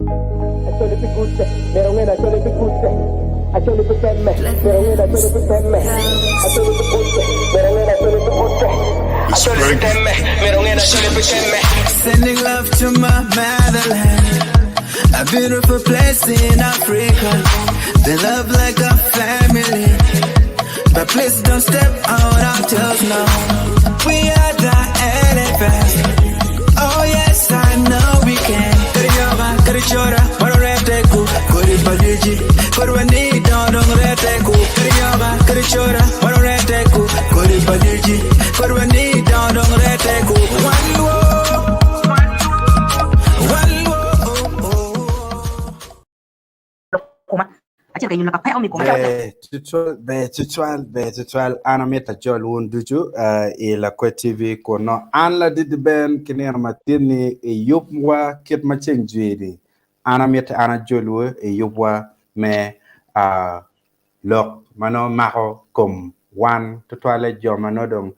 Acholi pi kutte, myero wunge ni acholi pi kutte. Acholi pi temme, myero wunge ni acholi pi temme. Acholi pi kutte, myero wunge ni acholi pi kutte. Acholi pi temme, myero wunge ni acholi pi temme. Sending love to my motherland, a beautiful place in Africa. They love like a family, but please don't step on our toes now. We are the elephants. Oh yes, I know we can. Kariyoga, karichora, waroreteku, koribadiji, korwani dondongreteku. Kariyoga, karichora, waroreteku, koribadiji, korwani dondongreteku. One world, one world. Ber tutwal, ber tutwal, ber tutwal. An amito ajol wun ducu uh, i Lakwed TV kun nongo an ladit Ben ki nino matin-ni i yubwa kit ma ceng jwi-ni. An amito an ajolwu i yubwa me uh, Lok ma nongo mako kom wan tutwalle jo ma nongo dong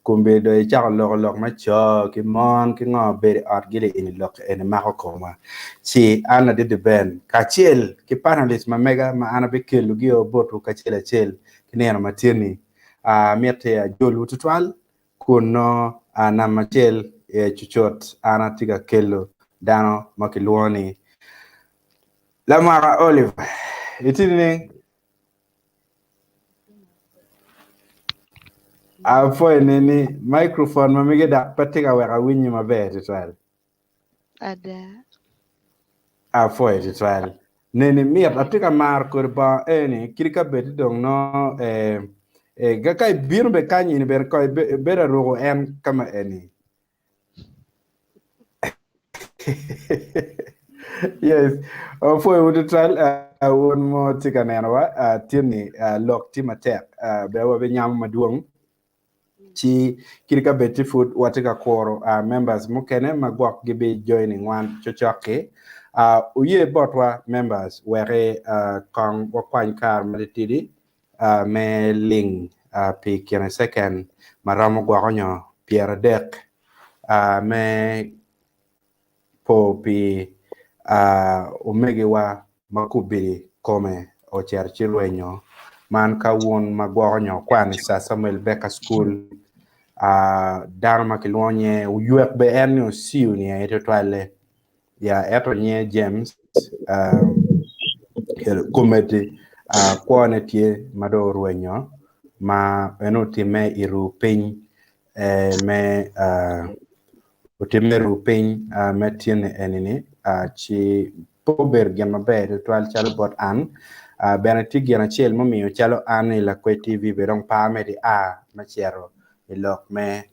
kombedo dong icako loko lok me co ki mon ki ngo bedo i ot gili eni lok eni mako komwa. Ci an ladit Ben kacel ki panelist ma mega ma an abikelo gi o botwu kacel acel ki nino ma tye ni amiti ajolwu tutwal kun nongo namba acel cucut an atye ka kelo dano ma kilwongo ni Lamwaka Oliver, itye nining? Apwoyo neni, microphone ma mege dok pe tye ka weko awinyi maber tutwal. Ada. Apwoyo tutwal. Neni mit, atye ka maro kodi bongo eni, kadi ka bed dong nongo eh, eh, ka ibino bene kany ini bene ko ibedo aruko en ka ma eni. Yes, wapwoyowu tutwal uh, wun mo tye ka nenowa uh, tye ni uh, lok tye matek uh, bene wabinyamo madwong ci kadi ka bed tye pud watye ka kuro uh, members mukene ma gwok gibi joining wan cocok-ki uh, wuye botwa members weki uh, kong wakwany kare matitidi uh, me ling uh, pi kine second ma romo gwoko nyo 30 uh, me po pi uh, omegiwa ma kubidi kome ocito ci rwenyo man ka wun ma gwoko nyo kwan i Sir Samuel Baker School uh, dano ma kilwongo nye oywek be en ni osiu ni aye tutwalle ya ento nye James uh, komedi uh, kwone tye ma dong orwenyo ma en otimme i ru piny eh, me uh, otimme i ru piny uh, me tyene eni-ni uh, ci pe obedo gin maber tutwal calo bot an. Uh, bene tye gin acel mumiyo calo an i Lakwed TV bene dong pe amedde a me cito i lok me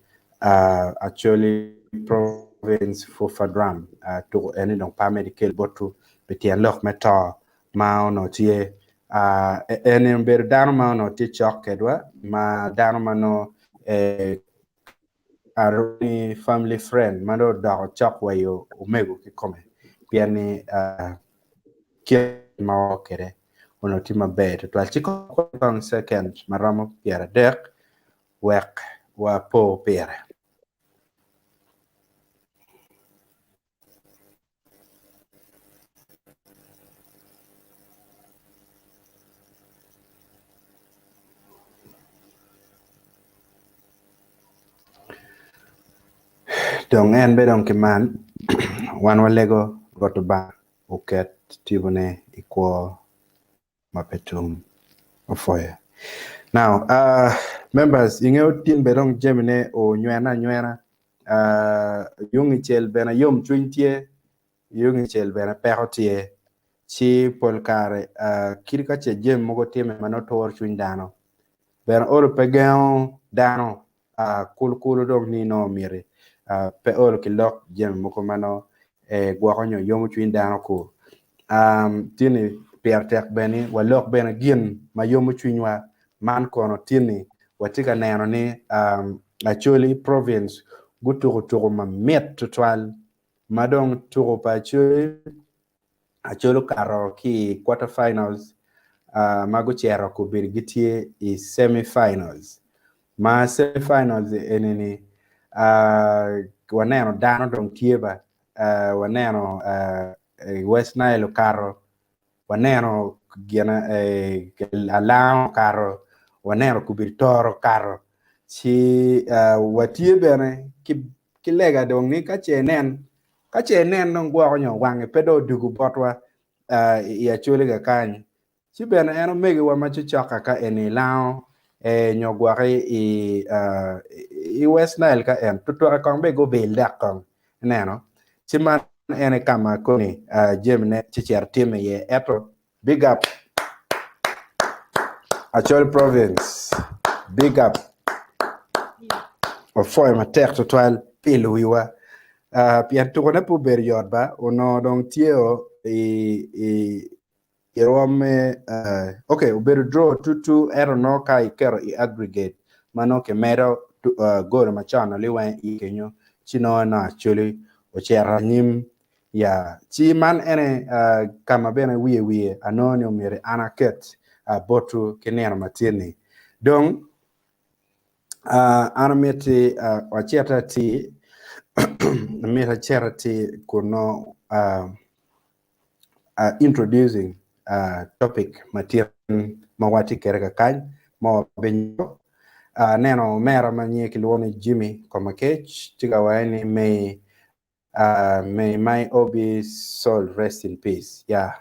uh, Acholi Province Fufa Drum. Uh, tuko eni dong pe amedde kel botwu pi tyen lok me to ma onongo tye. Uh, eni obedo dano ma onongo tye cok kedwa, ma dano ma nongo eh, Aroni family friend ma dong odoko cok wayo omego kikome pien ni kit ma wao kwede onongo tye maber tutwal ci kong second ma romo 30 wek wapo pire. Dong en bene dong ki man wan walego Rwot Lubanga oket tipone i kwo ma pe tum. Opwoyo. Now, uh, members, ingeyo tin bene dong jamine onywene anywena. Uh, yung icel bene yomcwiny tye, yung icel bene peko tye. Ci pol kare, uh, kadi ka ce jami mogo timme ma nongo turo cwiny dano, bene olo pe gengo dano uh, kulu kulu dong ni nongo miti uh, pe olo ki lok jami mogo ma nongo eh, gwoko nyo yomo cwiny dano ku. Um, tini pire tek bene walok bene gin ma yomo cwinywa man kono tini watye ka neno ni um, Acholi province gutuko tuko mamit tutwal ma dong tuko pa Acholi Acholi okato ki i quarter finals uh, ma gucito kobedo gitye i semi finals ma semi finals eni ni uh, waneno dano dong tye ba. Waneno West Nile okato, waneno gin alango okato, waneno kubiri toro okato, ci watye bene ki lega dong ni ka ce inen, ka ce inen dong gwoko nyo wange pe dong odugo botwa i Acholi kakany, Ci bene en omegiwa ma cocok ka eni lango nyo gwoki i West Nile ka en tutweke kong be gubil dok kong ineno ci man en aye ka ma koni jamine ci cito timme iye ento big up Acholi province big up wapwoyo matek tutwal pi luwiwa pien tukone pe obedo yot ba onongo dong tye o i I rwom me ok obedo draw 2-2 ento nongo ka iketo i aggregate ma nongo kimedo gol macon liweng i kenyo ci nongo nongo Acholi ocito anyim ya ci man ene ka ma bene wiye wiye anongo ni omyero an aket botwu ki nino matin-ni dong an amiti wacit atir amito acit atir kun nongo introducing topic ma tye ma watye kwede kakany ma wabinyo. Aneno omera ma nyinge kilwongo ni Jimmy Komakech tye ka waco ni may may my OB soul rest in peace. Yeah.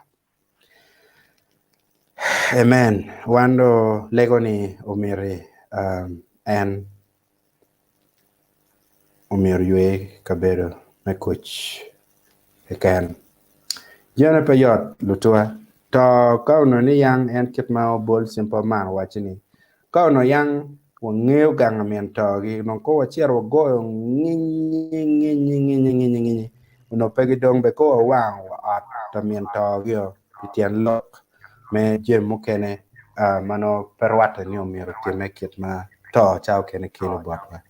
Amen. Wan do lego ni omyero en Omyero oywe kabedo me kuc keken. Jami pe yot lutuwa. To ka onongo ni yang en kit ma obol simple man owaco ni ka onongo yang wangeyo gang min togi onongo ko wacito wagoyo nginyi nginyi nginyi nginyi nginyi onongo pe gidong bene ko wawango wa ot pa min togi o pi tyen lok me jami mukene ma nongo pe rwatte ni omyero otimme kit ma to ca okene kelo botwa.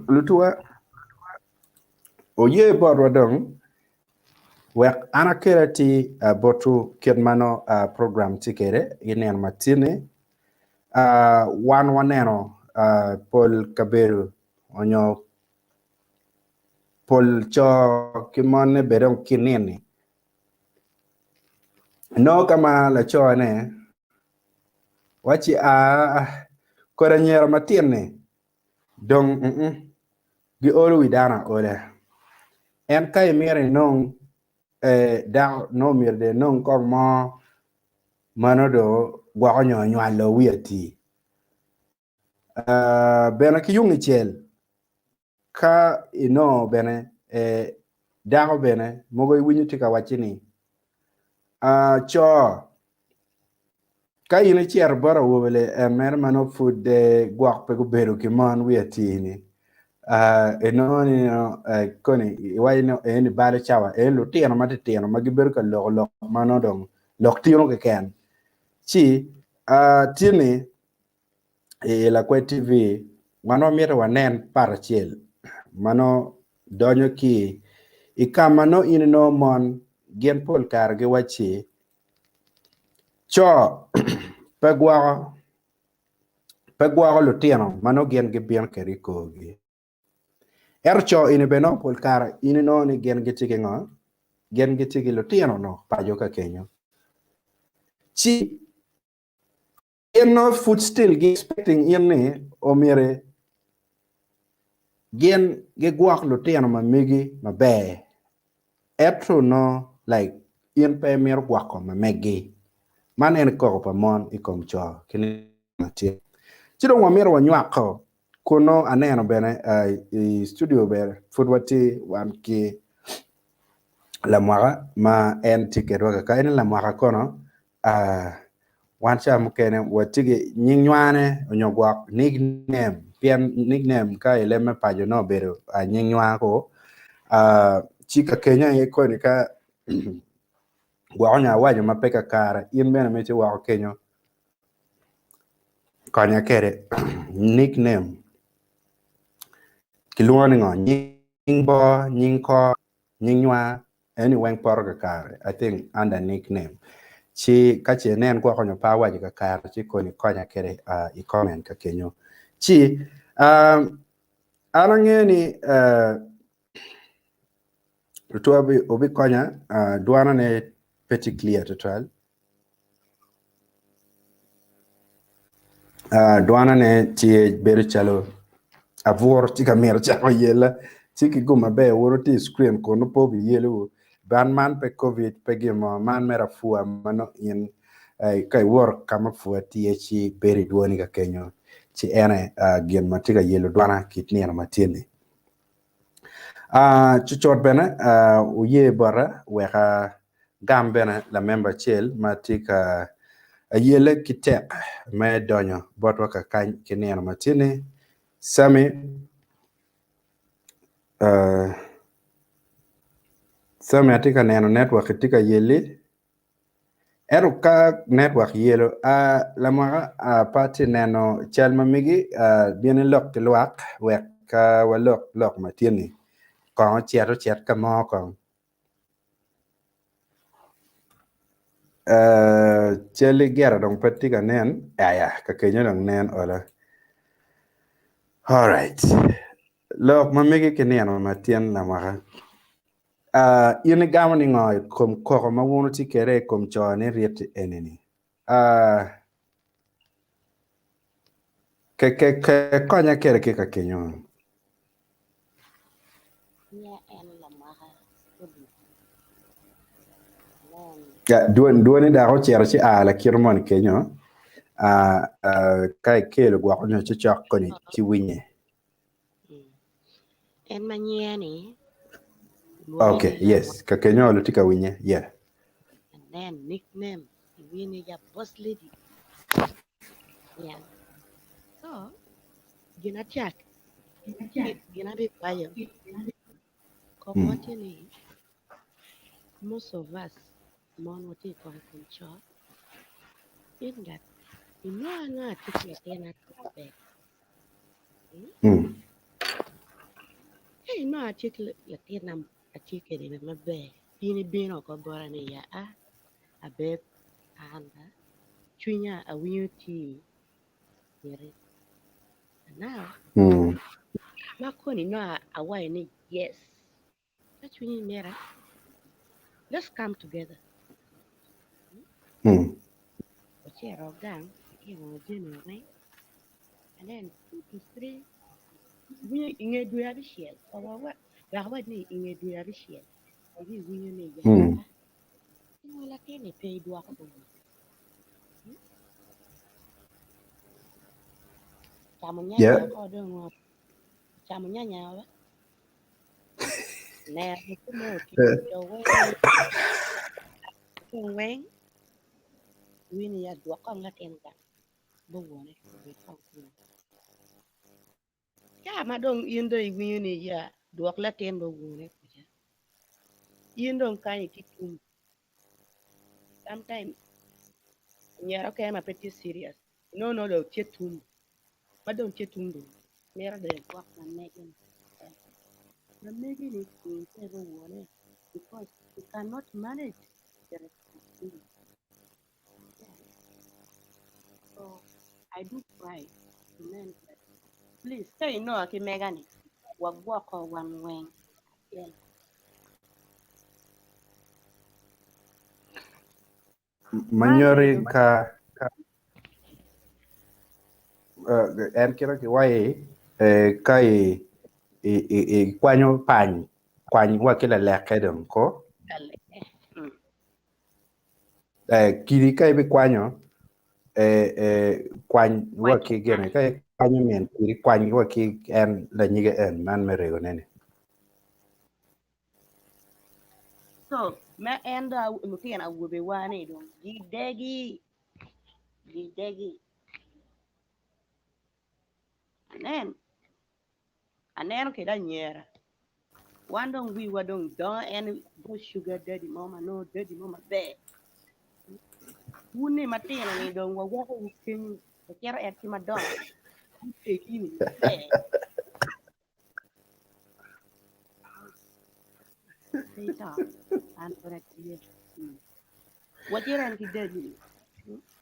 Lutuwa oye botwa dong wek an akel atir botwu kit ma nongo program tye kwede i nino ma tye-ni. Wan waneno pol kabedo nyo pol co ki mon-ne bene dong ki nini Inongo ka ma lacone wacci aa kodi anyira matino-ni dong giolo wi dano aola en ka imito inong dako nongo myero dong inong kong mo ma nongo dong gwoko nyo onywalo wiye ati bene ki yung icel Ka inongo bene dako bene mogo iwinyo tye ka wacci ni, Co, ka in icito bot awobe le en mere ma nongo pud gwok pe gubedo ki mon wiye atir-ni, inongo ni koni iwaco ni eni balo cawa, eni lutino matitino ma gibedo ka loko lok ma nongo dong lok tino keken. Ci tye ni I Lakwed TV, wan wamito wanen part acel ma nongo donyo ki i ka ma nongo in inongo mon gin pol kare giwacci co pe gwoko pe gwoko lutino ma nongo gin gibino kwede i korgi. Ento co eni bene nongo pol kare in inongo ni gin gitye ki ngo? Gin gitye ki lutino nongo paco ka kenyo. Ci Gin nongo pud still gi expecting in ni omyero gin gigwok lutino ma megi maber ento nongo like in pe imito gwoko ma megi. Man ene koko pa mon i kom co ki nino acel. Ci dong wamito wanywako kun nongo aneno bene i studio bene pud watye wan ki lamwaka ma en tye kwedwa kaka en lamwaka kono Wan ca mukene watye ki nying nywane onyo gwok nickname pien nickname ka i leb me paco nongo obedo nying nywako ci ka kenyo aye koni ka gwok onyo awaco ma pe kakare in bene ma itye woko kenyo konya kwede nickname kilwongo ni ngo nying bor nying kor nying nywar Eni weng poto kakare I think under nick name ci ka ce inen gwoko nyo pe awaco kakare ci koni konya kede i comment ka kenyo ci an angeyo ni. Lutwa obikonya dwana ne pe tye clear tutwal. Dwana ne tye bedo calo abworo tye ka mito cako yelle ci ki gum maber woto tye i screen kun nongo pe obiyelowu ban man pe covid pe gin mo man mere apua ma nongo in ka iwoto ka ma apua tye ci bedo idwoni ka kenyo ci ene gin ma tye ka yelo dwana kit nino ma tye-ni. Cucut bene wuye bota wek agam bene lamemba acel ma tye ka yelle ki tek me donyo botwa kakany ki nino ma tye-ni, Sammy Sammy atye ka neno network-ki tye ka yelli. Ento ka network yelo lamwaka pe atye neno cal ma megi bin ilok ki lwak wek walok lok ma tye ni kong ocit ocit ka mo kong calli gire dong pe tye ka nen aya ka kenyo dong nen olo alright lok ma megi ki nino ma tyen lamwaka. In igamo ni ngo i kom koko ma wun wutye kwede i kom co ni ryeti eni-ni? Konya kwede ki ka kenyo. Dwoni dok ocito ci a lakite moni kenyo ka ikelo gwoko nyo ci cok koni ci winye. En ma nyinge ni lwonge Okay, ni yes. Ka kenyo olo tye ka winye. Yeah. And then nickname iwinyo ni ya boss lady. Yeah. So gin acak gin abikwayo kok Mm. watye ni most of us mon watye i kok i kom co in that inongo anonga atye ki latin maber Mm. Ka inongo atye ki latinna atye kwede maber, in ibino oko bota ni ya a abed an ba cwinya awinyo tye miti now Mm. ma koni inongo awaco ni yes ka cwinyi mita let's come together Mm. wacito gang watimo jami weng and then 2 to 3 winyo i nge dwe abicel wek awac ni i nge dwe abicel ibiwinyo ni ya pingo latin-ni pe idwoko bene camo nyanya oko dong camo nyanya wa neno ki mo otingo jo weng wini ya dwok kong latin gang bo wone obed kong kunu. Ca ma dong in dong iwinyo ni ya dwok latin bo wone kuca, in dong kany itye tum. Sometime anyira okene ma pe tye serious inongo nongo dong tye tum ma dong tye tum dong mito dong egwok ma mege ni ma mege ni pe bo wone because you cannot manage the responsibility. So I do cry to men that please ka inonga ki mega ni wagwoko wan weng acel. Manyori ka en kite ki wayi ka ikwanyo pany kwany wa ki laleke dong ko Kidi ka ibikwanyo kwany wa ki gine ka ikwanyo min kidi kwany wa ki en lanyige en man me regone ni. So ma en dong lutino awobewa ni dong gidegi gidegi anen Aneno kede anyira wan dong wiwa dong dongo en go sugar daddy mo ma nongo daddy mo maber wun ni matino ni dong waweko wu kenyu wacito en ki madongo gutegi ni maber pe ito an pud atye wacito en ki daddy ni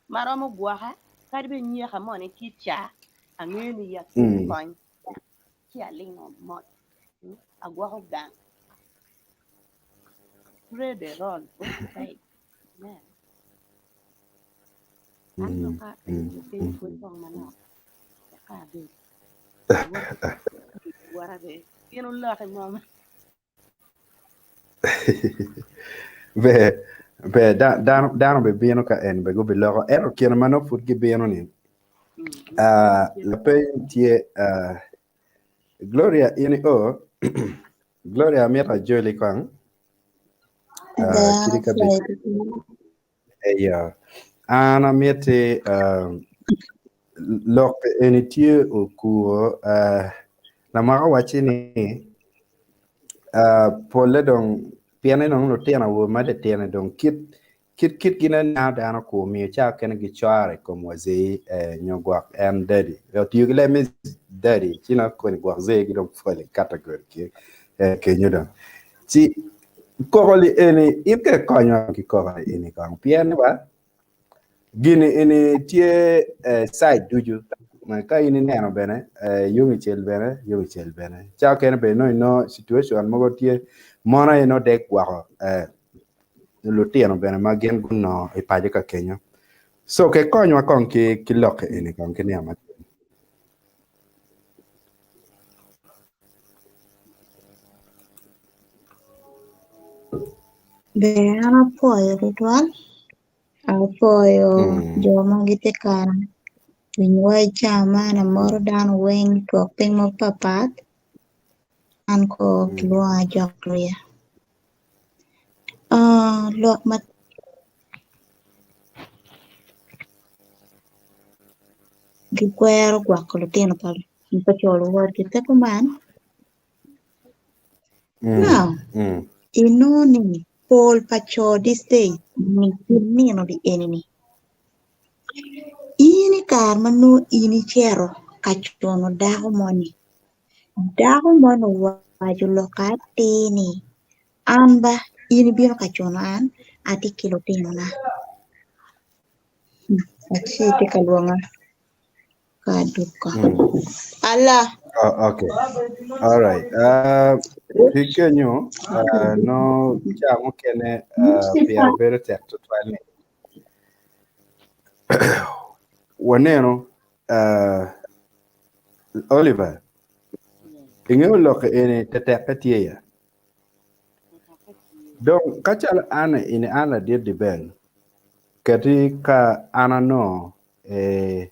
maromo gwoka kadi bed nyeka moni tye ca angeyo ni ya kony ci alingo mot agwoko gang. Play the role both sides. Man. An dong ka piny pwod kong manok wek ka abed wot abe gin oloki mo ma Be be dano dano bibino ka en be gubiloko ento kine ma nongo pud gibino ni lapeny tye Gloria in i o Gloria amito ajoli kong kadi ka bed eyo an amiti lok eni tye okuro lamwaka owacci ni pole dong pien ni dong lutino awobe ma titino dong kit Kit kitgi ne niango dano kur miyo ca okene gicore i kom wa zei nyo gwok en daddy. Otiyo ki leb me daddy ci nongo koni gwok zei gi dong pwol i category ki kenyo dong. Ci koko li eni in ke konyo ki koko li eni kong pien ni ba gini eni tye side ducu ka in ineno bene yung icel bene yung icel bene ca okene bene nongo inongo situation mogo tye mon aye nongo dek gwoko lutino bene ma gin gunongo i paco ka kenyo. So ke konywa kong ki ki lok eni kong ki niang matin. Ber an apwoyo tutwal, apwoyo jo ma gitye ka winyowa i cawa man amoto dano weng twok piny mapapat an ko kilwonga Jok Luya. Lok ma gikwero gwoko lutino pa co luwotgi pe kuman? Now, inongo ni pol pa co these days nino di eni-ni in i kare ma nongo in icito ka cuno dako moni Dako moni owaco lok atir ni, An ba, in ibino ka cuno an, atye ki lutinona. Aci tye ka lwonga ka aduka. Ala! Oh, okay. All right. Ki kenyo, no ca mukene pire bedo tek tutwal ni waneno Oliver, ingeyo lok eni tetekke tye ya? Dong ka calo an eni an ladit di bel, keti ka an anongo eh,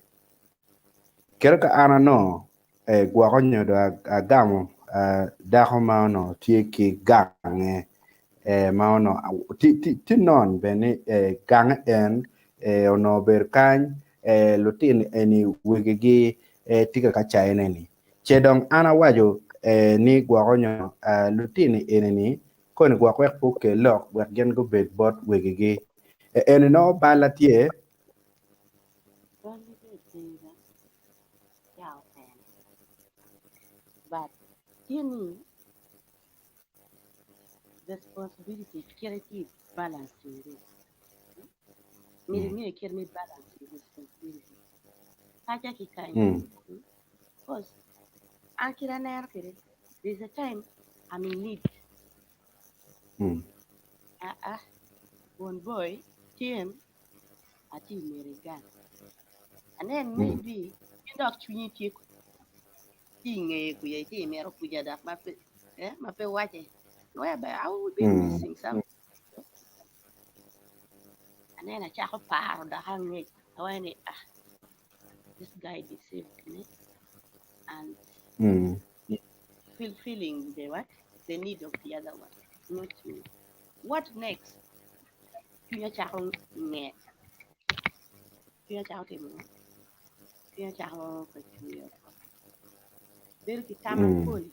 keti ka an anongo eh, gwoko nyo dong agamo eh, dako ma onongo tye ki gange eh, ma onongo tye non bene ni eh, gange en eh, onongo obedo kany lutino eni wegigi tye ka kacayone ni ce dong an awaco ni gwoko nyo lutino eni ni koni gwok wek pe okel lok wek gin gubed bot wegigi eni nongo balla tye. Myero inge kit me balance responsibility kaca ki kany cause an kit aneno kwede there's a time I'm in need aa won boy cen atye i mere gang anen maybe in dok cwinyi tye tye i ngeye kuca itye imito kuca dok ma pe ma pe wace whereby I will be missing something. Aneno acako paro dok angec awaco ni ah this guy deceived me and fulfilling the what the need of the other one not me what next cwinya cako nget cwinya cako timo ngo cwinya cako ka cwer bedo ki tam mapol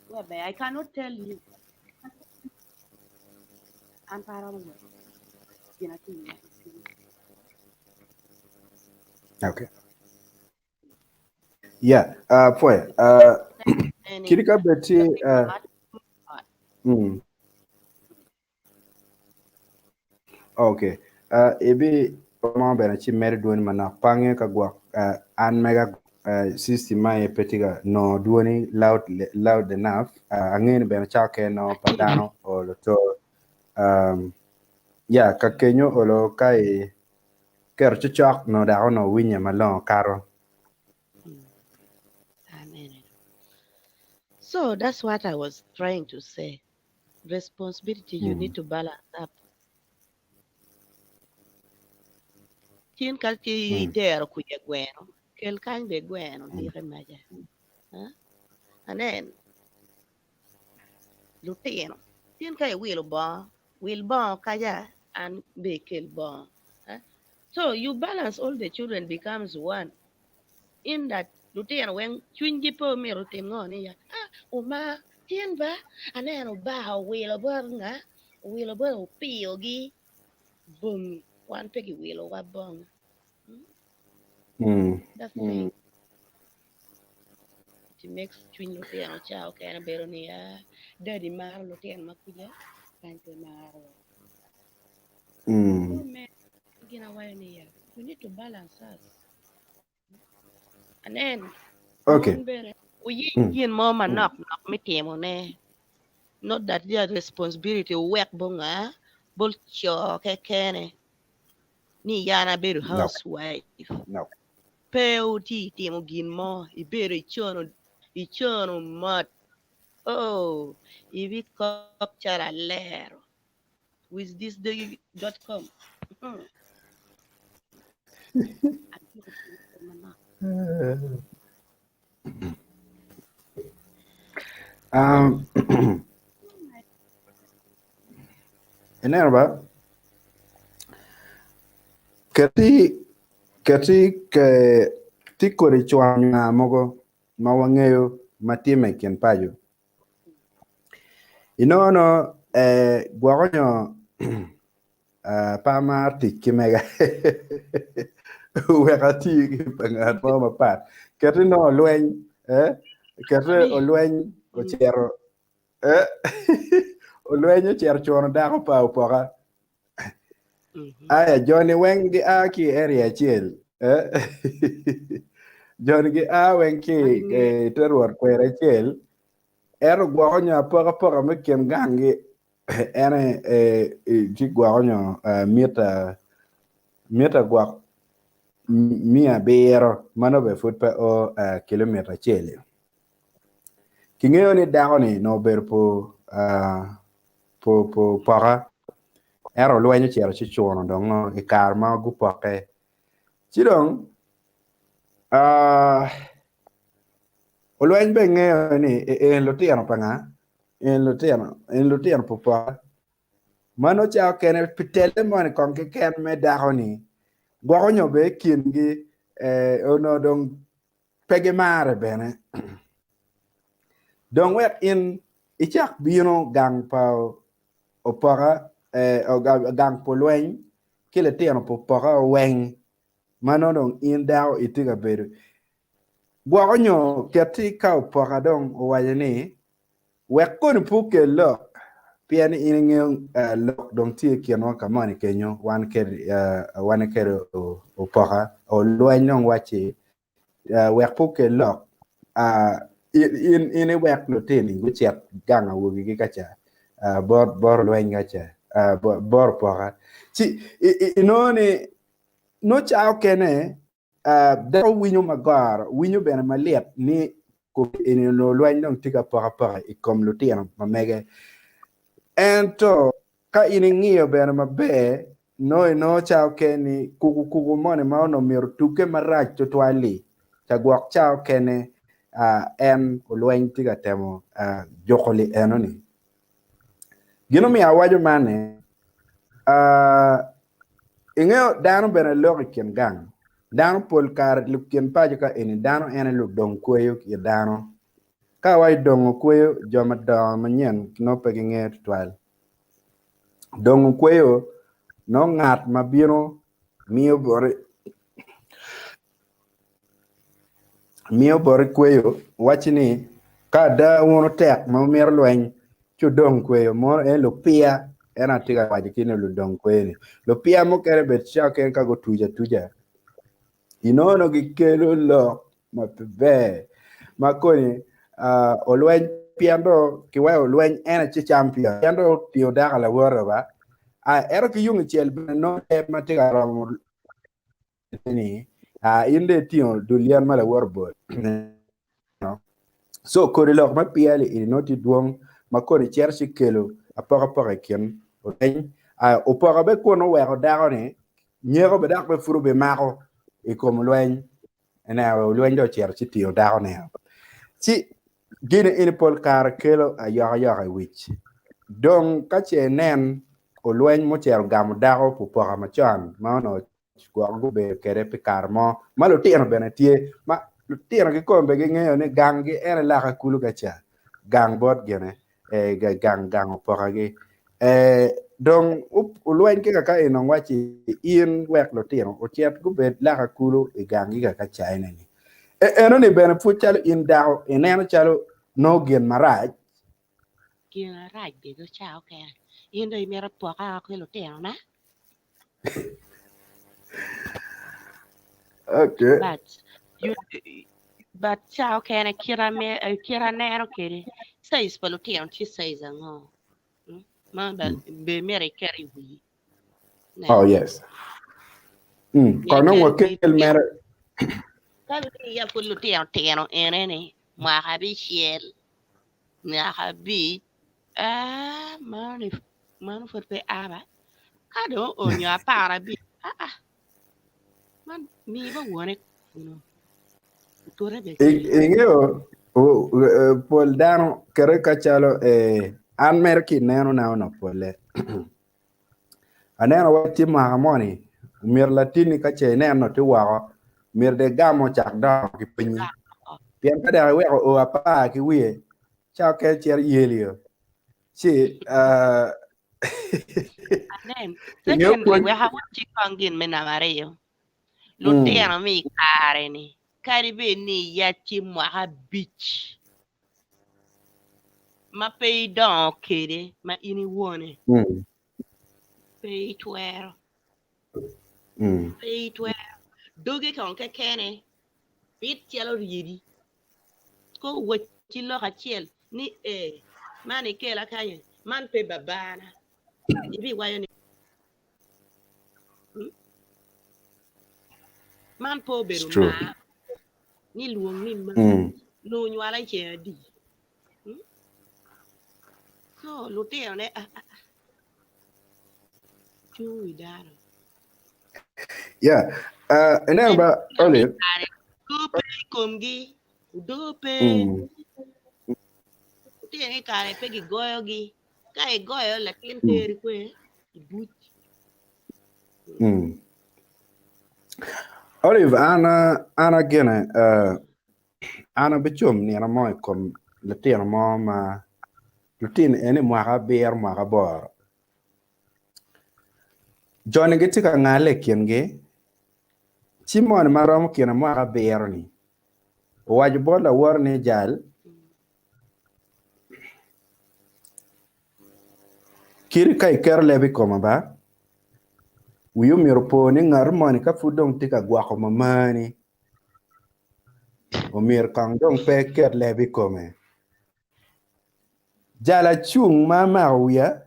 Whereby I cannot tell you. An pe aromo waco gin atye iye i Okay. Yeah, pwoya. Kadi ka bed tye Okay. Ibi mo bene ci medo dwoni manok pe angeyo ka gwok an mega uh, system ma pe tye ka nongo dwoni loud, loud enough. Uh, angeyo ni bene cako ke nongo pa dano olo to. Um, yeah, ka kenyo olo ka i keto cocok nongo dako onongo winye malongo kato. Amen. So that's what I was trying to say. Responsibility, you need to balance up. Cin ka ci itero kuca gweno, kel kany be gweno dike maca. Anen lutino, cin ka iwilo bongo, wil bongo kaca an be ikel bongo. So you balance all the children becomes one. In that lutino weng cwinygi pe omito otim ngo ni ya, ah omar tin ba aneno ba owilo bot nga owilo bot opiyogi bongi wan pe giwilowa bongi. That's the thing. It makes cwiny lutino ca okene bedo ni ah daddy maro lutino ma kuca kany pe marowa. So man gin awaco ni ya we need to balance us. Anen, Okay. mon bene wuyeny gin mo manok nok me timone. Not that their responsibility wuwek bonga bot co kekene ni yan abedo No. housewife. No. Pe wuti timo gin mo, ibedo icono icono mot. Oh, ibikok calo alero. With this day dot com. Um, ineno ba keti keti ke ti kodi cwanya mogo ma wangeyo ma time i kin paco Inongo no gwoko nyo pe amaro tic ki mega wek ati ki pa ngat mo mapat keti nongo olweny keti olweny ocito olweny ocito ocuno dako pa opoka aya joni weng gia ki i area acel joni gia weng ki i te rwot kwer acel ento gwoko nyo apokapoka me kin ganggi en aye ci gwoko nyo mita mita gwok miya abiro ma nongo bene pud pe o kilomita acel-li. Kingeyo ni dako-ni nongo obedo poka ento olweny ocito ci ocuno dong i kare ma gupokke ci dong olweny bene ngeyo ni en lutino pa nga en lutino en lutino pa opoka ma nongo ca okene pi telle moni kong keken me dako-ni gwoko nyo bene i kingi onongo dong pe gimare bene. Dong wek in icak bino gang pa opoka, gang pa olweny ki litino pa opoka weng ma nongo dong in dako itye ka bedo. Gwoko nyo keti ka opoka dong owaco ni wek koni pe okel lok pien in ingeyo lok dong tye i kinwa ka moni kenyo wan kede opoka olweny dong wacci wek pe okel lok in iwek lutini gucit gang awobigi ka ca bot olweny ka ca bot opoka ci inongo ni nongo ca okene dako winyo magoro winyo bene malit ni eni onongo lweny dong tye ka poko apoka i kom lutino ma mege ento Ka in ingiyo bene maber, nongo inongo ca okene ni kukukuku moni ma onongo myero otugge marac tutwal-li ca gwok ca okene en olweny tye ka temo juko li enoni. Gin omiyo awaco man ni, ingeyo dano bene lok i kin gang, dano pol kare lukin paco ka eni dano en aye ludong kweyo ki dano. Ka awaco dongo kweyo jo madongo manyen nongo pe gingeyo tutwal. Dongo kweyo nongo ngat ma bino miyo boti miyo boti kweyo wacci ni ka ada wun wutek ma wumito lweny ci wudong kweyo mono en lupiya en atye ka waco ki ni ludong kweyo ni lupiya mukene bene cawa kene ka gutuco atuca inongo nongo gikelo lok. ma pe ber ma koni uh, olweny pien do kiweko olweny en aye champion pien do otingo dako lawote ba uh, ento ki yung icel bene nongo leb ma tye ka romo ni uh, in dong itingo dul yen ma lawote obol So kodi lok me PL eni nongo tye dwong ma koni cito ci kelo apokapoka i kin olweny. Opoka be kun oweko dako ni nyeko be dok be pud obimako i kom olweny. Ineno olweny dong ocito ci tingo dako ni. Ci gini eni pol kare kelo ayokayoka i wic. Dong ka ce inen olweny mucito gamo dako pi opoka macon ma onongo gwok gubedo kwede pi kare mo ma lutino bene tye ma lutino kikome bene gingeyo ni ganggi en aye laka kulu ka ca gang bot gine eh, gang gang opokagi eh, dong olweny ki kaka en dong wacci in wek lutino ocit gubed laka kulu i ganggi kaka caine ni e, enoni bene pud calo in dako ineno calo nongo gin marac Gin arac bene ca okene in dong imito poka ki lutinona Okay. But you, but ca okene kit ame kit aneno kede size pa lutino tye size ango? Mm? Ma ba be myero iket i wii. Ne. Oh yes. Mm. Myero Kono iket i wii wakel lutino. mere. Ka ya pud lutino tino ene ni mwaka abicel, mwaka abic, ah mano ni mano pud pe a ba. Ka dong onyo aparabic, aa, man mi ba wone kunu. Otute be keli. Ingeyo pol dano kere ka calo eh, an mere ki neno na ono pole. Aneno wa tye mwaka moni myero latinni ka ce ineno tye woko myero de gam ocak dongo ki pinyi. Pien ka dok iweko o apar ki wiye ca okene cito yelio ci uh, Anen. ingeyo Secondly, pwony wek awacci kong gin me namba aryo. mm, Lutino me i kare-ni, kadi bed ni iyacci mwaka abic ma pe idongo kwede ma in iwone, mm, pe itwero. mm. Pe itwero. Doge kong kekene bit calo ryedi. Ko owacci lok acel ni ee, man ikela kany, man pe babana, ibiwaco ni hmm? Man pe It's obedo true. mar ni lwong ni ma Mm. nongo nywala i ceng adi. Hmm? So lutinone ah, ah, ah, cung wi dano. Yeah. Ineno En ba lutino me Olive? kare odoo pe i komgi, odoo pe. Mm. Lutino me kare pe gigoyogi. Ka igoyo latin Mm. teri kwe i buc. Mm. Olive, an an agene uh, an abicom nino mo i kom litino mo ma lutino eni mwaka abiro mwaka aboro. Joni gitye ka ngale i kingi, ci moni ma romo kine mwaka abiro-ni owaco bot lawote ni, Jal, kit ka iketo leb i koma ba, wi omyero opo ni ngat moni ka pud dong tye ka gwoko mamani, omyero kong dong pe eket leb i kome. Jal acung ma amako wiya,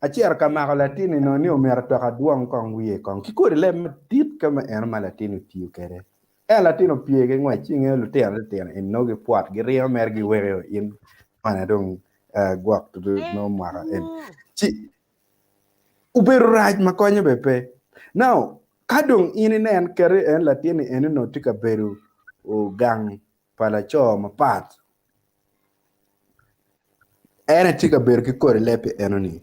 acito ka mako latin-ni nongo ni omyero atok adwong kong wiye kong ki kodi leb madit ka ma eno ma latin otiyo kwede. Ento latin opye ki ngwec ci ingeyo lutino titino eni nongo gipwot giringo mere giweko in mane dong gwok nongo mwaka eni. Ci obedo rac ma konye bene pe. Now ka dong in inen keti en latin-ni eni onongo tye ka bedo gang pa laco mapat, en aye tye ka bedo ki kodi leb-bi enoni.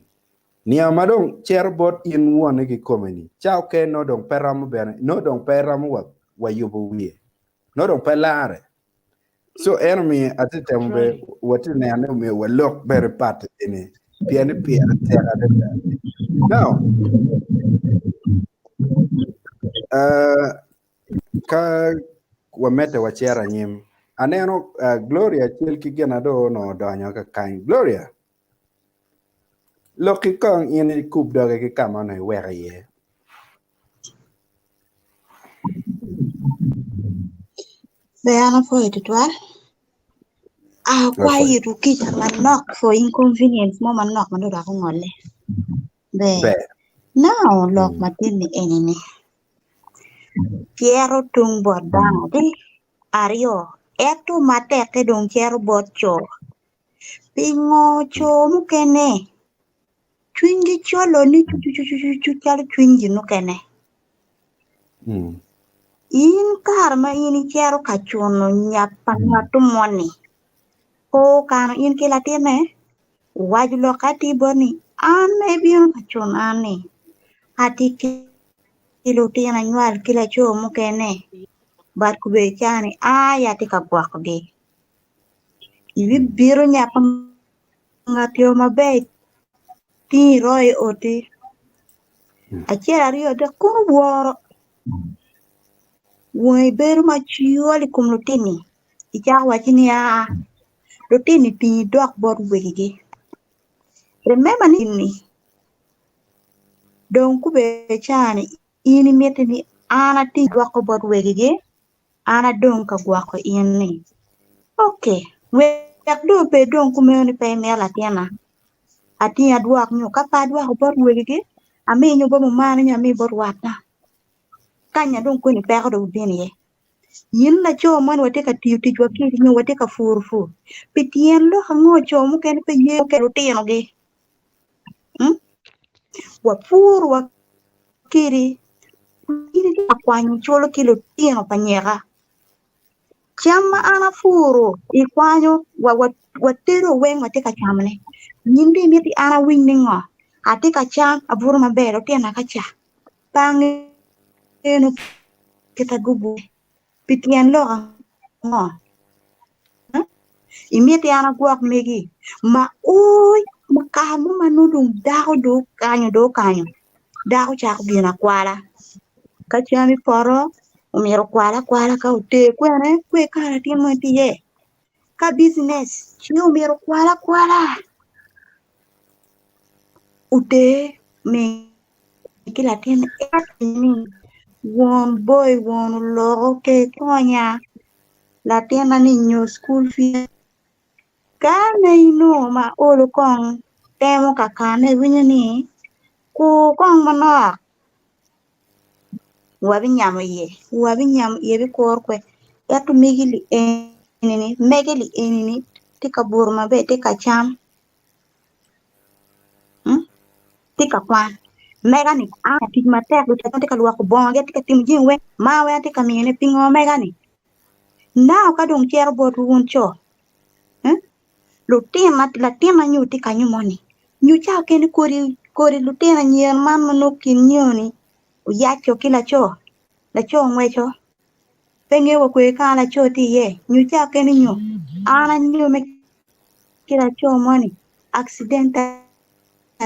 Niang ma dong cito bot in wonne kikome-ni, ca okene nongo dong pe romo bene, nongo dong pe romo wa, wa yubo wiye, nongo dong pe larre. So en omiyo atye temo be, watye neno ni omiyo walok bene pat eni, pien ni pire tek adada. Now, uh, Ka wamedde wacito anyim, aneno uh, Gloria cal ki gin ado onongo odonyo kakany. Gloria, lokki kong in ikub doge ki ka ma onongo iweko iye. Be an apwoyo tutwal. Akwayo Apwoyo. itwu kica manok for inconvenience mo manok ma dong dok ongole. Ber. Ber. Now lok Mm. matin ni eni ni cito tung bot dano adi aryo ento matekke dong cito bot co. Pingo co mukene cwinygi colo ni cucucucucu calo cwiny gin mukene? Mm. In kare ma in icito ka cuno nyap pa ngat moni, pe okano in ki latinne, owaco lok atir bot ni, an ma ibino ka cuno an ni, atye ki lutino anywal ki laco mukene, but kubedi caa-ni an aye atye ka gwokogi. Ibibito nyap pa ngat yo maber itingo iroyo i oti. Acel aryo adek kono woro wangi bedo macol i kom lutini icako waci ni aa lutini tingi dok bot wegigi. Remember ni dong gubedo caa-ni in imiti ni an ating dwoko bot wegigi an adong ka gwoko in ni ok wek dong obed dong kumeno ni pe imito latinna ating adwok nyo ka pe adwoko bot wegigi ami nyo bot mumana nyo ami bot watna kanya dong koni peko dong obino iye in laco moni watye ka tiyo ticwa kedi nyo watye ka puro pur pi tyen lok ango co mukene pe ye lutinogi Wapuro wa kidi in itye ka kwanyo culo ki lutino pa nyeka cam ma an apuro ikwanyo watedo weng watye ka camone in dong imiti an awiny ni ngo atye ka cam abuto maber lutina ka ca pe angeyo kit ma gubuto pi tyen lok ango Imiti an agwok megi ma oi ma kare mo ma nongo dong dako dong okanyo dong okanyo dako cako gin akwala ka cam i poto omyero okwal akwala ka oter kwene kwe kare latin mo tye iye ka bijinec ci omyero okwal akwala oter mi ki latin ni won boy won oloko ke konya latinna ni nyo cukul fee ka ma inongo ma olo kong temo kakane iwinyo ni kur kong manok wabinyamo iye wabinyamo iye bikuro kwe ento megi li eni mege li eni tye ka buto maber tye ka cam tye ka kwan mega ni a tic matek tye ka lwoko bongo tye ka timo jami weng mar weng atye ka miyone pingo mega ni now ka dong cito botwu wun co lutino latin ma nyo tye kanyo moni nyo ca okene kodi kodi lutino anyira man ma nongo kin nyo-ni oyaco ki laco laco ongweco pe ngeyo wa kwe ka laco tye iye nyo ca okene nyo an anyome ki laco moni accidental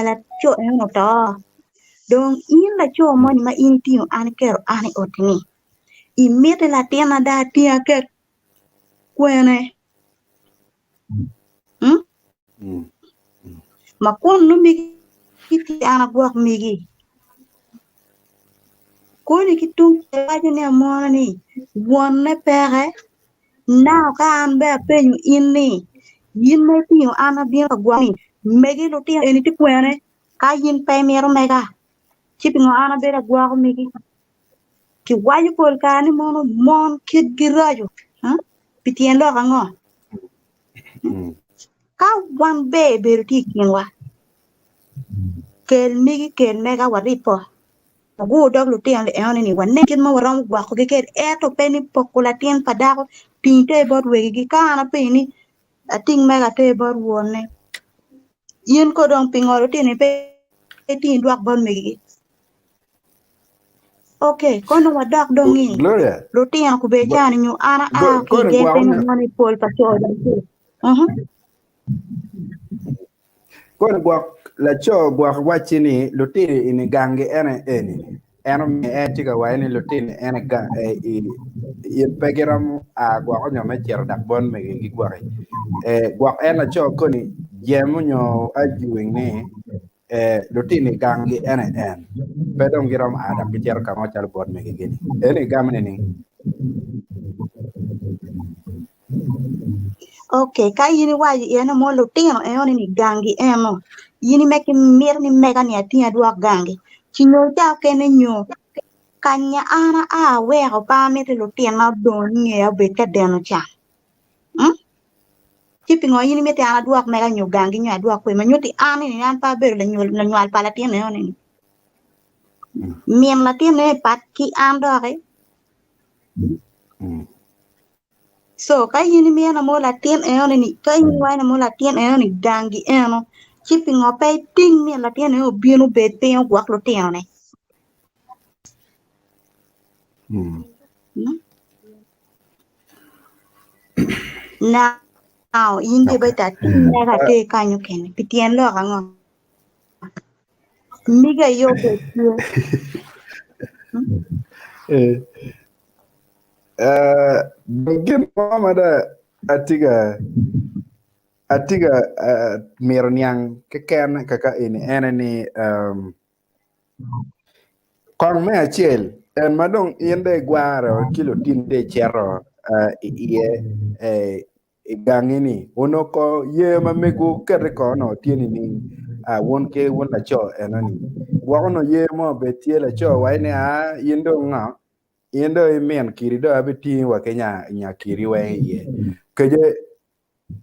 laco eno oto dong in laco moni ma in itingo an iketo an i oti-ni imiti latinna dong ating aket kwene ma kun nongo megi tye an agwok megi koni ki tung cel waco ni amona ni wonne peke naka ka an bene apenyo in ni in ma itingo an abino ka gwoko ni megi lutino eni tye kwene ka in pe imito mega ci pingo an abedo agwoko megi Kiwaco pol kare ni mono mon kitgi raco pi tyen lok ango? Ka wan ber bedo tye i kinwa, kel megi kel mega waribbo, wagur dog lutino li enoni ni wanen kit ma waromo gwokogi kwede ento pe ni poko latin pa dako ting ter bot wegigi. Ka an apenyo ni ating mega ater bot wonne, in ko dong pingo lutino-ni pe iting idwok bot megigi? Ok, kono wadok dong i Gloria, lutino kubed go, cani nyo an go, aa ki i kono ger gwoko piny nyo ma ni pol pa co dong tye. Uh-huh. kono gwok laco gwok wacci ni lutino ini gangi ene eni en omiyo en tye ka waco ni lutino ene ga e, i, i, pe giromo a gwoko nyo me cito dak bon megi gigwoki eh, gwok en laco koni jemo nyo arguing ni eh, lutino i ganggi ene en pe dong giromo a dok gicito ka mo calo bot megigi-ni. Eno igamo nining? Okay, ka in iwaco iye ni mo lutino eno ni gangi eno, in ime ki mito ni mega ni ating adwok gangi, ci nyo ca okene nyo kanya an aa aweko pe amito lutina odong ingeya obed ka deno can. Mm? Ci pingo in imiti an adwok mega nyo gangi nyo adwok kwe ma nyutti an ni an pe abedo lanywal pa latin eno ni. Min latin eno pat ki an doki. So ka in imito mo latin eno ni ka in iwaco mo latin eno ni gangi eno ci pingo pe iting min latin eno obin obed piny ogwok lutino ne. Mm? Now in dong Okay. ibedo atir mega atir kanyo kene pi tyen lok ango? Miga aye obed tye. Eh, eh, gin mo ma dong atye ka atye ka eh, mito niang keken kaka eni ene ni um, Kong me acel, en ma dong in dong igwaro ki lutini dong icito eh, iye eh, i gangi-ni, onongo ko yer ma megwu keti ko onongo tye nining? Ah, wun ki wun laco eno-ni. Gwok onongo yer mo bed tye laco waci ni, ah, in dong ngo? In dong imin kidi dong abitingi wa ki nya, nya kidi weng iye. Keje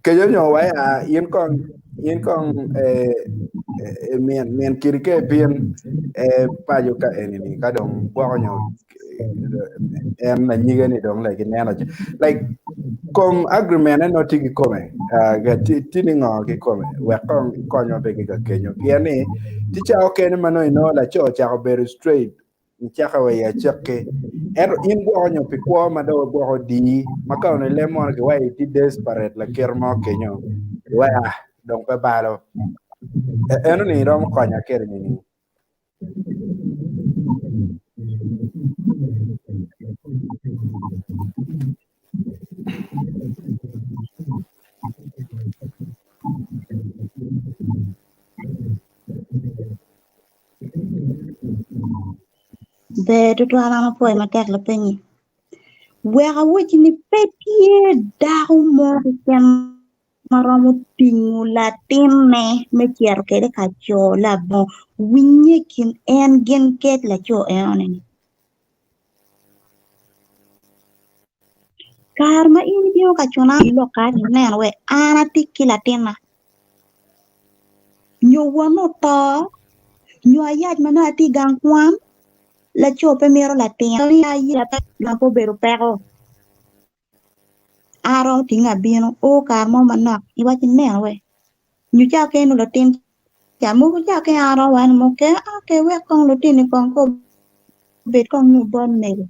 Keco nyo wa ya in kong in kong eh, eh, min min kidi ke bin eh, paco ka eni ni ka dong gwoko nyo eh, en lanyige ni dong like ineno ca like kom agreement en nongo tye kikome ah, ga tye tye ni ngo kikome wek kong ikonywa be ki ka kenyo pien ni tye ca okene ma nongo inongo laco ocako bedo straight nicaka wa i acakki. Ento in gwoko nyo pi kwo ma dong ogwoko odiyi, ma ka onongo ilem mono giwaco itye desperate lakit mo kenyo, iwaco ah dong pe balo. Eno ni iromo konya kede nining? Ber tutwal an apwoyo matek lapenyi. Wek awacci ni pe tye dako mo keken ma romo tingo latinne me cito kwede ka co labongo winye i kin en gin ked laco enoni. Kare ma in ibino ka cuna lok kany ineno wek an atic ki latinna. Nyo wonne oto, nyo ayac ma nongo atye i gang kwan, laco pe mito latin ma pe obedo peko. An aromo tinge abino, o kare mo manok iwaci ineno we, nyo ca okene nongo latin ca mogo ca okene an aromo waco ni mukene okay wek kong lutini kong ka obed kong nyo bot mego.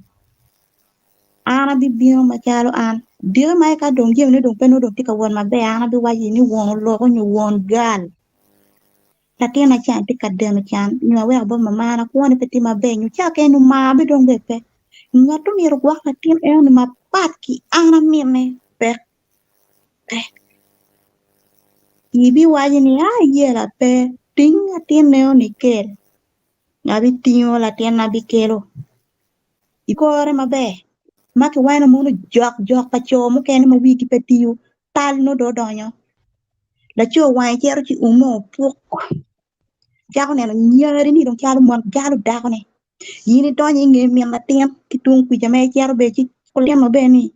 An abibino macalo an. Diki ma eka dong jamine dong pe nongo dong tye ka wot maber, an abiwaco ni won oloko nyo won gal. Latin acel tye ka deno can nyo aweko bot mamana kwone pe tye maber nyo ca kene nyo mar bene dong bene pe. Ngat omyero ogwok latin enoni mapat ki an amine peke. Ibiwaco ni ayela pe, ting latin enoni ikel, abitingo latin abikelo. I kore maber ma kiweno mono jok jok pa co mukene ma wigi pe tiyo tal nongo dong odonyo laco wange cito ci umo opuk cako neno nyari ni dong calo mon calo dakone in idonyo inge min latin ki tung kwica ma icito bene ci lutino bene ni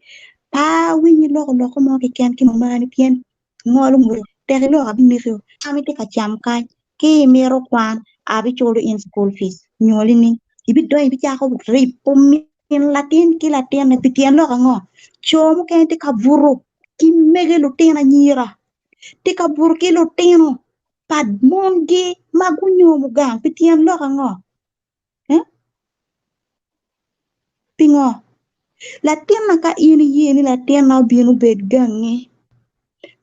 pe awinyi loko loko mo keken ki mamani pien ngolo ngute tek iloko abimiki cam itye ka camo kany ki imito kwan abiculo in school fees nyo nining ibidonyo ibicako ribo min latin ki latinne pi tyen lok ango co mukene tye ka buto ki mege lutino anyira tye ka buto ki lutino pa mongi ma gunyomo gang pi tyen lok ango Pingo? Latinna ka in iye ni latinna obin obed gangi,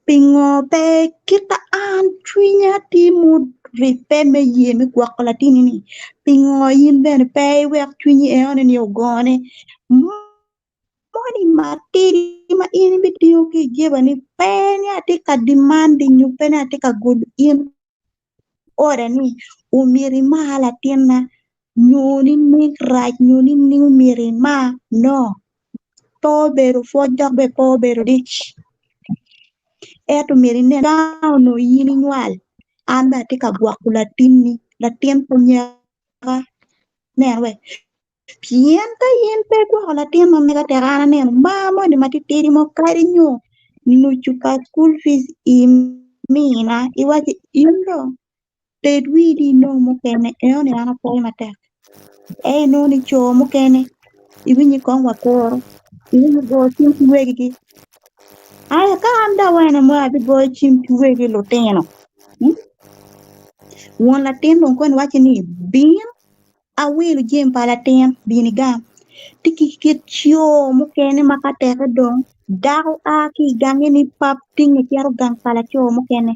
pingo pe kita an cwinya tye muribbe me ye me gwoko latinni-ni? Pingo in bene pe iwek cwinyi enoni ogone? Moni matidi ma in ibitingo ki i jebani pe ni atye ka dimandi nyo pe ni atye ka golo in oda ni omyero imar latinna nyo ni nik rac nyo ni ning omyero imar no pe obedo pwoc dok bene pe obedo dic. Ento myero inen ka onongo in inywal, an bene atye ka gwoko latinni, latin pa nyaka. Neno we. Pien ka in pe igwoko latin ma mega tek an aneno mar moni matitidi mo kadi nyo nucu pa school fees imina iwaci in dong ted wii di inong mukene enoni an apwoyo matek. Ee inongo ni co mukene iwinyo kong wakuro iwinyo go cim ki wegigi aya ka an dong awene mo abigoyo cim ki wegi lutino won latin dong koni waco ni bin awilo jami pa latin bin igam tye ki kit co mukene ma ka teke dong dako a ki i gange ni pap tinge cito gang pa laco mukene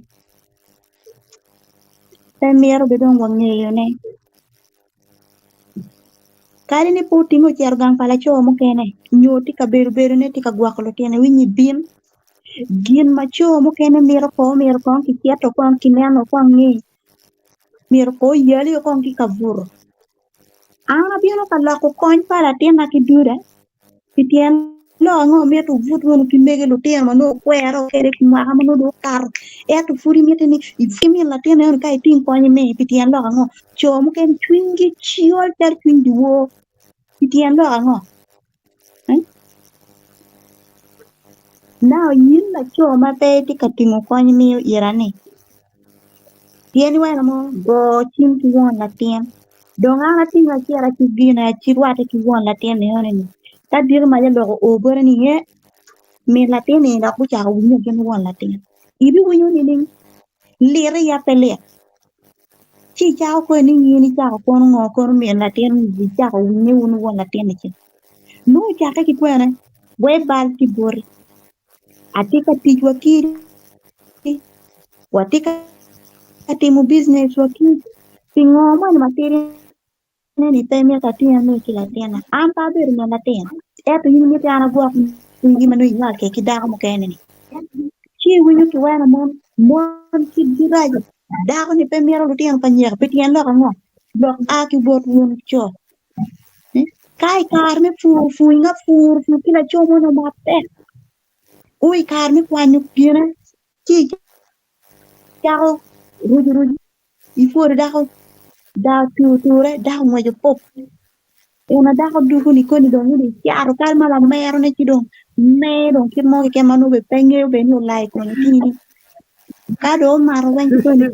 pe mito bed dong wangeyone kadi ni pe otinge ocito gang pa laco mukene nyo tye ka bedo bedone tye ka gwoko lutino winyo ibin gin ma co mukene mito ko myero kong kicito kong kineno kong ni myero kong oyali kong ki kabuto an abino ka loko kony pa latinna ki duda pi tyen lok ango mito wubut wunu ki mege lutino ma nongo wukwero kwede ki mwaka ma nongo dong okato ento pud imiti ni ipwony min latin eno ka iting kony imi pi tyen lok ango co mukene cwinygi col calo cwiny dyewor pi tyen lok ango Now in laco ma pe itye ka tingo kony imiyo ira ni pien iweko mo go cim ki won latin dong an atingo acito ci gine ci rwate ki won latin enoni ni ka dito maca lok oo bote ni ee min latin ni dok gucako winyo gin won latin ibiwinyo nining lit iya pe lit ci icako kwe ni in icako kono ngo kono min latin icako winye wun won latin ni ci nongo ocakke ki kwene we bal ki boti atye ka tic wa kidi watye ka timo business wa kidi pingo moni matidi ni pe mito ating ami ki latinna an pe abedo min latin ento in imiti an agwok nyingi ma nongo inywal kwede ki dako mukene ni ci iwinyo kiweno mon mon kitgi raco dako ni pe mito lutino pa nyeko pi tyen lok ango lok a ki bot wun co ka i kare me pur pur nga pur pur ki laco moni matek o i kare me kwanyo gine ci icako ruco ruc ipwodo dako daa oture dako ongweco pop una dako dugo ni koni dong icato kal ma lamero ne ci dong mer dong kit mo keken ma nongo bene pe ngeyo bene ni olai kome tini ka dong omato weng ci koni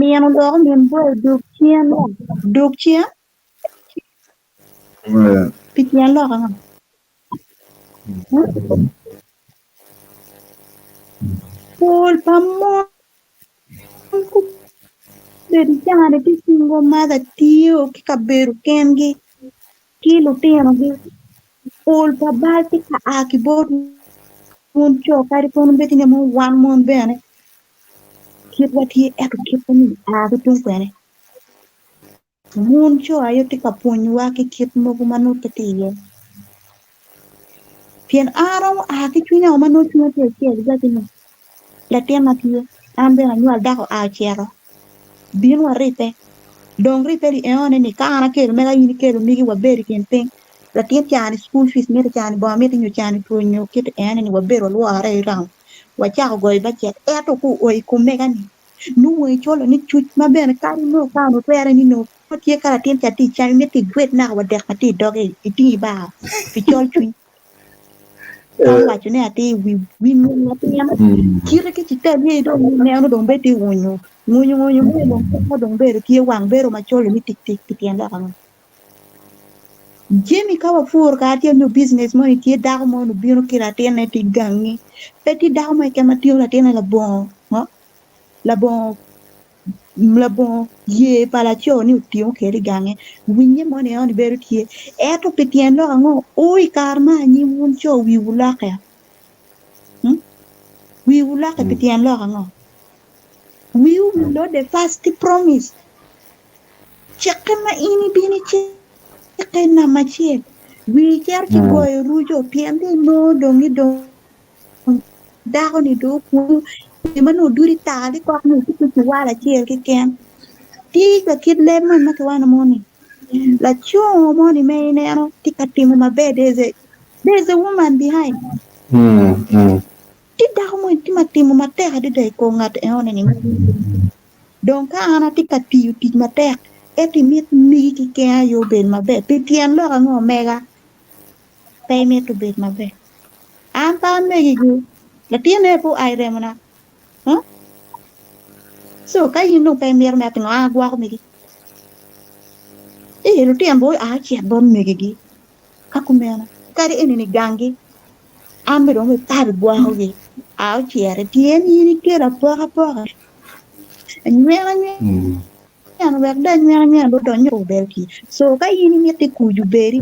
mino dok min boyo dog cen dog cen pi tyen lok ango? Pol pa mon gubedo cani ki single mother tiyo ki kabedo kengi ki lutinogi. Pol pa bal tye ka a ki bot mon co kadi kono bed ni wan mon bene kitwa tye ento kitwa ni a ki tung kwene. Wun co aye wutye ka pwonyowa ki kit mogo ma nongo pe tye iye. Pien an aromo a ki cwinya ma nongo cwinya tye acel iwaci ni, 'Latinna tye, an bene anywal dako oa ocito, bin waribbe. Dong ribbe ni enone ni ka an akelo mega in ikelo megi wabedo i kin piny. Latin ca-ni cukul fic mito, ca-ni bongo mito nyo ca-ni two nyo kit ene ni wabedo walwore i raun wacako goyo bacet ento ka oo i kom mega-ni Nongo wangi colo ni cuc ma bene kadi nongo ka onongo twere ni nongo pe tye ka latin ca tye i cam imito igwed naka wa dek ma tye i doge iting ibar pi col cwiny. Ka owaco ne atir wi wi min latin kite ki cital ye dong neno dong bedo tye wunyu ngunyu ngunyu me dong kwo dong bedo tye wang bedo macol ni tik tik pi tyen lok ango. Jami ka wapuro kare tye nyo business moni tye dako mo obino ki latinne tye gangi pe tye dako mo keken ma tingo latinne labongo ngo labongo labongo ye pa laco ni otingo kwede i gange winye moni enoni bedo tye ento pi tyen lok ango o i kare ma anyim wun co wiwu lokke wiwu lokke pi tyen lok ango wiwu wilode first promise Cikke ma in ibino icikke namba acel, wii cito ci goyo ruco pien dong inongo dong ni dong dako-ni dong okwongo ma nongo dudi tar likok nongo tye ki cuwal acel keken. Tye ka kit leb moni ma kiwaco moni laco moni ma ineno tye ka timo maber there is a woman behind. Tye dako mo tye ma timo matek adada i kom ngat enoni-ni. Dong ka an atye ka tiyo tic matek, ento imit migi keken aye obed maber, pi tyen lok ango omega pe imito obed maber? An pe amegi-gu, latinne pe oa i remona. Huh? So ka in dong pe imito mere pingo an agwoko megi? Ee, lutino bene oa ocit bot megigi. Ka kumeno, kadi eni-ni ganggi, an bene dong pe abigwokogi. A ociti, pien in ikelo apokapoka, anywena nywena, wek dong anywena nywena dong odony i bedo ki. Co ka in imiti kuc obedi,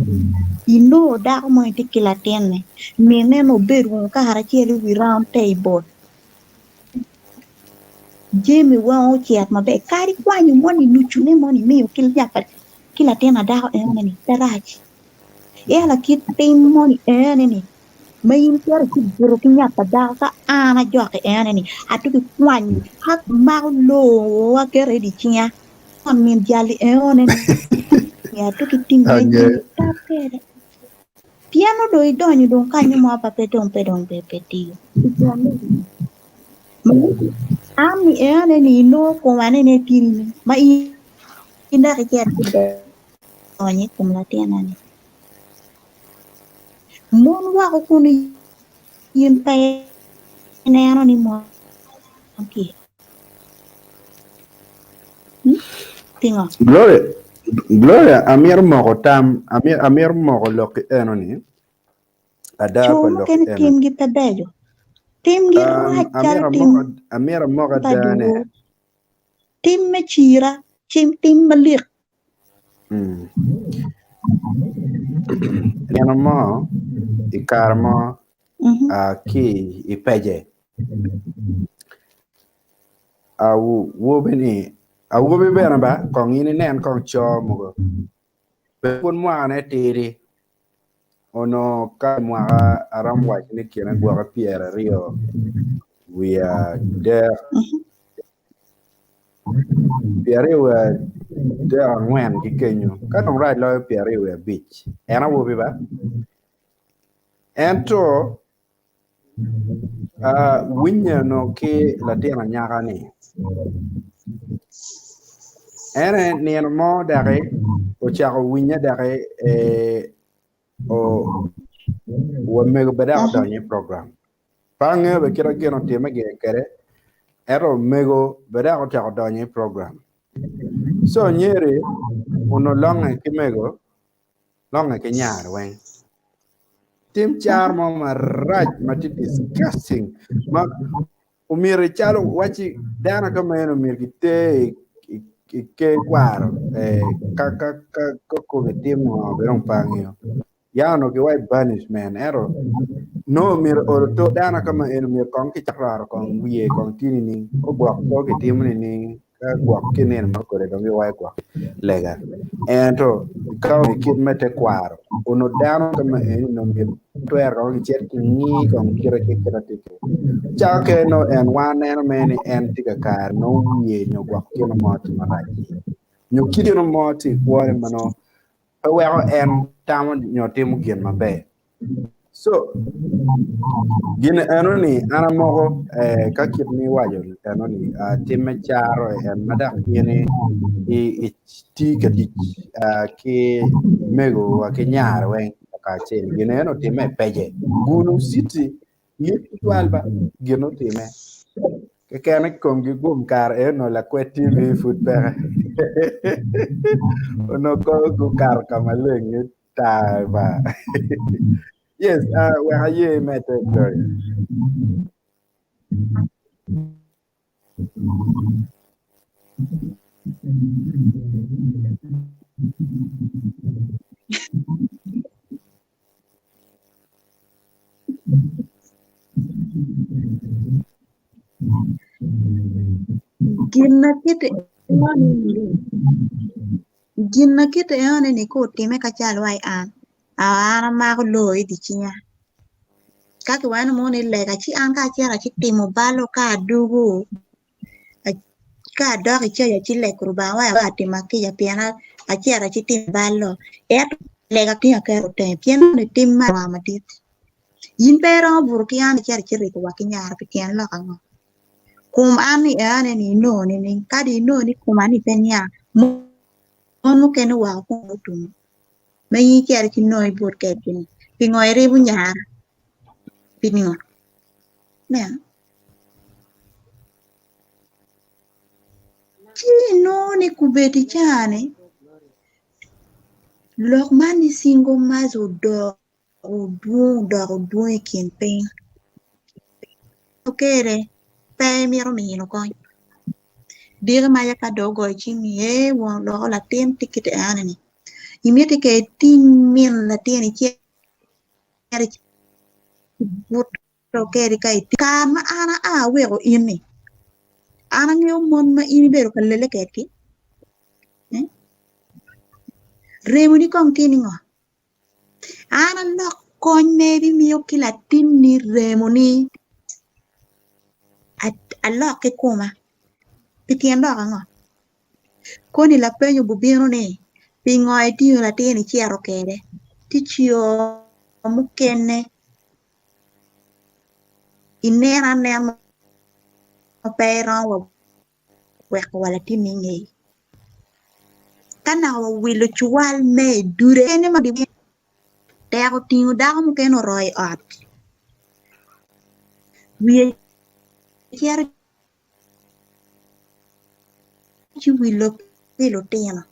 inongo dako mo tye ki latinne, minne nongo obedo wunu karacel i wi round table, jami weng ocit maber, kadi kwanyo moni nucune moni imiyo ki latin adako enoni pe rac. Ento lakit tim moni enoni ma in icito ci ibuto ki ngat pa dako ka an ajok enoni atuki kwanyo amako lowo aketo i dye cinga on min jali enoni atuki tingo Ange. tap kwede pien nongo dong idonyo dong kanyo mo pa pe dong pe dong pe tiyo. An ni enoni inongo koma ni tye ma in dok icito ki donyo i kom latinna-ni. Mon woko kun in pe ineno ni mon tye. Hmm? Pingo? Gloria, Gloria, amito moko tam, amito moko lok ki eno-ni, ada Co pa lok ki mukene eno-ni. timgi pe beco. Timgi rac calo Amito tim amoko, amito amoko pa adane. dyewor. Tim me cira, tim malik. Nino mo, i kare mo, ki i pece, awobi-ni, awobi bene ba, kong in inen kong co mogo, pe pud mwakane tidi, onongo ka mwaka aromo waco ni kine gwoke 23 24 ki kenyo ka dong rac loyo 25 en awobi ba ento winye onongo ki latin anyaka ni en aye nino mo doki ocako winye doki wa mego bene dok odonyo i program Pe angeyo bene kit ma gin otimme gire kwede, ento omego bene dok ocako donyo i program. Co nyeri onongo longe ki mego, longe ki nyare weng. Tim caro mo marac ma tye disgusting ma omyero calo wacci dano ka meno myero giter i ker kwaro ka kome timo ngo bene dong pe angeyo. Ya onongo giwaco banishment ento nongo myero olo to dano ka ma eni myero kong kicak roro kong wiye kong tye nining ogwok ko kitimo nining ka gwok ki nino mo kode dong giwaco gwok lega ento ka i kit me tekwaro onongo dano ka ma eni onongo myero twero kong gicit kingi kong kite ki kite tye kwede cako kene nongo en wan neno mere ni en tye kakare nongo wiye nyo gwok gin mo tye marac nyo kit gin mo tye i kwone ma nongo pe weko en tamo nyo timo gin maber. So, gin eno-ni an amoko eh, ka kit ma iwaco eno-ni ah, tim me caro en ma dok in iti ka tic ah, ki mego wa ki nyare weng kacel gin eno otimme i pece Gulu city lit tutwal ba gin otime kekene komgi gum kare eno lakwed TV pud peke onongo kong gukato ka maleng ni tar ba yes uh, wek aye imedde Gloria. Gin ma kite gin ma kite enoni ni ka otime ka calo wai an, an amako loo i dye cinga ka kiwaco ni mono ni lega ci an ka acito acitimo bal ka adwogo Ka adok i caja ci lego Lubanga wek atima kica pien acito acitimo bal-lo, ento lega tinga aketo tenge pien nongo ni tim man awanga madit. In pe iromo buto ki an icito iciribo wa ki nyara pi tyen lok ango? Kom an ni ane ni inongo nining? Kadi inongo ni koma ni pe niang, mon mukene wako kome otum ma in icito ci nongo ibut kedgi ni pingo iribo nyara? Pi ningo? Ineno? Ci inongo ni kubedi caa-ni lok man ni single mothers odok dwong odoko dwong i kin piny okere pe imito mino kony diki maca ka dong ogoyo cim ni ee won oloko latin tye kite eno ni imiti ke iting min latin icit ibut kede ka itye kare ma an aa aweko in ni an angeyo mon ma in ibedo ka lele kedgi remo ni kong tye ni ngo An alok kony ma ibimiyo ki latinni remoni, alok ki koma. Pi tyen lok ango? Koni lapeny obubino ni, pingo itingo latin icito kwede? Ci co mukene ineno anena ma pe iromo wa weko wa latinni i ngeye. Ka naka wawilo cuwal me i dude kene ma tek otingo dako mukene oroyo i ot wiye cito ci wilo pi lutino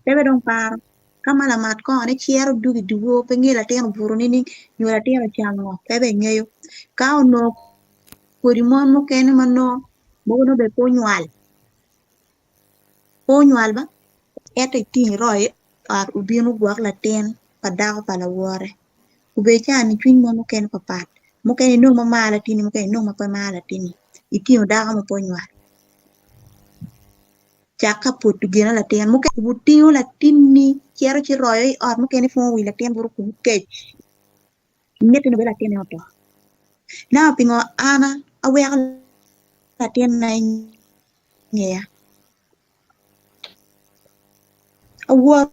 pe bene dong paro ka ma lamat kongo ne cito dugo i dyewor pe ngeyo latin obuto nining nyo latin ocamo ngo pe bene ngeyo ka onongo kodi mon mukene ma nongo mogo nongo bene pe onywal pe onywal ba ento iting iroyo i ot obino ogwok latin pa dako pa lawote obedo caa ni cwiny mon mukene papat mukene inongo ma maro latinni mukene inongo ma pe maro latinni itingo dako ma pe onywal. Cak ka poto gine latin mukene otingo latinni cito ci royo i ot mukene pwongo wi latin buto kunu kec mitte ni wek latinne oto. Now pingo an aweko latinna i ngeya awoto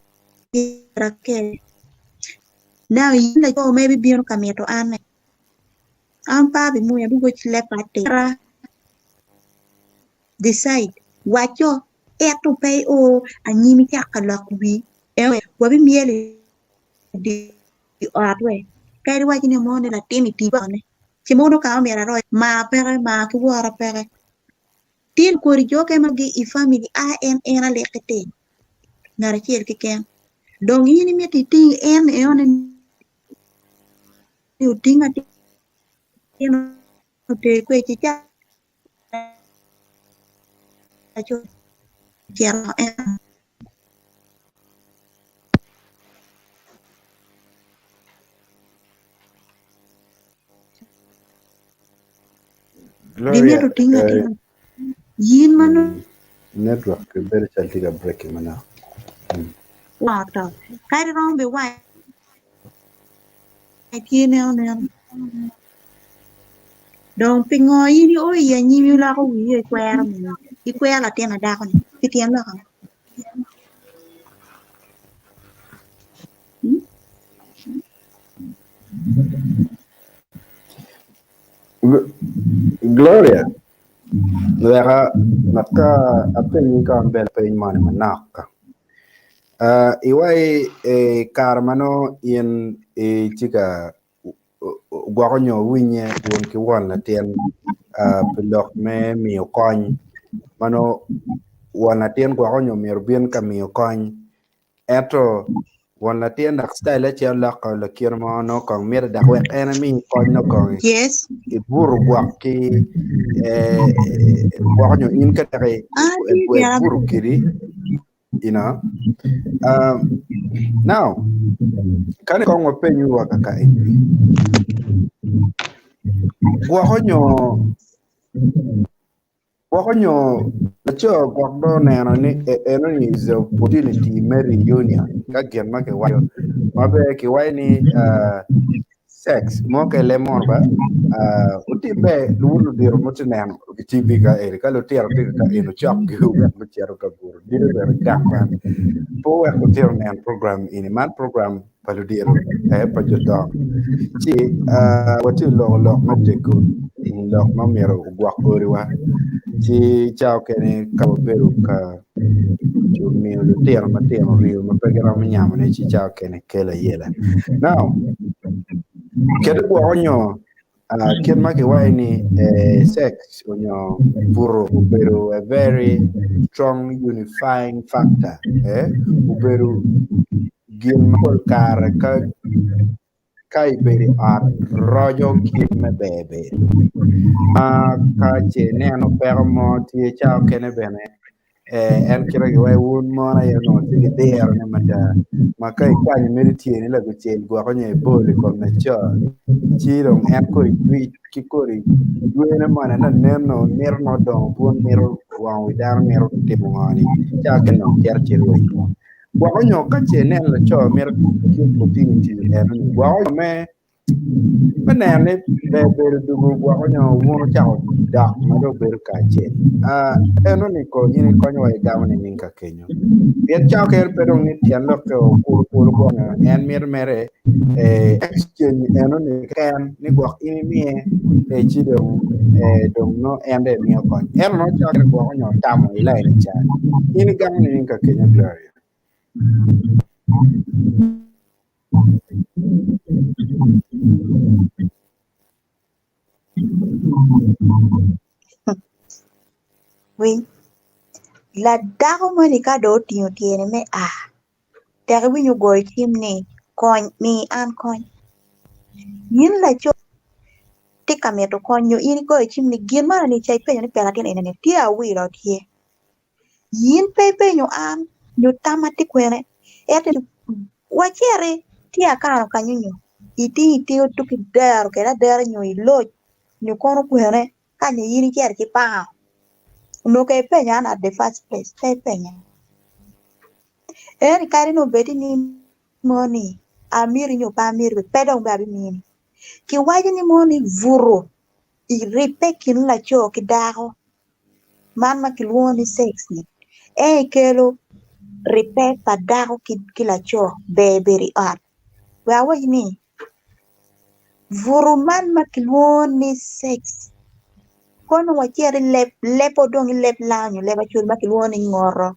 gira kede now in laco ma ibibino ka mito an-ni an pe abimwonya abiwec leb atira. Decide, waco, ento pe io anyim icak ka loko wii, wabimyelo i dye ot we, kadi iwaco ni mono ni latin i tic ne, ci mono ka omyero aroc, mar peke, mar ki woro peke. Tin kodi jo okene ma gi i family a en en aliki ti, ngat acel keken. Dong in imito iting en enoni ni oting atin oter kwede ci cak Gloria, Gimito tingo eh, atinga. Yin ma mm, network bedo cal tye ka breaking manok. Mm. nongo oto. Kadi romo be wange tye neno neno. Dong pingo in io i anyim iloko wii ikwero mini? Ikwero latin adako ni pi tyen lok ango? Hmm? Gloria, weka naka apenyi ka bene peny moni manok. Uh, iwai e kare ma nongo in itye ka gwoko nyo winye wun ki won latin uh, pi lok me miyo kony ma nongo won latin gwoko nyo myero obin ka miyo kony ento won latin dok style ce oloko lakite mo nongo kong miti dok wek en emi kony nongo kong Yes. ibuto gwok ki eh, gwoko nyo in ka dok An atye gira ibuto kedi you know now kani kong wapenyu wa kaka eni gwoko nyo gwoko nyo laco gwok dong oneno ni enoni is the opportunity me reunion ka gin ma kiwaco ma ber kiwaco ni sex mo ka ilemo ba wutim ber luwot ludito ma tye neno i TV ka eni ka lutino tye ka eno cok gi wek gucito ka buto dito bene gang man pe wuwek lutino onen program eni man program pa ludito eh, pa jo dongo. Ci uh, watye loko lok me tego lok ma myero ogwok odiwa. Ci ca okene ka wabedo ka miyo lutino matino ringo ma pe giromo nyamone ci ca okene kelo ayela. Now, kit gwoko nyo uh, kit ma kiwaco ni eh, sex onyo buto obedo a very strong unifying factor eh, obedo gin ma pol kare ka ka ibedo i ot roco kit me ber bedo ma ka ce ineno peko mo tye ca okene bene eh, en kite giwaco wun mon aye onongo tye ki dirone mada ma ka ikwanyo mere tyeni lagucel gwoko nyo ibolo i kom laco ci dong en kodi dwic ki kodi dwene moni ento neno mito nongo dongo bun mito wango wi dano mito timo ngo ni ca kene dong cito ci rwenyo gwoko nyo ka ce ineno laco mito ki opportunity eno ni gwoko nyo me Me neno ni ber bedo dugu gwoko nyo wun wucako dok ma dong wubedo kacel. Eno ni ko in ikonyo wa igamo nining ka kenyo? Pien ca okene pe dong ni tyen lokke okulu kulu gwok nyo en mito mere exchange eno ni keken ni gwok in imiye ci dong dong nongo en dong emiyo kony. Ento nongo ca okene gwoko nyo otamo i lain ca. In igamo nining ka kenyo Gloria? Winy, ladako moni ka dong otingo tyene me a, tek iwinyo ogoyo cim ni kony mi an kony. In laco tye ka mito kony nyo in igoyo cim ni gin man eni ca ipenyo ni pek atin eni tye awilo tye. In pe ipenyo an nyo tamma tye kwene, ento waciti tye akano kanyo nyo itingo itingo tuk idero kwede adera nyo iloc nyo kono kwene ka nyo in icito ki pango onongo kong ipenya an at the first place pe ipenya. Ento kadi nongo obed ni mo ni amiti nyo pe amiti pe dong bene abimini. Kiwaco ni mo ni buto iribbe i kin laco ki dako man ma kilwongo ni sex ni en aye kelo ribbe pa dako ki laco ber bedo i ot wek awac ni buto man ma kilwongo ni sex kono wacit i leb leb dong i leb lango nyo leb acoli ma kilwongo ni ngoto.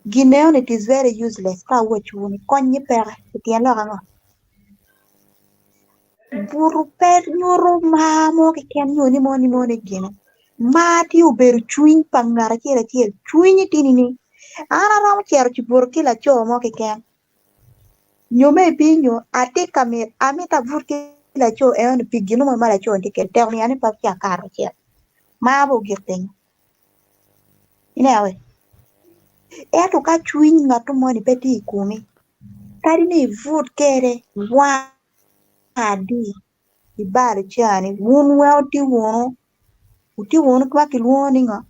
Gin eno it is very useless ka awacciwu ni konnye peke pi tyen lok ango? Buto pe nyuto mar mo keken nyo ni mo ni mo ni gine mar tye obedo cwiny pa ngat acel acel cwinyi tye nining? An aromo cito ci buto ki laco mo keken nyo me ipinyo atye ka mito amito abut ki laco eno ni pi gin mo ma laco ni tye kwede tek omiya ni pe ci akato acel mar bene ogik pingo. Ineno we? Ento ka cwiny ngat moni pe tye i komi, kadi ni ibut kwede wang adi ibalo cani, wun weng wutye wunu, wutye wunu ma kilwongo ni ngo?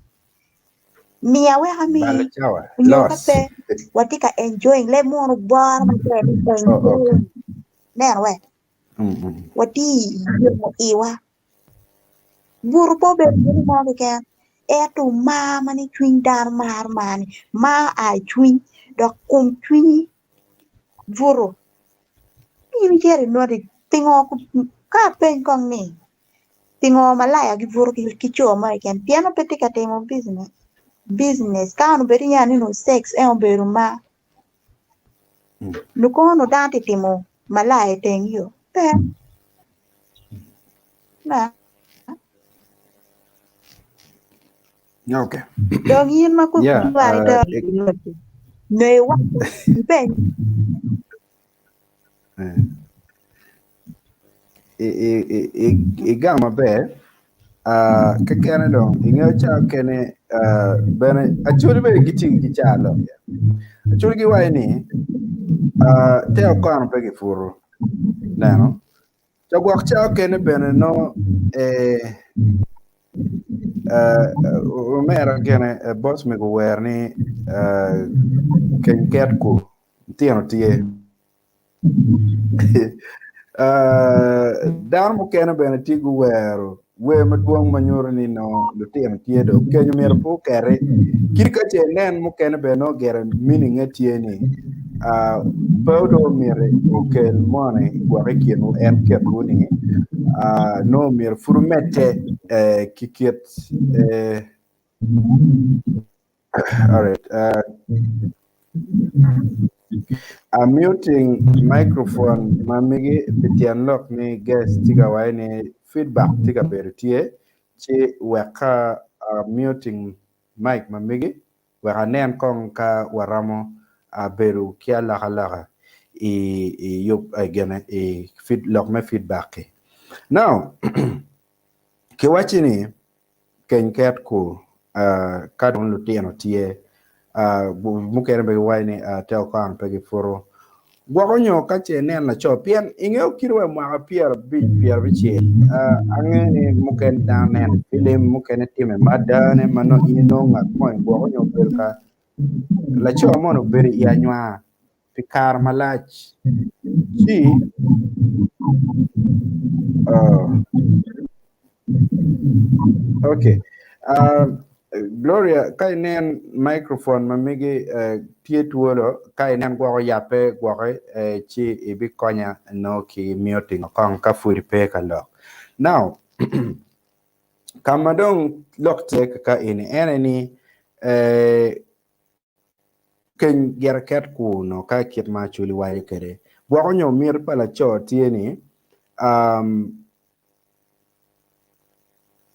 Miya wek ami Balo cawa, nyo ka loss. pe watye ka enjoying leb munu boro maber ni Oh, okay. enjoying. Ineno we? Mm, mm. Watye i yomo iwa. Buto pe obedo gin mo keken ento mar ma ni cwiny dano maro mar-ni, mar oa i cwiny dok kom cwinyi buto in icito inoti pingo ka apeny kong ni pingo malaya gibuto ki co mo keken pien nongo pe tye ka timo business ka onongo bed ni nongo sex en obedo mar nongo kono onongo dano tye ka timo malaya i teng yo pe. Okay. Dong in ma kong Yeah, idwaro uh, nyo iwaco ipeny. Eh. I, i, i, i, i gang maber uh, kekene dong ingeyo ca kene uh, bene acholi bene gitye ki ca lok ya. Acholi giwaco ni uh, te okono pe gipuro neno Co gwok ca okene bene nongo eh, eh, omera gene eh, boss mego wer ni eh, keny ket ku tino tye Eh, dano mukene bene tye guwero. Wer madwong ma nyuto ni nongo lutino tye dong kenyo myero pe oketi. Kit ka ce inen mukene bene nongo gire meaning-nge tye ni ah, pe dong myero okel moni gwok i kinwu en ketwu ni ah, nongo myero pud omedde eh, ki kit eh, all right, uh, I'm muting microphone ma migi pi tyen lok ni guest tye ka waco ni feedback tye ka bedo tye ci wek ka uh, muting mic ma migi wek anen kong ka waromo uh, bedo ki alokaloka i, i yub uh, gine i feed, lok me feedback ki. Now kiwaci ni keny ket ku ka dong lutino tye mukene bene giwaco ni te okon pe giputo gwoko nyo ka ce inen laco pien ingeyo kit wa mwaka pyerabic pyerabicel angeyo ni mukene dano neno i filim mukene time madane ma nongo in inongo ngat mo gwoko nyo obedo ka laco moni obedo i anywar pi kare malac ci okay Gloria ka inen microphone ma megi tye twolo ka inen gwoko yabbe gwoki ci ibikonya nongo ki miyo tingo kong ka pud ipe ka lok. Now ka ma dong lok tye ka eni en aye ni Keny gire ket kur no ka kit ma Acholi waco kwede. Gwoko nyo miti pa laco tye ni um,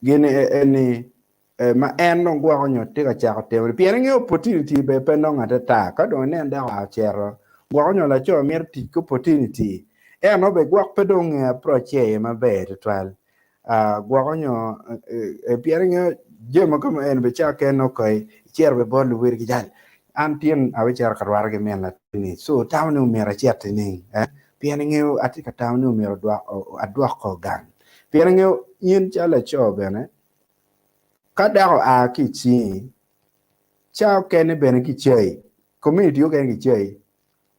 gin eni ma en dong gwoko nyo tye ka cako timo pien ingeyo opportunity bene pe nongo atata ka dong inen dako oa ocito gwoko nyo laco mito tic ki opportunity ento bene gwok pe dong ongeyo approach iye maber tutwal. Gwoko nyo pien ingeyo jami ma kama eni bene cawa kene nongo koi icito bene bot luwotgi jal an tin abicito ka rwate ki min latinni so itamo ni myero acit nining pien ingeyo atye ka tamo ni myero adwok gang pien ingeyo in calo laco bene ka dako oa ki i cingi cawa okene bene kicayi community okene kicayi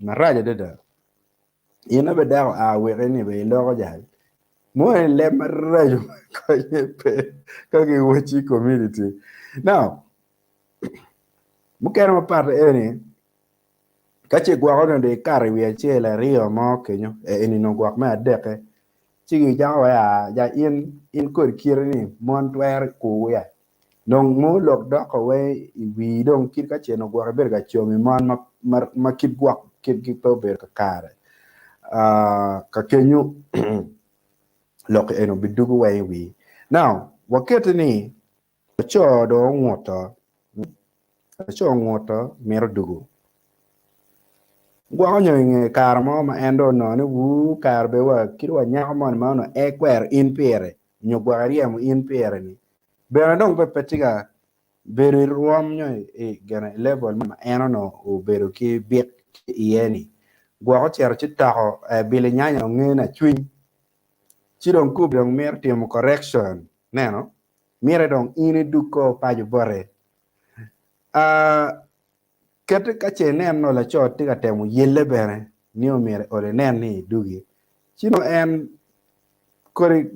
marac adada. In aye dako a weki ni bene iloko jal mo en leb maraco ma konye pe ka giwacci i community. Now, mukene mapat eni ka ce gwoko nongo dong ikato i wiye acel aryo mo kenyo eni nongo gwok me adekke ci gicako wai aa ja in in kodi kiti ni mon twero kuwu ya Dong mo lok doko weng i wii dong kit ka ce nongo gwok ibedo ka comi mon ma kit gwok kitgi pe obedo kakare ka kenyo lok eni obidugo weng i wii. Now waketi ni laco dong onguto laco onguto mito dugo gwoko nyo inge kare mo ma en dong onongo ni wuu kare bene wa kit wa nyako moni ma onongo ekwero in pire nyo gwok eryemo in pire ni bene dong pe pe tye ka bedo i rwom nyo i gine i level ma en onongo obedo ki bik ki iye ni gwok ocito ci toko bilinyanya onge na cwiny ci dong kub dong mito timo correction neno mite dong in idug ko paco bote Kete ka ce inen nongo laco tye ka temo yelle bene ni omyero olo inen ni edugi, ci nongo en kodi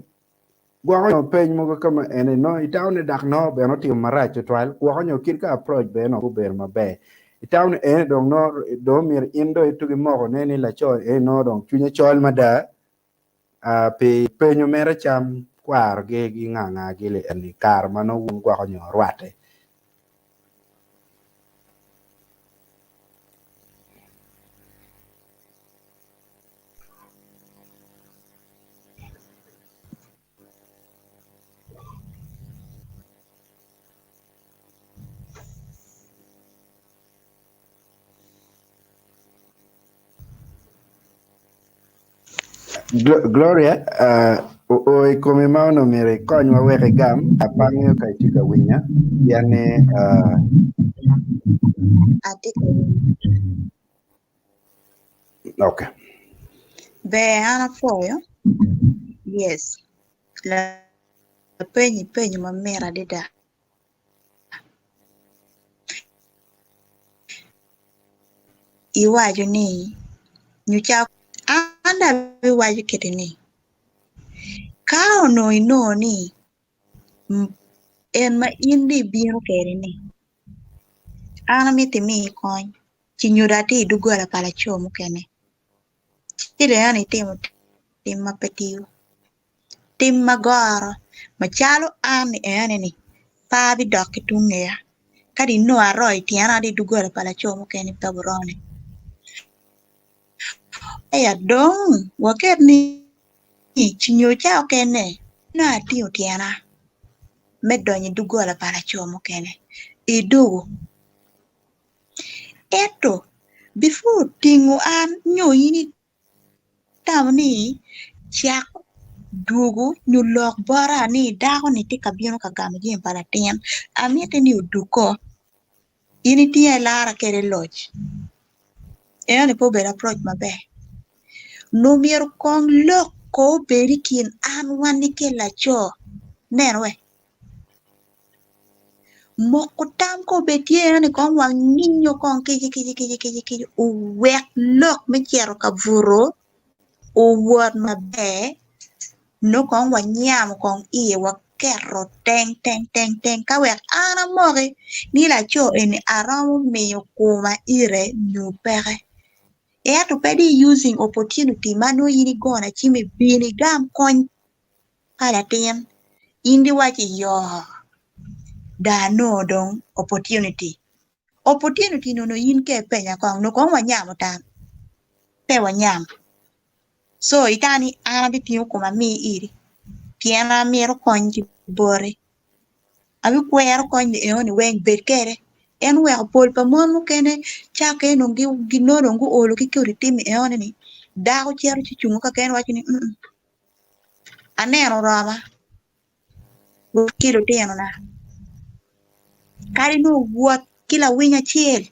gwoko nyo peny mogo ka ma eni nongo itamo ni dak nongo bene otimo marac tutwal, gwoko nyo kit ka approach bene nongo pe obedo maber. Itamo ni eni dong nongo dong omyero in dong itugi moko ne ni laco eni nongo dong cwinye col mada pi penyo mere cam kwarogi ki nga nga gi li eni kare ma nongo wun gwoko nyo rwatte. Gloria, oo i komi ma onongo myero ikonywa wek igam, pe angeyo ka itye ka winya pien ni Atye ka winyo. Okay. Ber an apwoyo. Yes. Lapeny ipenyo mamit adada. Iwaco ni, nyo ca an dong abiwaco kiti ni, ka onongo inongo ni. En ma in dong ibino kwede ni an amito imi kony ci nyo dong atye i doggola pa laco mukene ci dong eno itimo tim ma pe tiyo tim ma goro macalo an ni ene-ni pe abidok ki tung ngeya kadi inongo aroyo tyena i doggola pa laco mukene pe burone. Aya dong waket ni ci nyo ca okene nongo atingo tyena me donyo i doggola pa laco mukene idwogo ento before tingo an nyo in itamo ni cak dwogo nyo lok bota ni dako-ni tye ka bino ka gamo jami pa latin amiti ni odug-ko in itinga ilara kwede loc enoni pe obedo aproc maber nongo myero kong lok ko obed i kin an wan ki laco ineno we moko tam ko obed tye enoni kong wanginyo kong kici kici kici kici kici owek lok me cito ka buto owot maber nongo kong wanyamo kong iye waketo teng teng teng teng ka wek an amoki ni laco eni aromo miyo koma ire nyo peke ento pe di using opportunity ma nongo in igona cim ibin igam kony pa latin in di iwaci yoo dong anongo dong opportunity opportunity ni onongo in ka ipenya kong nongo kong wanyamo tam pe wanyam so itamo ni an abitingo koma amiyi iri pien amito kony ki boti abikwero kony ni enoni weng bed kwede en oweko pol pa mon mukene cakke dong ginongo dong guolo ki kodi tim enoni ni dako cito ci cungo kakene waco ni aneno oroma wot ki lutinona kadi nongo wot ki lawiny acel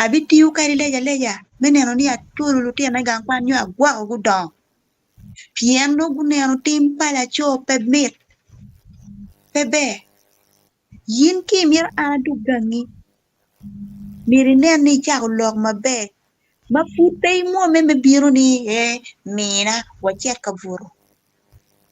abitiyo kadi leja aleja me neno ni aculo lutinona i gang kwan nyo agwoko gudongo pien nongo guneno tim pa laco pe mit pe ber. In ki imito an adug gangi, myero inen ni icako lok maber ma pud pe imwomme me bino ni ee mina wacit ka buto.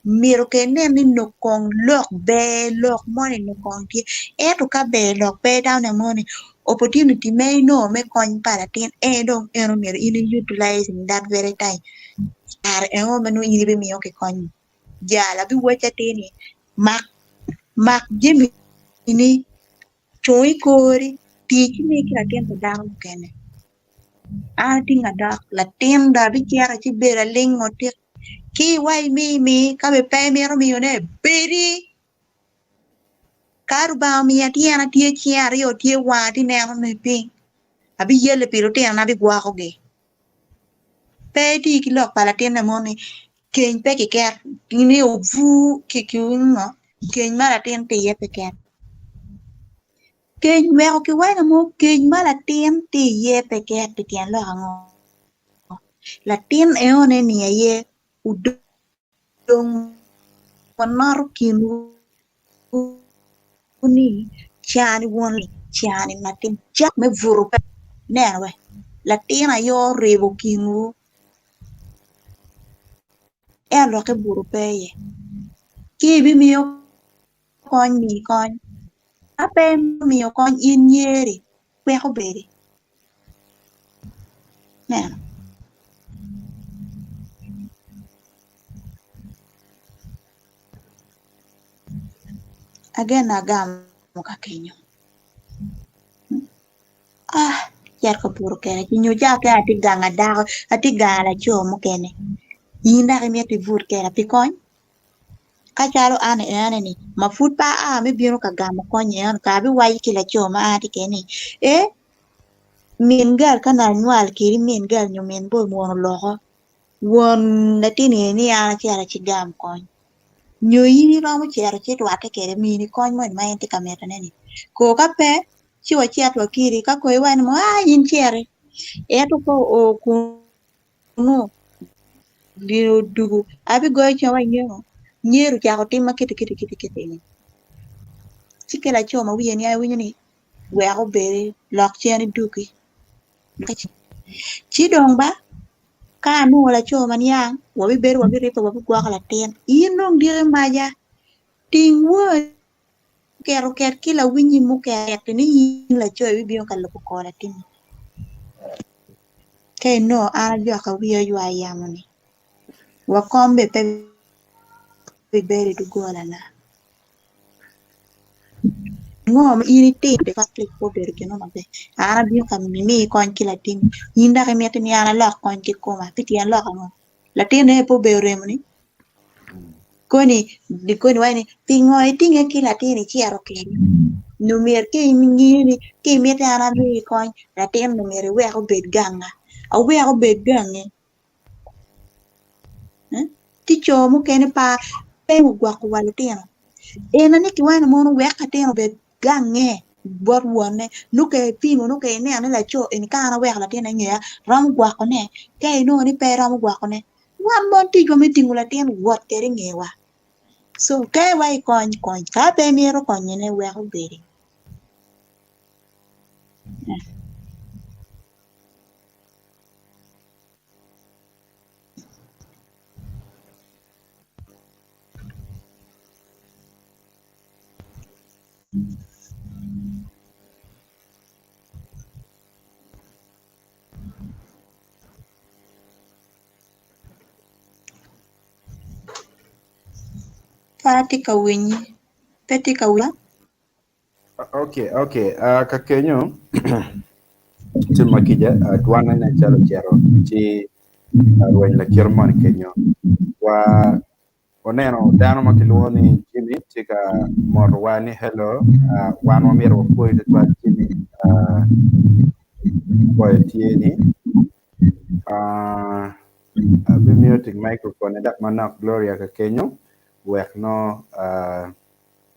Myero kong inen ni nongo kong lok ber lok moni nongo kong tye ento ka ber lok pe itamo ni ango ni opportunity ma inongo me kony pa latin en dong eno myero in i utilizing that very time kare eno ma nongo in ibimiyo ki kony-nyi. Jal abiwacci atir ni mak mak jamini cung i kori ti ci mi ki latin pa dako mukene. An atingo adok latin dong abicito ci bedo aling otik ki iwaci mi mi ka bene pe imito miyone bedi ka Rubanga omiya tyena tye cinga aryo tye wanga tye neno ni piny abiyelle pi lutinona abigwokogi pe iti ki lok pa latinne mo ni Keny pe kiket ni obur ngo keny ma latin tye iye pe ket keny weko kiwaco mo keny ma latin tye iye pe ket pi tyen lok ango latin enoni ni aye odong wanoto kinwu ni cani won cani latin cak me buto pe ineno we latin aye oribo kinwu. Ento lokke buto pe iye, ci ibimiyo kony mi kony, ka pe imiyo kony in nyeri wek obedi. Ineno? Ageno agamo ka kenyo. Ah, cito ka buto kene ci nyo ca kene atye ganga dako, atye ganga laco mukene, in dok imito ibut keda pi kony? Ka calo an ene-ni ma pud pe aa me bino ka gamo kony eno kara abiwaco ki laco ma an atye kwede ni ee min gal ka nongo anywal kedi min gal nyo min boy won oloko won latin eni ni an acito acigam kony. Nyo in iromo cito ci irwatte kwede mini kony moni ma en tye ka mitone-ni kor ka pe ci wacit wakiri ka kong iwaco ni mo aa in citi ento ka oo kunu gin odugu abigoyo cen wa ingeyo nyero ocako tim ma kiti kiti kiti kiti ni ci ki laco ma wiye niang winyo ni wek obedi lok cen idugi ci dong ba ka anongo laco ma niang wabibedo wabiribbe wabigwoko latin in dong diki maca. Ting wor oketo ket ki lawinyi muketo ni in laco ibibino ka lubo kor latinni. Ka inongo an ajwaka wiya oywa i yamo-ni, wa kom bene pe bibedo i doggolana. Ngo ma in itimo pi pe obedo gin mo maber? An abino ka miyi kony ki latinni, in dok imito ni an alok kony ki koma pi tyen lok ango? Latin aye pe obedo remoni? Koni koni waco ni pingo itinge ki latin icito kwede nyo myero ka ingeyo ni ka imiti an amiyi kony latin ni myero iwek obed ganga awek obed gangi tye co mukene pe ogwoko wa lutino ena ni kiwaco ni mono wek latin obed gange bot wonne nongo ka ipimo nongo ka ineno ni laco eni ka an aweko latin ingeya romo gwokone ka inongo ni pe romo gwokone wan mon ticwa me tingo latin wot kwede ingewa so ka wa ikony kony ka pe imito konyone wek obedi. Pe atye ka winyi, pe itye ka winya? Okay, okay. Uh, ka kenyo timo kica uh, dwane nen calo ocito ci uh, rweny lakite moni kenyo wa Waneno dano ma kilwongo ni Jimmy tye ka motowa ni hello wan wamito wapwoyi tutwal Jimmy pwoyo tye ni abimiyo tic microphone dok manok Gloria ka kenyo wek nongo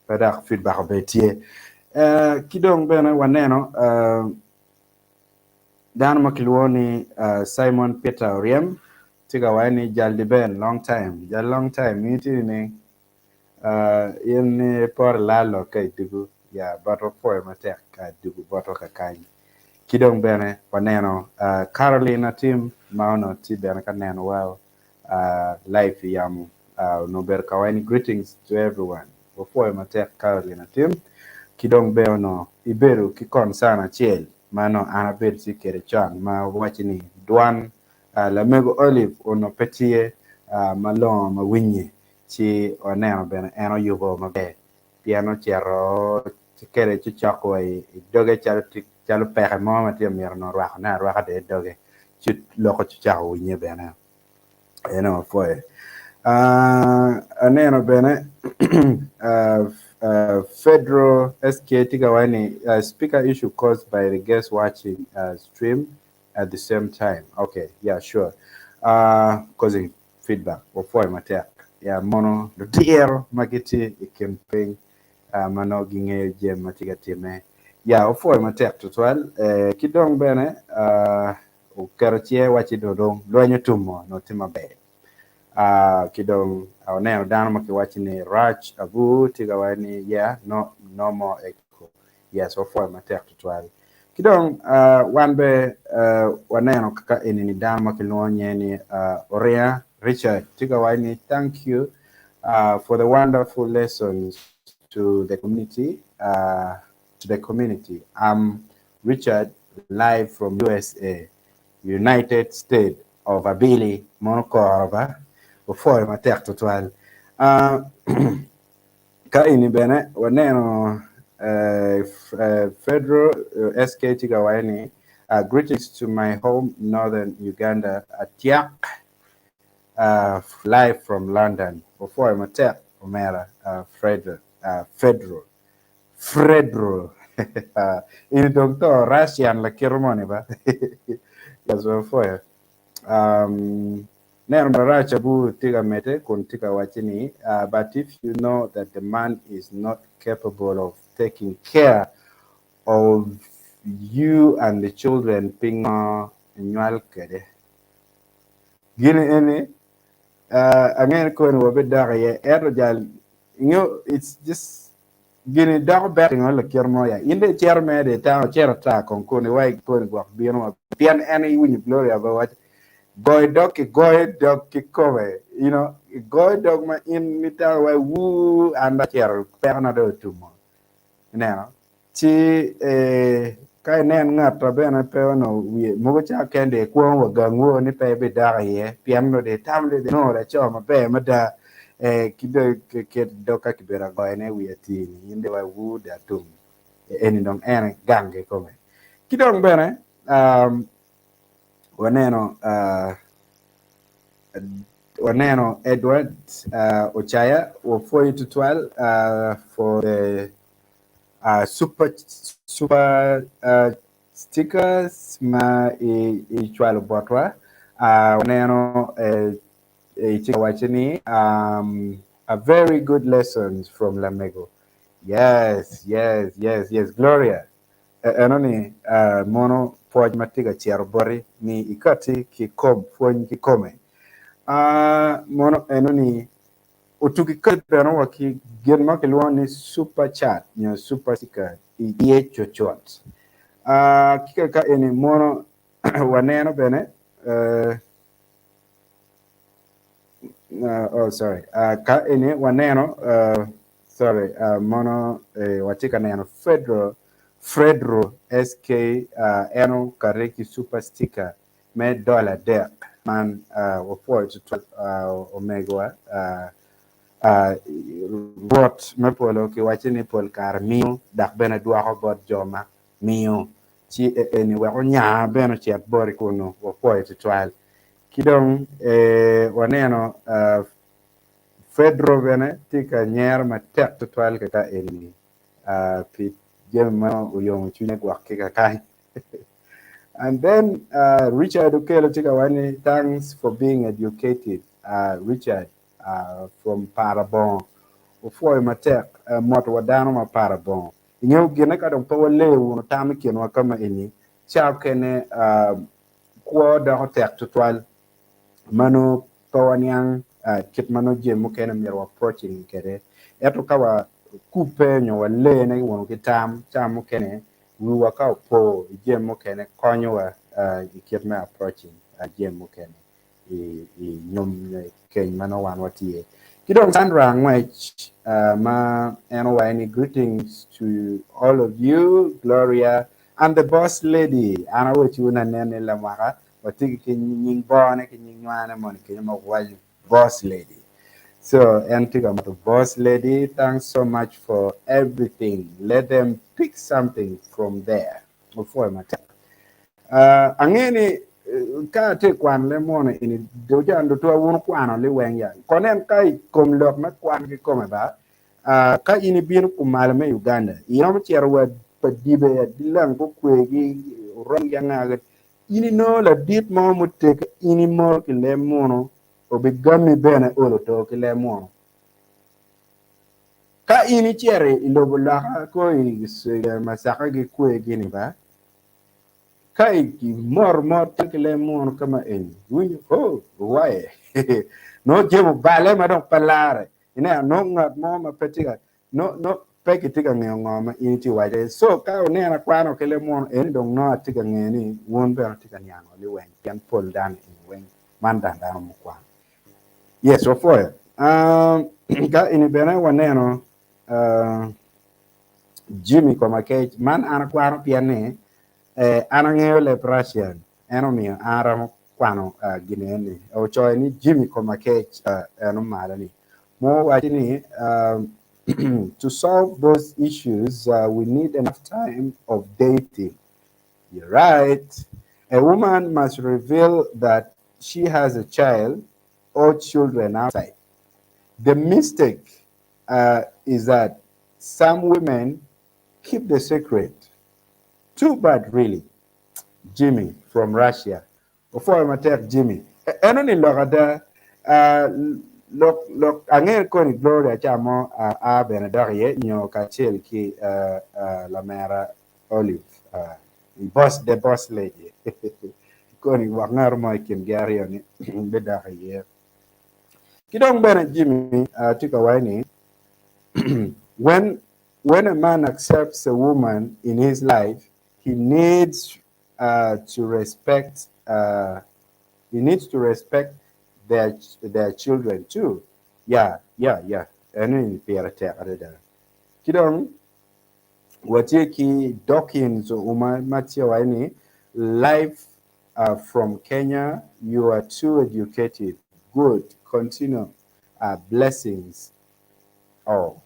pe dok feedback obed tye ki dong bene waneno Dano ma kilwongo ni Simon Peter Oryem tye ka waco ni jal di Ben long time jal long time in itye nining in ni iporo ilal lok ka idugu ya but wapwoyo matek ka dugu botwa kakany ki dong bene waneno Caroline Atim ma onongo tye bene ka nenowa live i yamo onongo obedo ka waco ni greetings to everyone wapwoyo matek Caroline Atim ki dong bene onongo ibedo ki concern acel ma nongo an abedo tye kwede con ma wacci ni dwan lamego Olive onongo pe tye malongo ma winye ci waneno bene en oyubo maber pien ocito kwede cocok wa i doge calo peke mo ma tye myero onongo orwakone arwaka dong i doge ci loko ci ocako winye bene. En aye wapwoye. Aneno bene Federal SK tye ka waco ni speaker issue caused by the guest watching stream at the same time. Okay, yeah, sure. Causing feedback. Wapwoyo matek. Yeah, mono ludiro ma gitye i kin piny ma nongo gingeyo jami ma tye ka timme. Yeah, wapwoyo matek tutwal. Ki dong bene Oketo cinge wacci dong dong lweny otumo nongo tye maber. Ki dong oneno dano ma kiwacci ni Raj Abu tye ka waco ni yeah no no more echo. Yes wapwoyo matek tutwal. Ki dong wan be waneno kaka eni ni dano ma kilwongo nyinge ni Oringa Richard tye ka waco ni thank you for the wonderful lessons to the community to the community. I'm Richard live from USA, United State of Abili mono koro ba opwoyo matek tutwal. Uh, ka ini bene waneno uh, uh, Federal uh, SK tye ka waco ni uh, greetings to my home northern Uganda Atiak uh, live from London. Opwoyo matek omera uh, Federal, uh, Federal. Fredro ini dong to Russian lakite moni ba yes wapwoyo um, neno marac abu tye ka medde kun tye ka wacci ni uh, but if you know that the man is not capable of taking care of you and the children pingo inywal kwede gini eni uh, angeyo ni koni wabidok iye ento jal ingeyo it's just Gini doko ber pingo lakite mo ya in dong icito mere dong itamo acito ata kong kun iwai koni gwok bino ma pien en iwinyo Gloria ba waco goyo dog ki goyo dog ki kome you know. Igoyo dog ma in itamo wai wuu an dong acito pekona dong otumo. Ineno? Ci eh, ka inen ngat ma bene pe onongo wiye mogo ca keken dong ikwongo wa gangwu ni pe ibidok iye pien onongo dong itamo ni inongo laco maber mada eh, ki dong kit dog ka kibedo agoyone wiye atir-ni in dong iwaco wuu dong atum eni dong en gang kikome. Ki dong bene um, waneno uh, waneno Edward uh, Ochaya wapwoyo tutwal uh, for the uh, super super uh, stickers ma icwalo botwa. Uh, waneno eh, itye ka waco ni um, a very good lessons from Lamego. Yes, yes, yes, yes. Gloria, eno ni uh, mono pwoc ma tye ka cito boti ni ikati ki kom pwony kikome. Uh, mono eno ni otugi kati bene wa ki gin ma kilwongo ni super chat nyo super sticker i iye cucut. Uh, ki kaka eni mono waneno bene uh, uh, oh sorry uh, ka eni waneno uh, sorry uh, mono eh, watye ka neno Fredro Fredro SK uh, en okati ki super sticker me dola adek man uh, wapwoyo tutwal uh, omegowa uh, uh, Rwot me polo kiwaco ni pol kare miyo dok bene dwoko bot jo ma miyo ci eni wek onya bene ocit boti kunu wapwoyo tutwal. Ki dong eh, waneno uh, Fredro bene tye ka nyero matek tutwal kaka eni uh, pi jami ma oyomo cwinye gwok ki kakany. And then uh, Richard Okello tye ka waco ni thanks for being educated uh, Richard uh, from Parabongo. Opwoyo matek uh, moto wa dano ma Parabongo. Ingeyo gine ka dong pe waleyo wunu tam i kinwa ka ma eni ca okene uh, kwo doko tek tutwal ma nongo pe waniang uh, kit ma nongo jami mukene myero wa approaching kwede. Ento ka wakubbe nyo walene wunu ki tam ca mukene wiwa ka opo i jami mukene konyowa uh, i kit me approaching uh, jami mukene i, i nyom nyo i keny ma nongo wan watye. Ki dong Sandra Angwec uh, ma en owaco ni greetings to all of you, Gloria and the boss lady. An awecciwu nanen ni lamwaka watye ki nying bone ki nying nywane moni kenyo ma waco boss lady. So en tye ka moto boss lady, thanks so much for everything. Let them pick something from there. Opwoyo matek. Uh, ange ni eh, ka atye kwano le mono eni dojan dotwa wun kwano liweng ya. Konen ka i kom lok me kwan ki kome ba, uh, ka in ibino kumalo me Uganda, iromo cito wa pa dibe adilang gukwegi orong yanga in inongo ladit mo mutege in imor ki lem muno obigami bene olo to ki lem muno. Ka in icito i lobo loka ko i Masaka ki kwe gini ba, ka imoro mot ki lem muno ka ma eni, iwinyo, ho, waye. Nongo jami obale ma dong pe lare. Ineno, nongo ngat mo ma pe tye ka, no, no, pe kitye ka ngeyo ngo ma in itye waco. So, ka wuneno akwano ki lem muno, eni dong nongo atye ka ngeyo ni wun bene wutye ka niango liweng, pien pol dano eni weng man dang dano mukwano. Yes, wapwoyo. Um, ka eni bene waneno uh, Jimmy Komakech, man an akwano pien ni eh, an angeyo leb Russian, en omiyo an aromo kwano uh, gin eni. Ocoyo ni Jimmy Komakech uh, en omalo ni. Mo waco ni um, to solve those issues uh, we need enough time of dating. You're right. A woman must reveal that she has a child or children outside. The mistake uh, is that some women keep the secret. Too bad, really. Jimmy from Russia. Opwoyo matek Jimmy. Eno ni lok ada uh, lok lok ange koni Gloria ca mo uh, a bene dok iye nyo kacel ki uh, uh, lamera Olive uh, boss the boss lady koni wak ngat mo i kingi aryo ni bidok iye. Ki dong bene Jimmy uh, tye ka waco ni when when a man accepts a woman in his life he needs uh, to respect uh, he needs to respect their their children too. Yeah, yeah, yeah. Eno ni pire tek adada. Ki dong watye ki Dawkins Ouma ma tye waco ni live uh, from Kenya, you are too educated. Good, continue. Uh, blessings. Oh,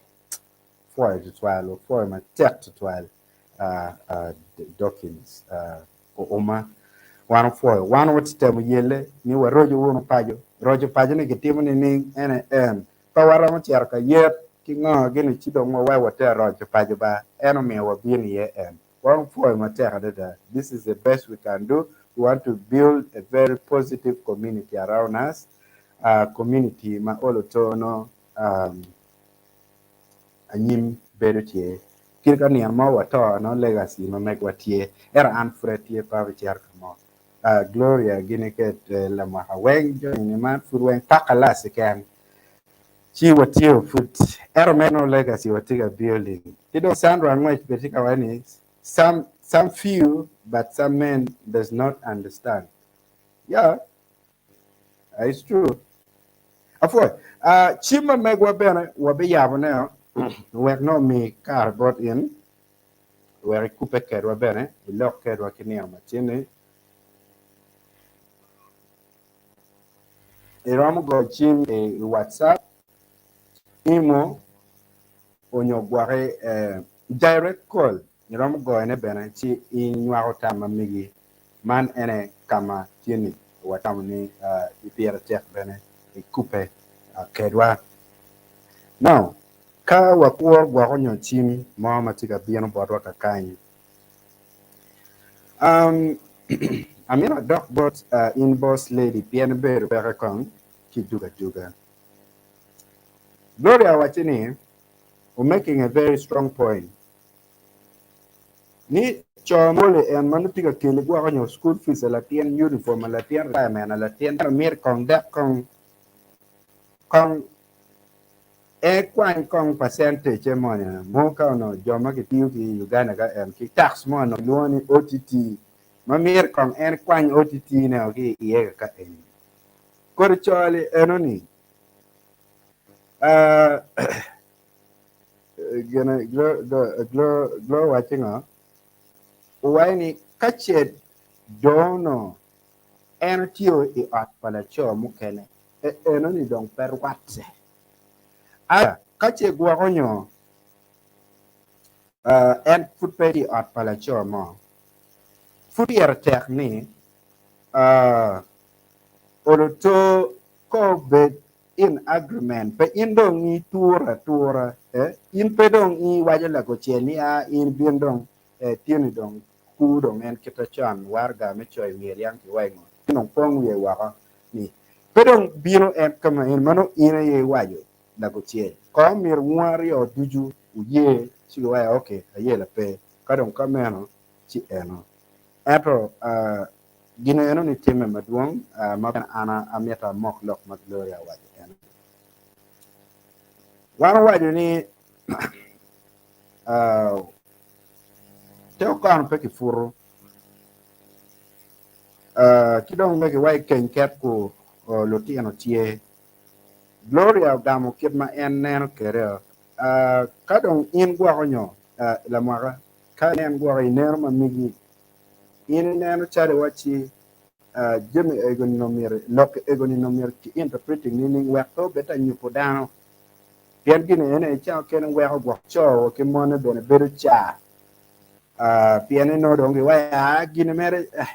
pwoyo tutwal, wapwoyo matek tutwal uh, uh, Dawkins uh, Ouma. Wan opwoyo, wan watye temo yelle ni waroco wunu paco. Roco paco ni kitimo nining? Ene en. Pe waromo cito ka yet ki ngo gini ci dong wawek water roco paco ba. En omiyo wabino iye en. Wan opwoyo matek adada. This is the best we can do. We want to build a very positive community around us. Uh, community ma olo tono um, anyim bedo tye. Kit ka nino mo wato no legacy ma megwa tye. Ento an pud atye pe abicito ka mo. Uh, Gloria gini ket uh, lamwaka weng jo ni man pud weng paka las keken. Ci watye pud ento meno legacy watye ka building. Ki dong Sandra Angwec bene tye ka waco ni some, some few but some men does not understand. Yeah, it's true. Apwoyo. Uh, cim ma megwa bene wabiyabone wek nongo omi kare bot in wek ikubbe kedwa bene ilok kedwa ki nino matin-ni. Iromo goyo cim i WhatsApp, imo, onyo gwoki eh, direct call iromo goyone bene ci inywako tam ma megi. Man ene ka ma tye ni watamo ni uh, pire tek bene ikubbe uh, kedwa. Now, ka wakuro gwoko nyo cim mo ma tye ka bino botwa kakany, um, amito adok bot uh, in boss lady pien ibedo peke kong ki duga duga. Gloria owaco ni, we're making a very strong point ni co moli en ma nongo tye ka keli gwoko nyo school fees latin, uniform latin, requirement latin, ento myero kong dek kong kong ekwany kong percentage moni mo ka onongo jo ma gitiyo ki i Uganda ka en ki tax mo onongo kilwongo ni OTT ma myero kong en kwany OTT ne ki iye ka eni. Kodi coli eno ni uh, gine glo glo glo glo waco ngo owaco ni ka ce dono en otiyo i ot pa laco mukene e eno ni dong pe rwatte. Aya, ka ce gwoko nyo uh, en pud pe i ot pa laco mo, pud pire tek ni uh, oloto ka obed in agreement pe in dong ituro atura eh, in pe dong iwaco lagocel ni a in bin dong eh, tye-ni dong kur dong en kite con waraga me coyo myel yang ki wa ingo ci dong pong wiye woko ni pe dong bino en ka ma in ma nongo in aye iwaco lagocel ko myero wun aryo ducu wuye ci giwaco ok aye lape ka dong ka meno ci eno ento uh, gin eno ni timme madwong uh, ma bene an amito amok lok ma Gloria owaco eno wan owaco ni uh, te okono pe kiputo uh, ki dong me giwaco keny ket ku uh, lutino tye Gloria ogamo kit ma en neno kwede uh, ka dong in gwoko nyo uh, lamwaka ka en gwoko ineno ma migi in ineno calo iwacci uh, jami ego ni myero lok ego ni myero ki interpreting nining wek pe obed anyupo dano pien gini ene ca kene weko gwok co ki mone bene bedo ca uh, pien ino dong giwaco a gini mere eh,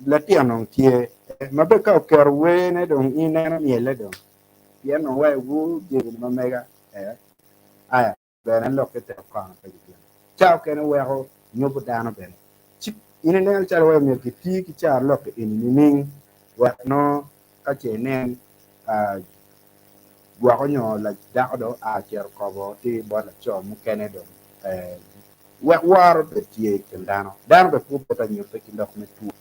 latin dong tye ma be ka oketo werne dong ineno myelle dong pien dong waco wu jami ma mega eh, aya bene lok ki teko kono pe gitimo ca okene weko nyubo dano bene ci in ineno calo waco myero kiti ki car lok eni nining wek no ka ce inen uh, gwoko nyo la dako dong a cito kobo ti bot laco mukene dong eh, wek woro bed tye i kin dano dano be pe obed anyutte ki lok me two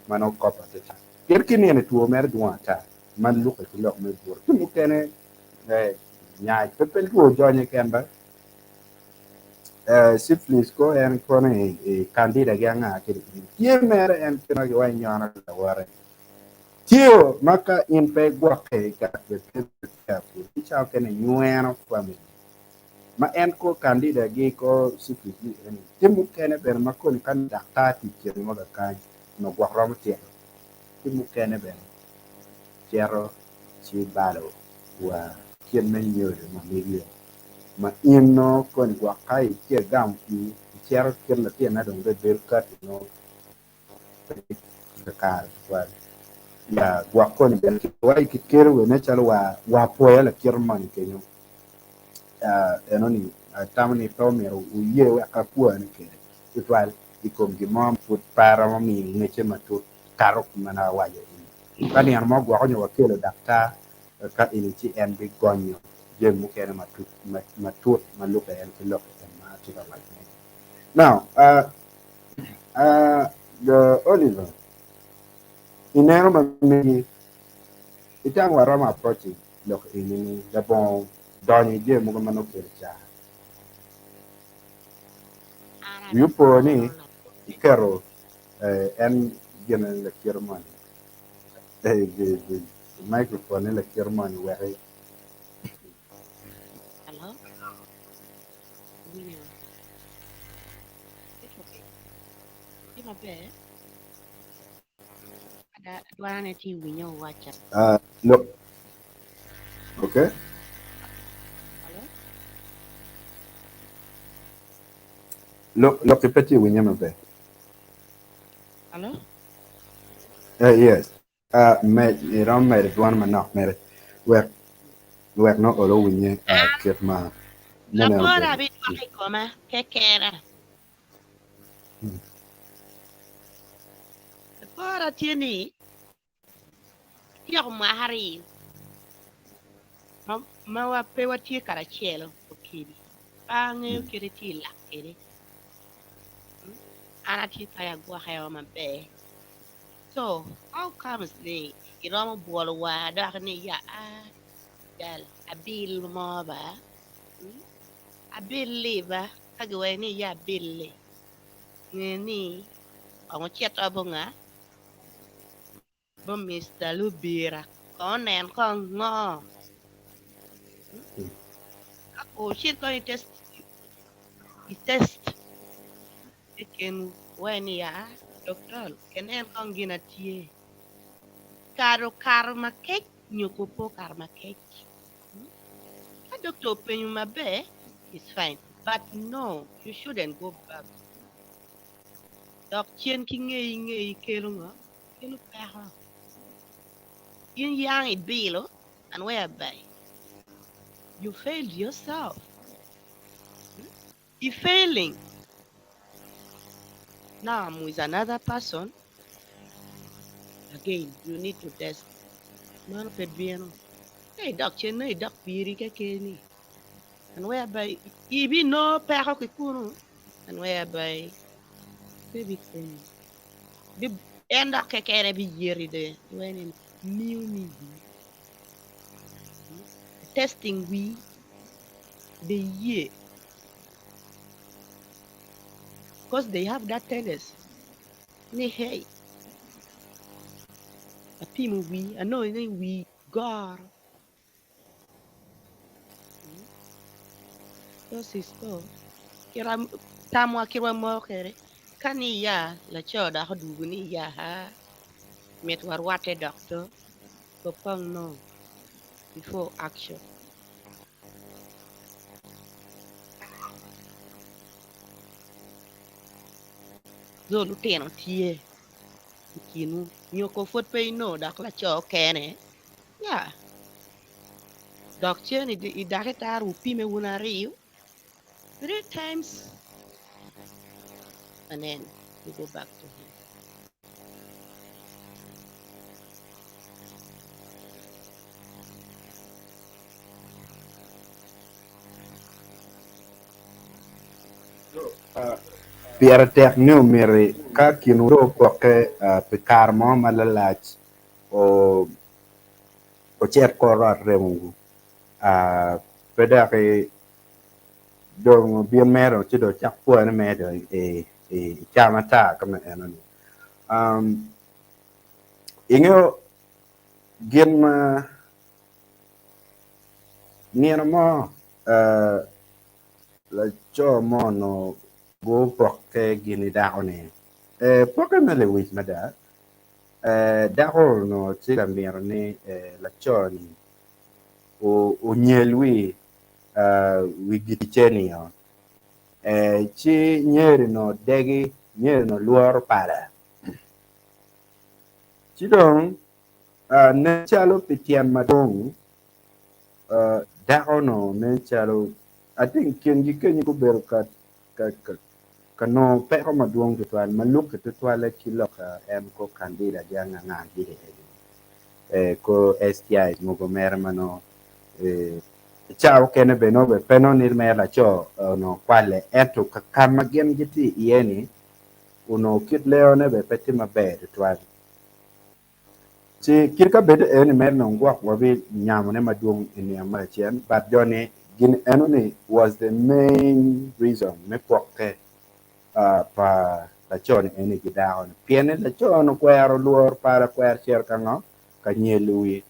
ma nongo kopo atata pien ki nino two mere dwong ata ma lukke ki lok me buto ki mukene eh, nyac pe pe two jonye ken ba eh, syphilis ko en kono i, i candida gi anga kede tye mere en kit ma giwaco nyono lawote. Tye ma ka in pe igwokke i got be pe be careful ci cawa mukene inyweno family ma en ko candida gi ko syphilis ni eni tye mukene bene ma koni ka daktar tye i kine wa kakany onongo gwok romo tito tye mukene bene cito ci balo wa kit me nyodo ma megi o ma in nongo koni gwok ka itye ka gamo pii icito kit latinna dong be bedo kati nongo pe kakare tutwal. Ya, gwok koni bene wa kikelo wene calo wa wa pwoya lakite moni kenyo. Uh, enoni atamo ni pe omyero wuye wek apwone kede tutwal i kom gin mo pud pe aromo miyo ngecce matut kato ki ma awaco eni. Ka nino mo gwoko nyo wakelo daktar ka eni ci en bigonyo jami mukene matut matut ma lubbe en ki lok en ma atye ka wacone. Now, uh, uh, the Oliver, ineno ma megi, itamo waromo approaching lok eni ni labongo donyo i jami mogo ma nongo kelo car. An Wi opo ni abiporo lapor iketo eh, en gine lakite moni, eh, the, the, the microphone ni lakite moni wek Hello? Winyo. Tye maber. Ada dwarane tye winyo owaca. Uh, look. Okay. Hello? Look, look, pe tye winyo maber. Hello? Yes. Me, iromo medo dwon manok mere wek wek nongo olo owinye An kit ma nongo en lapora obedo. abidwoko i koma kekena. Lapora tye ni tyeko mwaka aryo ma, ma wa pe watye karacelo okedi. Pe angeyo kite tye i lak kede. An atye kany agwoke o maber. So how comes ni iromo bwolo war dok ni ya ah jal abil mo ba abil li ba ka giwaco ni ya abil li nge ni kong ocit wa bonga bo Mister Lubira kong onen kong ngo ka ocit kong i test i test keken waci ni ya doktor inen kong gin atye kado kato makec nyo ko pe okato makec ka doktor openyo maber is fine but no you shouldn't go back dok cen ki ngeyi ngeyi kelo ngo kelo peko in yang ibilo and whereby you failed yourself i failing now I'm with another person again you need to test mano pe bino ka idok cen nongo idok piri kekeni and whereby ibinongo peko ki kunu and whereby pe bikonyi en dok kekene biyeti de iwaci ni miyo ni wii testing wii biyie Because they have that tendency ni hey apimo wii anongo ni wii goro So sister kit tamwa kit wamoko kwede ka ni iya laco dok odwogo ni iya haa mit warwatte dok to kop kong no before action. Jo lutino tye i kinwu nyo ko pwod pe inongo dok laco okene ya dok cen i dakitar wupime wun aryo three times and then you go back to him. Pire tek ni omyero ka kinwu dong opokke pi kare mo ma lalac ocit kor ot remowu pe doki dong obin mere ci dong ocak pwone mere dong i cam ata ka ma enoni. Ingeyo. Gin ma nino mo laco mo onongo gupokke gin ki dako-ni, pokke me lewic mada, dako onongo tye ka mito ni laco-ni onyel wi giticce-nio ci nyeri onongo degi nyeri onongo lworo pala ci dong nen calo pi tyen madwong dako onongo nen calo I think kingi kenyo gubedo ka nongo peko madwong tutwal ma lukke tutwalle ki lok en ko Candida gi anga gini eni ko STIs mogo mere ma nongo ca okene bene nongo pe nongo ni mere laco onongo kwale ento ka ma gin gitye iye ni onongo kit leone bene pe tye maber tutwal. Ci kit ka bed eni mere nongo gwok wabi nyamo ne madwong i nino ma lacen but jo ni gin eno ni was the main reason me pwokke pa laco ni eni ki dako ni pien ni laco ni okwero lworo pala kwero cito ka ngo ka nyelo wi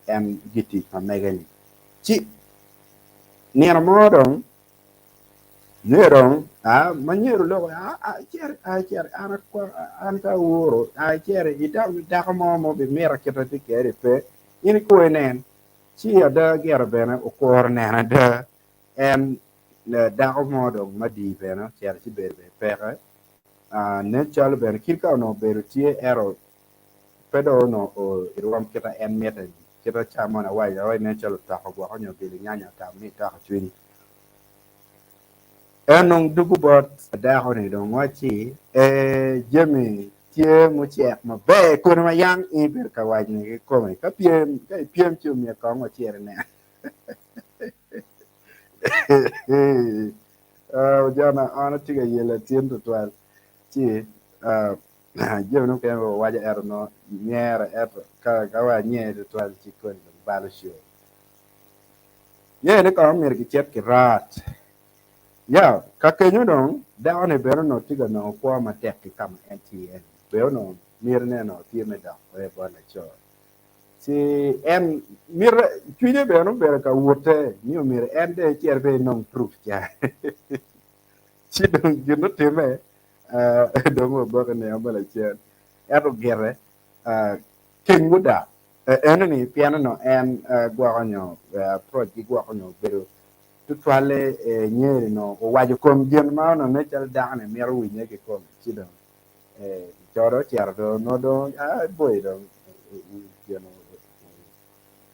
en gitic ma mege ni ci nino mo dong Nyo dong, aa, ma myero oloko, aa, aa, icito, aa, icito, an akwa, an ka auro, aa, icito, itamo ni dako mo ma obimita kit ma tye kwede pe, in ikur inen. Ci ada gire bene okuro neno ada, en dako mo dong madii bene ocito ci bedo bene peke, aa, nen calo bene kit ka onongo obedo tye ento pe dong onongo irwom kit ma en mitte-ni, kit ma ca moni awaco, awaco nen calo otoko gwoko nyo bilinyanya otamo ni etoko cwiny. En dong dugo bot dako-ni dong wacci, Ee, jami tye mucek maber kodi ma yam in ibedo ka waco-ni kikome. Ka pyem, ka ipyem ci omyero kong wacit inen. Ojana, an atye ka yelo latin twatwal ci jami mukene bene wawaco ento nongo nyere ento ka wa anyer twatwal ci koni dong balo show. Nge ni kong myero kicit ki rat. Ya, ka kenyo dong, dako-ni bene onongo tye ka nongo kwo matek ki ka ma en tye iye-ni. Bene onongo mitine onongo tye me dok kwede bot laco. Ci en mite, cwinye bene obedo ka wute ni omyero en dong ecit bene enong proof ca. Ci dong gin mutimme, dong waboke nino mo lacen. Ento gire, keny gudak. Enoni pien onongo en gwoko nyo approach gi gwoko nyo obedo tutwalle nyeri nongo owaco kom gin ma onongo nen calo dako ni mito winye kikome ci dong codo ocito dong onongo dong boy dong gin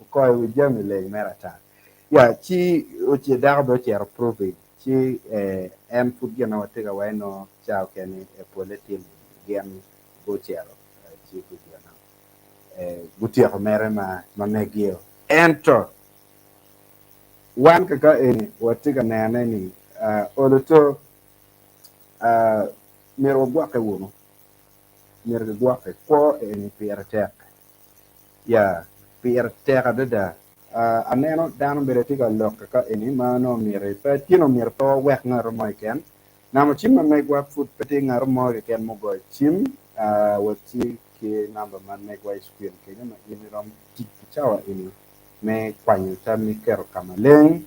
okoyo wi jami leng mere ata ya ci dako bene ocito proving ci en pud gin ma watye ka waco nongo ca okene pole timo gin gucito ci gugino gutyeko mere ma megio. Ento wan kaka eni watye ka nene ni olo to myero wagwokke wunu, myero gigwokke. Kwo eni pire tek, ya pire tek adada. Aneno dano bene tye ka lok kaka eni ma nongo myero pe tye nongo myero pe wawek ngat mo keken Namo cim ma megwa pud pe tye ngat mo keken mugoyo cim. Watye ki namba ma megwa i screen kenyo ma in iromo tic ki cawa eni me kwanyo tammi keto ka maleng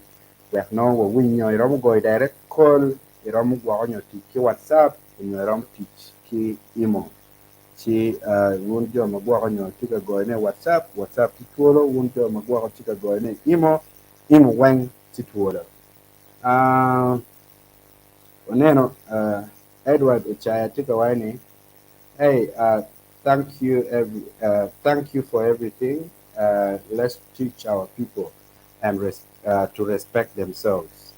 wek nongo wawiny nyo iromo goyo direct call, iromo gwoko nyo tic ki WhatsApp nyo iromo tic ki imo. Ci wun jo ma gwoko nyo tye ka goyone i WhatsApp, WhatsApp tye twolo, wun jo ma gwoko tye ka goyone i imo, imo weng tye twolo. Waneno Edward Ocaya tye ka waco ni, Hey, thank you every, thank you for everything, let's teach our people and res, to respect themselves.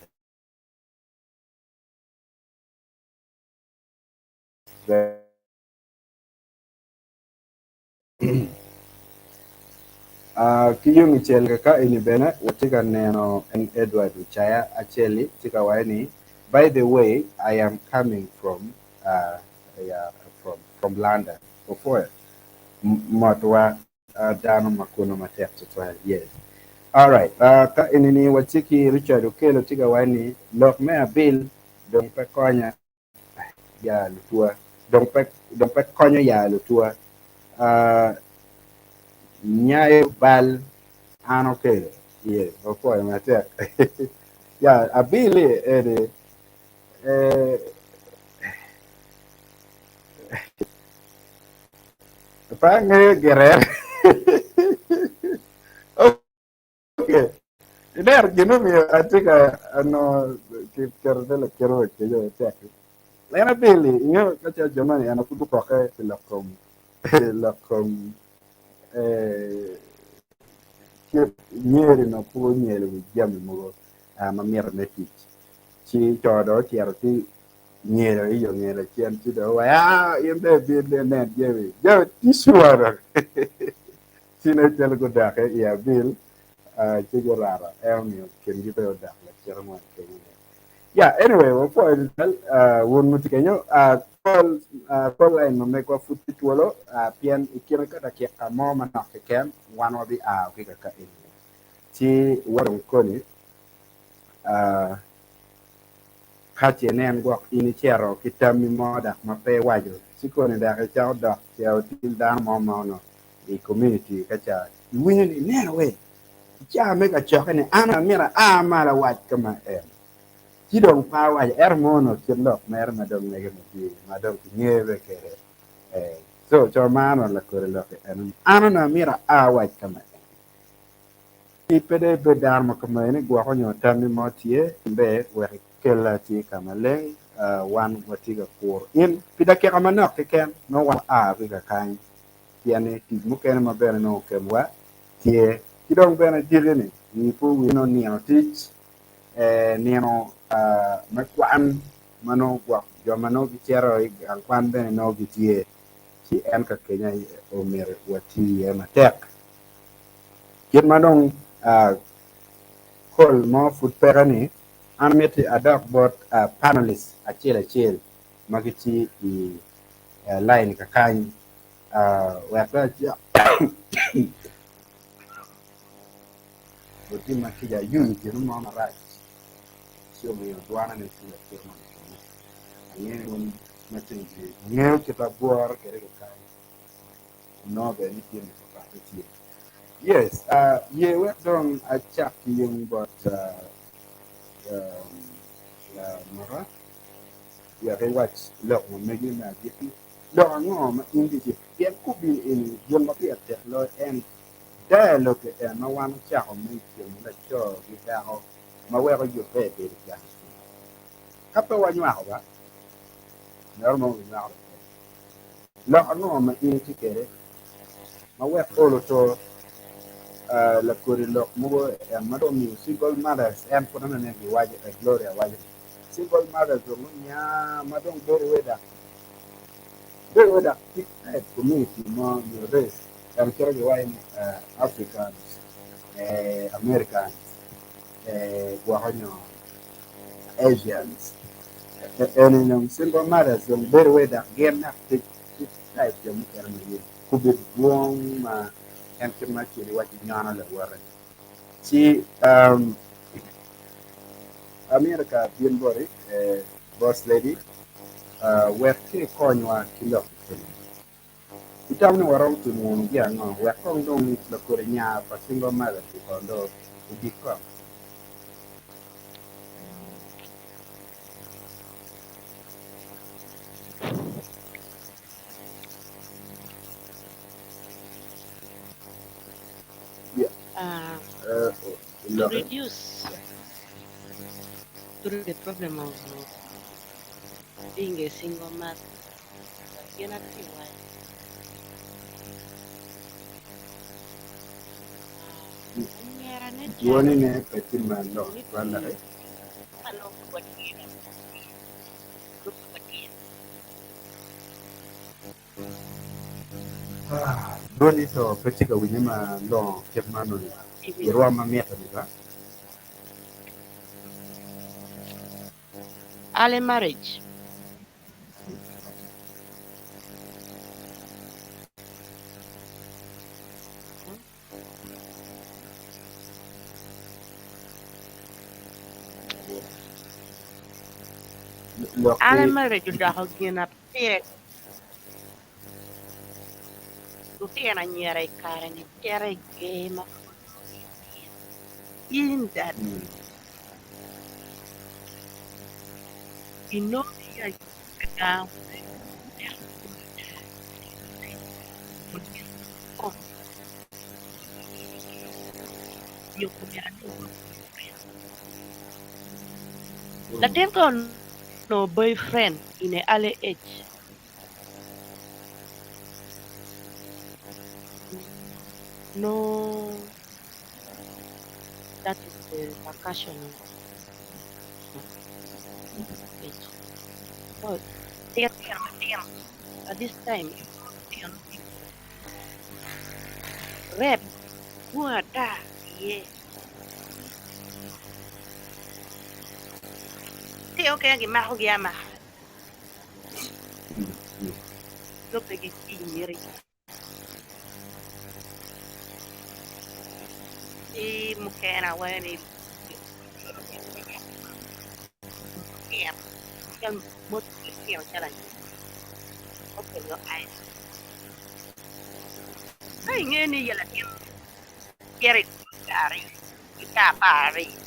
Ki yung icel kaka eni bene watye ka neno en Edward Ocaya acel-li tye ka waco ni by the way I am coming from from London opwoyo motwa dano ma kunu matek tutwal yes alright ka eni-ni watye ki Richard Okello tye ka waco ni lok me abil dong pe konya ya lutua dong pe dong pe konyo ya lutua. Nyayo bal an okelo. Yes, opwoyo matek. Ya, abili eni eh, pe angeyo gire. Okay. Iner gin omiyo atye ka ano keto te lakite wa keco tek-ki. En abili ingeyo ka ce jo moni en pud gupokke pi lok kom lok kom eh, kit nyeri no pud onyelo wi jami mogo ah, ma mito me tic. Ci co dong ocito ci nyelo i yo nge lacen ci dong owaco ah in dong ibin dong inen jami jami tye dong. Ci nen calo gudokke i abil, ci guraro en omiyo kingi pe odok lacito mo keken iye. Yeah, anyway, wapwoyo tutwal wun ma wutye kenyo. Call, call line ma megwa pud tye twolo pien i kine ka dakika mo manok keken wan wabi a ki kaka eni. Ci wadong koni ka ce nen gwok in icito ki tammi mo dok ma pe iwaco ci koni dok icako dok cito itil dano mo ma onongo i community ka ca iwinyo ni ineno we i caa me kacokke ni an amito aa malo awac ka ma en ci dong pe awaco ento mo onongo kit lok mere ma dong mege madye ma dong kingeyo be kede eh so co ma an onongo lakore lok eno ni an onongo amito aa awac ka ma en ci pe dong ibed dano ma kama eni gwoko nyo tammi mo tye be wek ikella tye ka maleng wan watye ka kuro in pi dakika manok keken nongo wan waa ki kakany pien ni tic mukene ma bene nongo okemowa tye. Ki dong bene diki-ni, wi pe owil nongo nino tic, nino me kwan ma nongo gwok jo ma nongo gicito i gang kwan bene nongo gitye, ci en ka kenya omyero wati iye matek. Kit ma dong call mo pud peke-ni, an amiti adok bot panelist acel acel ma gitye i lain kakany wek dong acak otimma kica ayubi gin mo marac ci omiyo dwana ne tye latir mo keken angeyo wun ma ceng tye angeyo kit abworo kwede kakany onongo bene ni jami papat tye yes ye wek dong acak ki yung bot lamaka Wek iwac lok ma megi me agikki, lok ango ma in gitye? Pien kubin eni gin ma pire tek loyo en dialogue en ma wan ocako me i kin laco ki dako ma weko yubbe bedo gang eni. Ka pe wanywako ba, meno mo winywako pe. Lok ango ma in itye kwede ma wek olo to lakodi lok mogo en ma dong omiyo single mothers en pud anene giwaco Gloria waco ni Single mothers dong gunya ma dong bedo wai dok bedo wai dok ki type community mo nyo race ento cito giwaco ni Africans, Americans, gwoko nyo Asians eni dong single mothers dong bedo wai dok gin dok ki type jo mukene ma gin gubedo dwong ma en kit ma acel iwaco nyono lawote ci Amito ka abin boti, Boss Lady, wek ci ikonywa ki lok i kome. Itamo ni waromo timo wunu gin ango wek kong dong lakodi nya pa single mothers-ci kong dong ogik kong? Yeah. To reduce the problem of being a single mother gin atye waco anyira ne Dwoni ne pe tye malo twal laki. Dwoni to pe tye ka winye malongo kit ma onongo irwom ma mitte-ni ba? Early marriage. Lok Early ki marriage odoko gin ma pire. Lutino anyira i kare-ni cito i ger ma pud gitino. In that inongo ni gang Latin ka onongo boyfriend in a early age. Nongo that is the repercussion of age. Tino matino at this time rape dwong ata iye. Tino keken gimakogi amaka nongo pe gicwiny miti. Ki mukene awaco ni lutino calo ka ingeyo ni iye latin cito i caa 12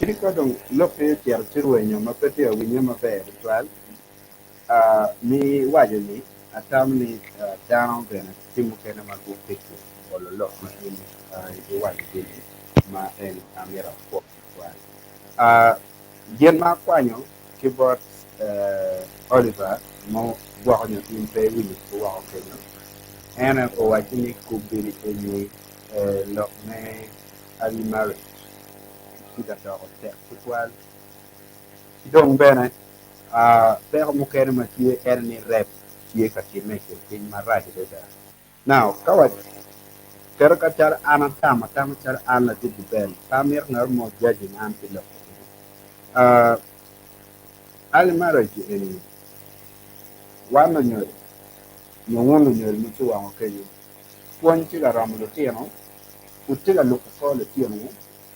Kadi ka dong lok-ki ocito ci rwenyo ma pe tye ka winye maber tutwal, mi waco ni, Atamo ni dano bene tye mukene ma gupiko olo lok ma in iwacogi-ni ma en amito apwok tutwal. Gin ma akwanyo ki bot Oliver ma gwoko nyo in pe iwinyo ki woko kenyo, en owacci ni kubili eni lok me early marriage tye ka doko tek tutwal. Ki dong bene peko mukene ma tye en ni rape tye ka timme i kin piny marac adada. Now, ka wa keto ka calo an atamo atama calo an ladit Ben, pe amito ngat mo judging an pi lok eni. Uh, early marriage eni, wan lunyodo nyo wun lunyodo ma ci woko kenyo, pwony tye ka romo lutino, pud tye ka lubo kor lutinowu,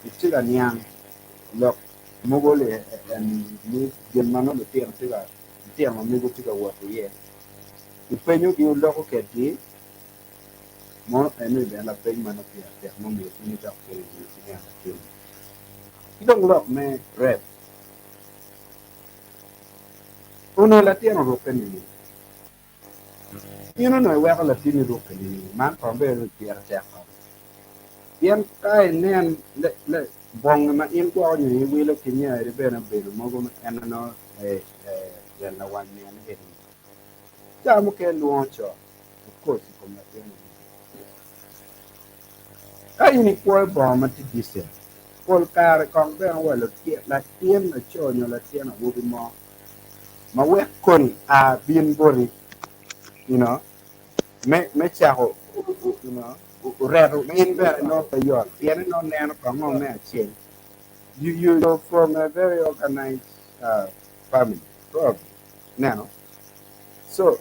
itye ka niang lok mogo li en ni gin ma nongo lutino tye ka, lutino ma mego tye ka wot iye. Wupenyogi wuloko kedgi, mono eno-ni bene lapeny ma nongo pire tek ma omyero in idok kwede i wi ki neno latinni. Ki dong lok me rape, onongo latin orukke nining? In onongo iweko latinni rukke nining? Man kong bene pire tek kong. Pien ka inen bongi ma in gwoko nyo iwilo ki nyeri bene obedo mogo ma en nongo gin lawany nene eni. Ca mukene lwongo co, of course, i kom latin awobi. Ka in ikwoyo bongo ma tye decent, pol kare kong bene wa latin laco nyo latin awobi mo ma wek koni a bin boti, you know, me, me cako, you know, reto in bene nongo pe yot pien nongo neno kong ngo me acel. You, you, you're from a very organized uh, family, probably. Neno. So,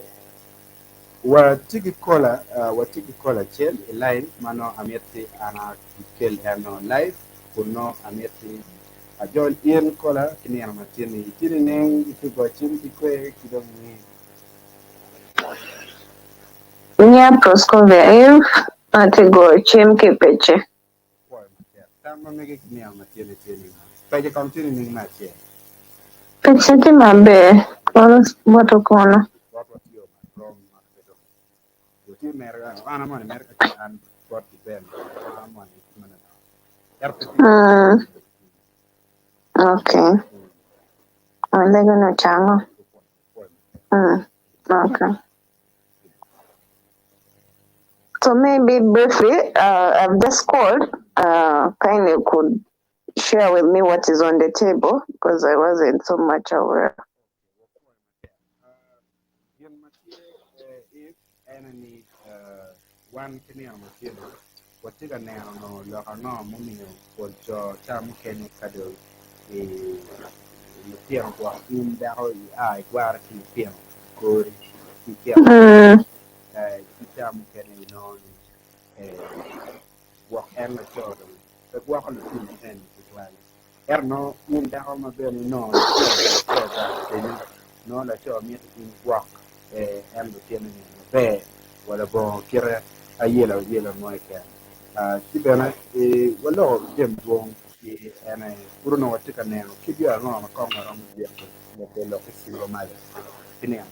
watye ki kola, watye ki kola acel i line ma nongo amiti an akel en nongo live kun nongo amiti ajol in kola ki nino matin-ni. Itye nining? Itye go cim ki kwe ki dong inge? Nya Proscovia Eve, atye goyo cim ki pece. Pwoyo matek. Tam ma mege ki niang ma tyene tye ningo? Pece kong tye nining me acel? Pece tye maber kono bot okono. Bot wa tye ma rom ma pe dong. Jo tye mere an amoni mere ka ce an bot ki Ben an amoni mana no. Ento pe tye. Mm. Okay. Alego ni ocango. Pwoyo matek. Mm. Okay. So maybe briefly, I've just called, kindly could share with me what is on the table because I wasn't so much aware. Gin ma tye if ene ni wan ki nino ma tye ni watye ka neno nongo lok ango mumiyo pol co ca mukene ka dong i lutino gwok in dako ia igware ki lutino kori ki cito ki ca mukene inongo ni gwok en laco dong pe gwoko lutino eni tutwal. Ento nongo in dako ma bene inongo laco laco gwoko kenyo, nongo laco mito in gwok en lutino-ni maber wa labongo kite ayela ayela mo keken. Ci bene waloko jami madwong ki en aye pud onongo watye ka neno kit yo ango ma kong waromo byeko nyo lok ki ciro malo ki nino.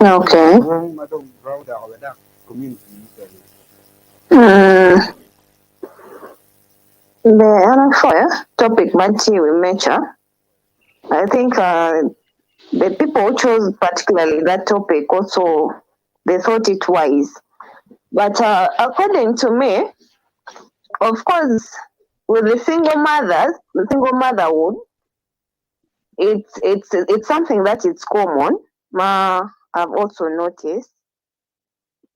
Okay. Dwong ma dong romo doko wa dok community mukene. The other topic ma tye i wi meja, I think the people who chose particularly that topic also they thought it wise. But according to me, of course, with the single mothers, the single motherhood, it's something that is common. Ma I've also noticed.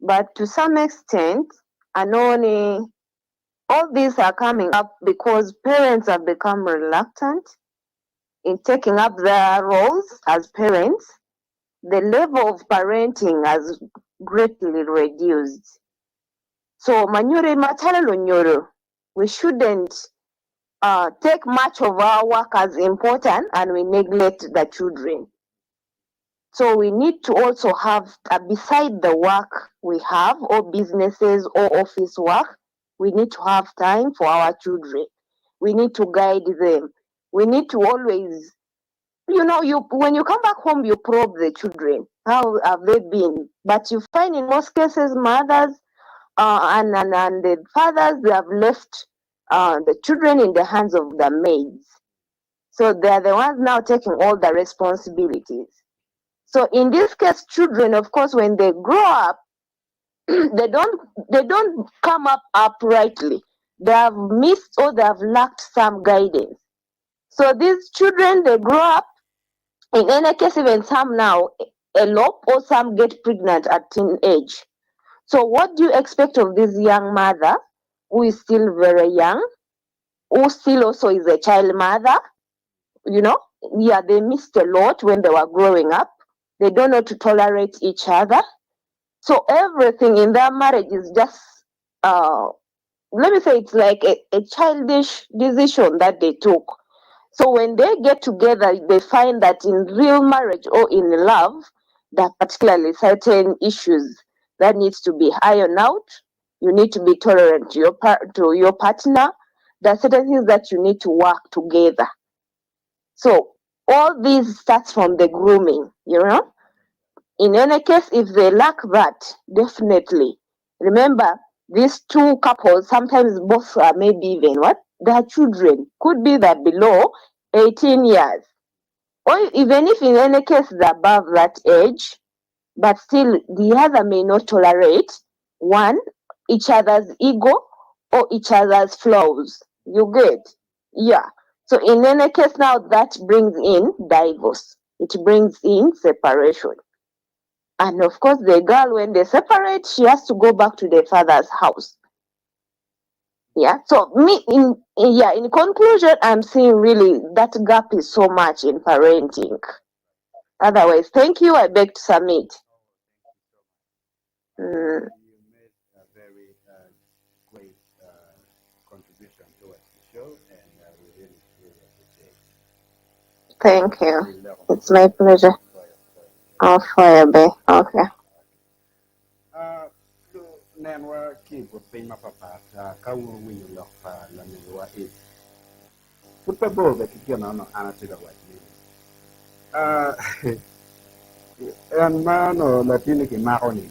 But to some extent, anoni, all these are coming up because parents have become reluctant in taking up their roles as parents. The level of parenting has greatly reduced. So, manyure macalo lunyoro, we shouldn't take much of our work as important and we neglect the children. So we need to also have, beside the work we have, or businesses or office work, we need to have time for our children. We need to guide them. We need to always, you when you come back home, you probe the children. How have they been? But you find in most cases, mothers and the fathers, they have left the children in the hands of the maids. So they are the ones now taking all the responsibilities. So in this case, children, of course, when they grow up, they don't come up uprightly. They have missed or they have lacked some guidance. So these children, they grow up. In any case, even some now elope or some get pregnant at teen age. So what do you expect of this young mother who is still very young, who still also is a child mother? Yeah, they missed a lot when they were growing up. They don't know to tolerate each other. So everything in their marriage is just, let me say, it's like a childish decision that they took. So when they get together, they find that in real marriage or in love, there are particularly certain issues that needs to be ironed out. You need to be tolerant to your partner. There are certain things that you need to work together. So all this starts from the grooming. In any case, if they lack that, definitely. Remember, these two couples, sometimes both are maybe even what? Their children could be that below 18 years. Or even if in any case they're above that age, but still the other may not tolerate one, each other's ego or each other's flaws. You get? Yeah. So in any case now that brings in divorce. It brings in separation. And of course the girl, when they separate, she has to go back to the father's house. Yeah. So me in yeah, in conclusion, I'm seeing really that gap is so much in parenting. Otherwise, thank you. I beg to submit. You made a very great contribution towards the show, and we really, really appreciate it. Thank you. We love It's my pleasure. For Oh, fire bay. Okay. Nenwa ki but piny mapapat ka wun winyo lok pa lamewa is pud pe bor be ki gin ono an atye ka waco ni en ma no latini kimako ni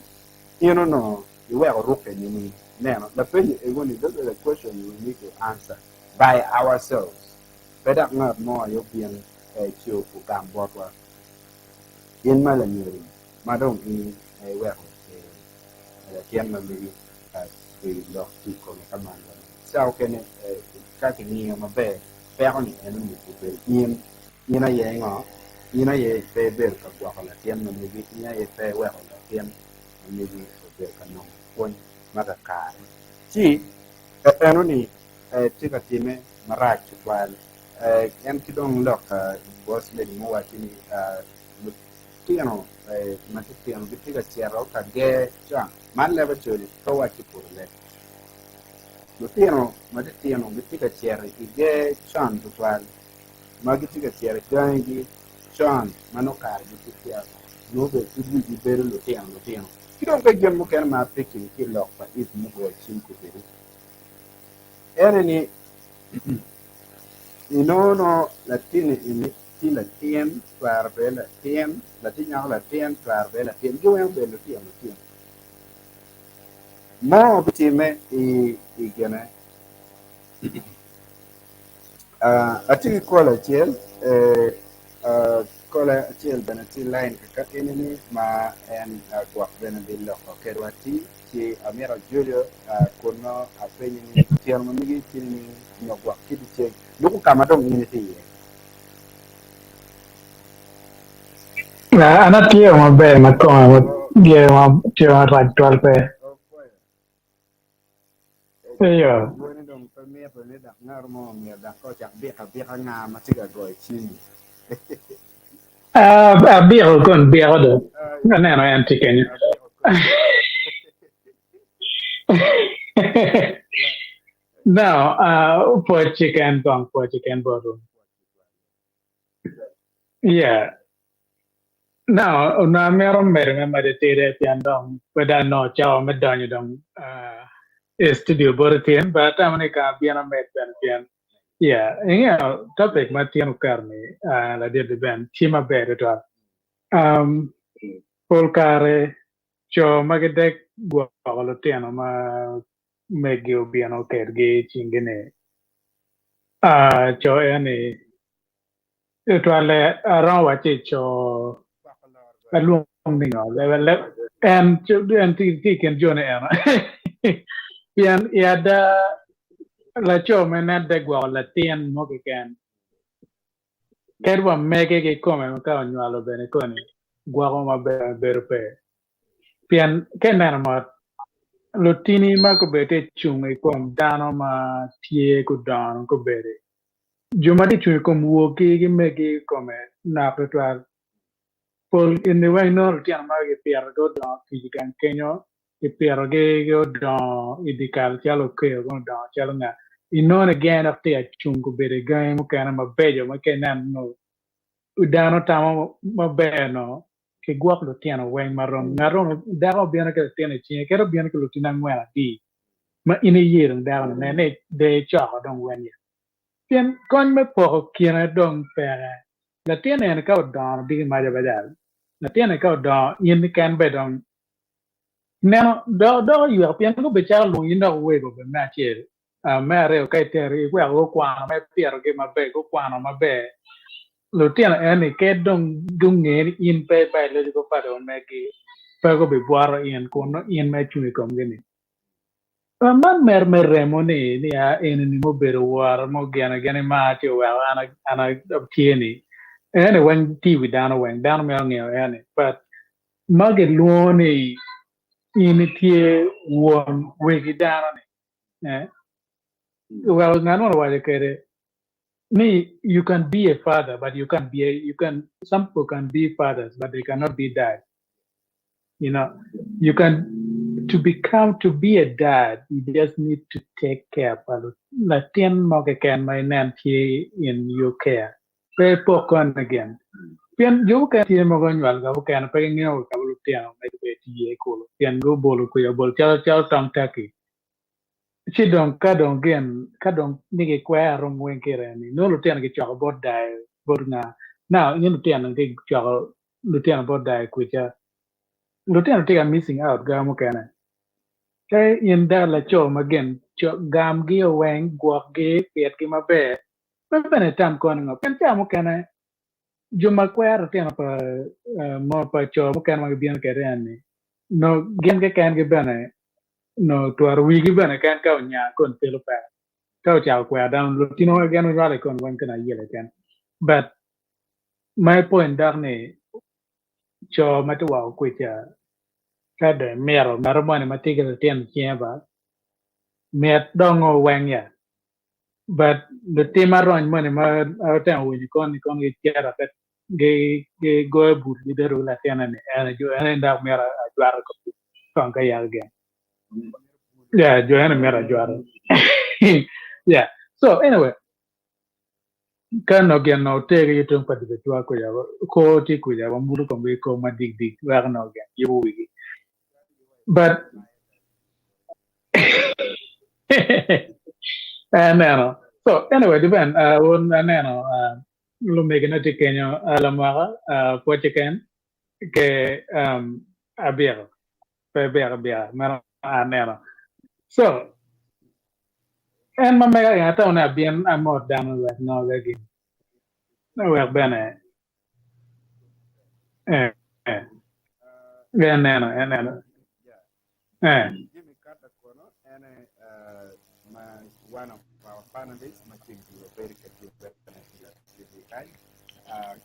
in ono iweko rukke nini neno lapenyo ego ni those are the question we need to answer by ourselves pe dok ngat mo aye obin ci ogam botwa in ma lanyori ma dong in iweko. Latin ma megi pi lok ki i kome ka man bene. Ca okene ka kingiyo maber, peko ni enoni obedo in. In aye ngo? In aye pe ibedo ka gwoko latin ma megi, in aye pe iweko latin ma megi obedo ka nongo pwony ma kakare. Ci enoni tye ka timme marac tutwal. En ki dong lok boss lady muwacci ni Lutino matitino gitye ka cito ka ger con. Man leb Acholi pe wacci puro leb. Lutino matitino gitye ka cito i ger con tutwal ma gitye ka cito i gangigi con ma nongo kare gitye peya nongo bene pud wigi bedo lutino lutino. Ki dong ka gin mukene ma apicking ki i lok pa Eve mugoyo cim kobedo ene ni inongo nongo latinni eni Ci latin twero bedo latin, latin nyako latin twero bedo latin, gin weng obedo lutino lutino. Mo bitimme i i gine. Uh, atye ki kola acel, eh, uh, kola acel bene tye i line kaka enini ma en uh, gwok bene biloko kedwa ti ci amito Julio uh, kun nongo apenye ni tyeno ma migi tye nining nyo gwok kiti ceng luko ka ma dong in itye iye. An atye maber ma kome tye marac twal pe. Eyo. Dwone dong pe mito ni dok ngat mo omyero dok ka ocak biko abika nga ma tye ka goyo cim-mi. Abiko kon biko do. Aneno en tye kenyo. No, pwoc keken kong, pwoc keken botwu. Yeah. No, onongo amito medo me medo tide pien dong pe dong anongo cawa me donyo dong i studio boti tin, but atamo ni ka abino amed bene pien yeah, ingeyo topic ma tin oketo ni ladit Ben tye maber tutwal. Um, pol kare co ma gidek gwoko lutino ma megi obino kedgi i cingi-ni, co eni tutwalle aromo wacci co alwong ni ngo en en tye i kin joni eno pien i ada laco ma nen te gwoko latin mo keken kadi wa mege kikome ka onywalo bene koni gwoko maber bedo pe. Pien ka ineno mot, lutini ma gubedo tye cung i kom dano ma tye gudongo gubedo, jo ma tye cung i kom wogi ki megi kikome nok tutwal. Pol eni weng nongo lutino ma kipitogi odongo kic i gang kenyo, kipitogi odongo i dyekal calo okeo kono odongo calo nga. Inongo ni gin dok tye ka cung gubedo i gangi mukene mabeco ma ka ineno nongo dano tamo maber nongo kigwok lutino weng marom. Ngat romo, dako obino ki latin i cinge, kadi obino ki lutino angwen adi, ma in iye dong dako-ni nen ni de icoko dong weng ya. Pien kony me poko kine dong peke. Latin eni ka odongo diki maca bajal, latin eni ka odongo in ken be dong neno doko ywek pien gubicako lwongo in dok wego be me acel. Me aryo, ka itero iweko gukwano ma ipitogi maber, gukwano maber, lutino eni ka dong gunge ni in pe i biological father wa megi, pe gubibwoto in kun nongo in ma icung i komgi-ni. Man mer me remo ni ni a eni-ni mubedo wora mo gin gin imar ci oweko an an atye-ni, eni weng tye i wi dano weng, dano mito ngeyo eni but ma gilwongo ni in itye won wegi dano-ni Eh, well, ngat mo owaco kwede ni you can be a father but you can't be a, you can some people can be fathers but they cannot be dads. You know, you can to become to be a dad you just need to take care pa latin mo keken ma inen tye in your care. Pe ipok kone gin. Pien jo mukene tye mogo onywal ka mukene pe gingeyo ka lutino me gibed iye kulu pien gubolo kwica obolo calo calo tong turkey. Ci dong ka dong gin ka dong ni gikwero rom weng kire ni nongo lutino gicoko bot dayo bot nga now in lutino gicoko lutino bot dayo kwica lutino tye ka missing out ga mukene ka in da laco ma gin gam gi weng gwok gi pit gi maber pe bene itam kono ngo pien ca mukene jo ma kwero lutino pa mo pa co mukene ma gibino kwede eni. No gin keken-gi bene no twero wigi bene ken ka onya kon kelo peko. Ka ocako kwero dano lutino wa gin onywalo i kon weng kena ayela keken. But my point dok ni co ma tye woko kwica ka dong imito ngato moni ma tye ki litino i cinge ba mit dongo weng ya. But lutim arony moni ma atemo winyo koni kono gicito pe gigoyo bur gibedo ki latinne ni ene jo ene dok myero ajwata kong ka yaka gin. Yeah, jo ene myero ajwata. Yeah. So anyway, ka no gin no otegi yo tung pa dibetwa kuca ko tye kuca wamulo komgi ki kom madik dik weko no gin yubo wigi. But aneno. So anyway, depend. Wun aneno lumegina tye kenyo lamwaka pwocce ken ke abyeko pe byeko abyeka meno aneno. So en ma mega en atamo ni abin amot dano wek noga gin wek bene eh eh en neno en neno eh. Jimmy Carter kono en aye ma one of our panelists ma ceng diro bedo ka tiyo bene i TV kany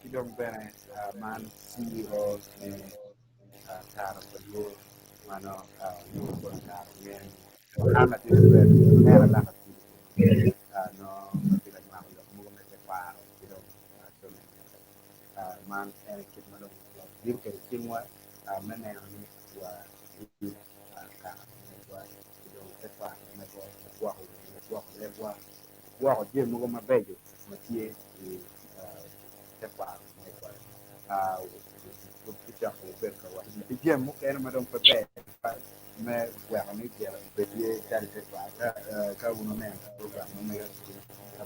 ki dong bene man CEO me Tara pa Luo ma nongo luo pol kare ngeyo ni an latin bene neno alaka pii nongo atye ka nywako lok mogo me tekwaro ki dong man en aye kit ma dong wabino kwede cingwa me neno ni waribo kaka megwa ki dong tekwaro megwa, wagwoko wagwoko lebwa, wagwoko jami mogo mabeco ma tye i tekwaro megwa. Gucako bedo ka waco ni pi jami mukene ma dong pe ber tutwal me weko ni gire obed tye calo i tekwaro ka wun wuneno program ma mega ki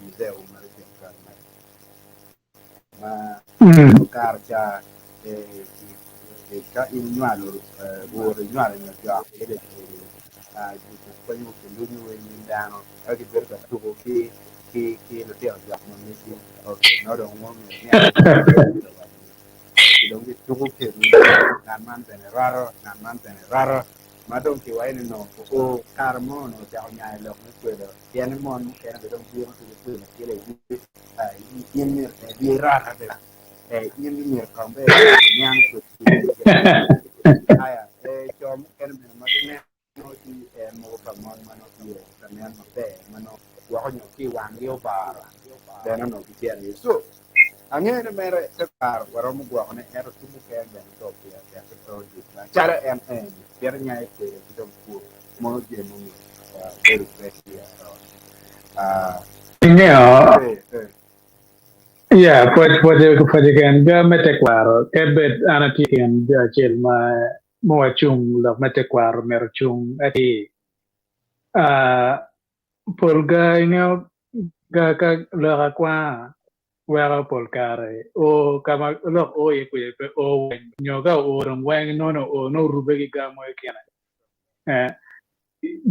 muzee wu ma litino kare ma kare ca ka in inywalo rwot inywalo nyo jok pwonyo kilunyo wa inyim dano ka gibedo ka tuko ki lutino jok ma megi nongo dong myero dong gituko kwedwu ngat man bene roto ngat man bene roto ma dong kiwaco ni nongo oo kare mo onongo ocako nyayo lok me kwedo pien ni mon mukene bene dong bino ci gikwelo akela i wigi in myero bene irota bene in myero kong bene iniang kwedgi aya co mukene bene ma gineno ci en mogo pa mon ma nongo tye ka nen maber ma nongo gwoko nyo ki i wanggi obaro bene onongo gicito iye. So, angeyo ni mere tekwaro waromo gwokone ento ki mukene bene to pire tek pe to dit macalo en eni pien nyayo kwede ki dong pur mono jami mumiyo wabedo pe ki aroo. Ingeyo, yeah, pwoc pwoc pwoc keken jo me tekwaro kadi bed an atye i kin jo acel ma ma wacung lok me tekwaro myero ocung atir. Pol ga ingeyo ga ka lok akwanga weko pol kare o ka ma lok o iye kwede pe o weng nyo ka oo dong weng nongo oo nongo orube ki ga mo kine.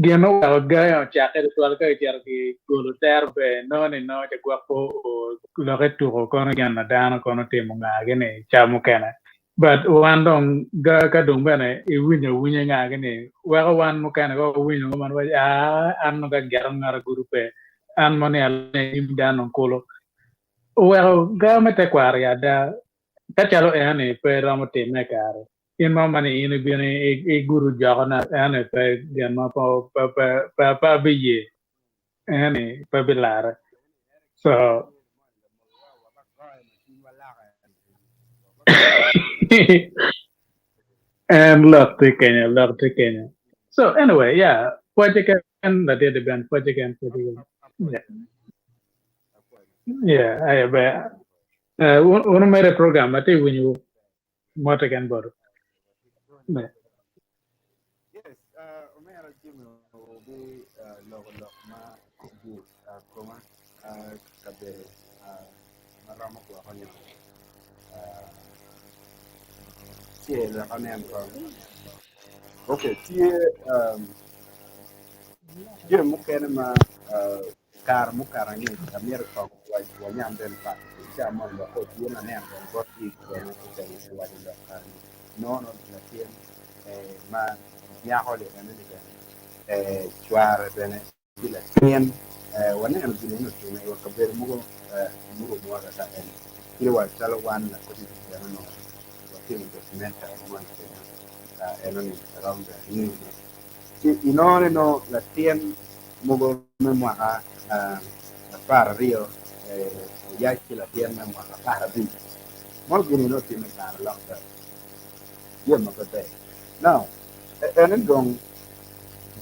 Gin oweko gaa ocakke tutwal ka kicito ki golo tero ber nongo ni nongo ca gwok pe oo lokke tuko kono gin ma dano kono timo nga gini ca mukene but wan dong gaa ka dong bene iwinyo awinya nga gini weko wan mukene ka wawinyo ngo man waco aa an nongo ka gero ngat agudo pe an mo ni alonyo inyim dano kulu oweko gaa me tekwaro ya ada ka calo eno ni pe romo timme kare In mo ma ni in ibino igudo jokona, ene pe gin ma pe abiye, ene pe bilarre. So, en lok tye kenyo, lok tye kenyo. So anyway, yeah, pwocce ken ladit Ben, pwocce ken, pwocce ken. Yeah, yeah, aye ber. Wun wumedo i program, atye winyowu. Mote ken botu. Me. Yes, omera Jimmy obi loko lok ma but koma kabedo ma romo gwoko nyo tye wek anen kong. Okay, tye jami mukene ma Kare mukato angec, amito kong wanyam bene pat i cawa moni lok obino aneno bene bot Eve bene otemo waco lok kare ni nono latin. ma nyako-ni eno-ni bene cware bene tye latin. Waneno gin eni otimme i kabedo mogo murumowa kaka eni. Kadi wa calo wan lakodi bene onongo watimo documentary moni kenyo eno-ni aromo bene ngeyone. Ci inongo ni nongo latin mogo me mwaka 12 oyac ki latin me mwaka 15. Mono gin eni otimme i kare lockdown. Jami ma pe ber. Now, ene dong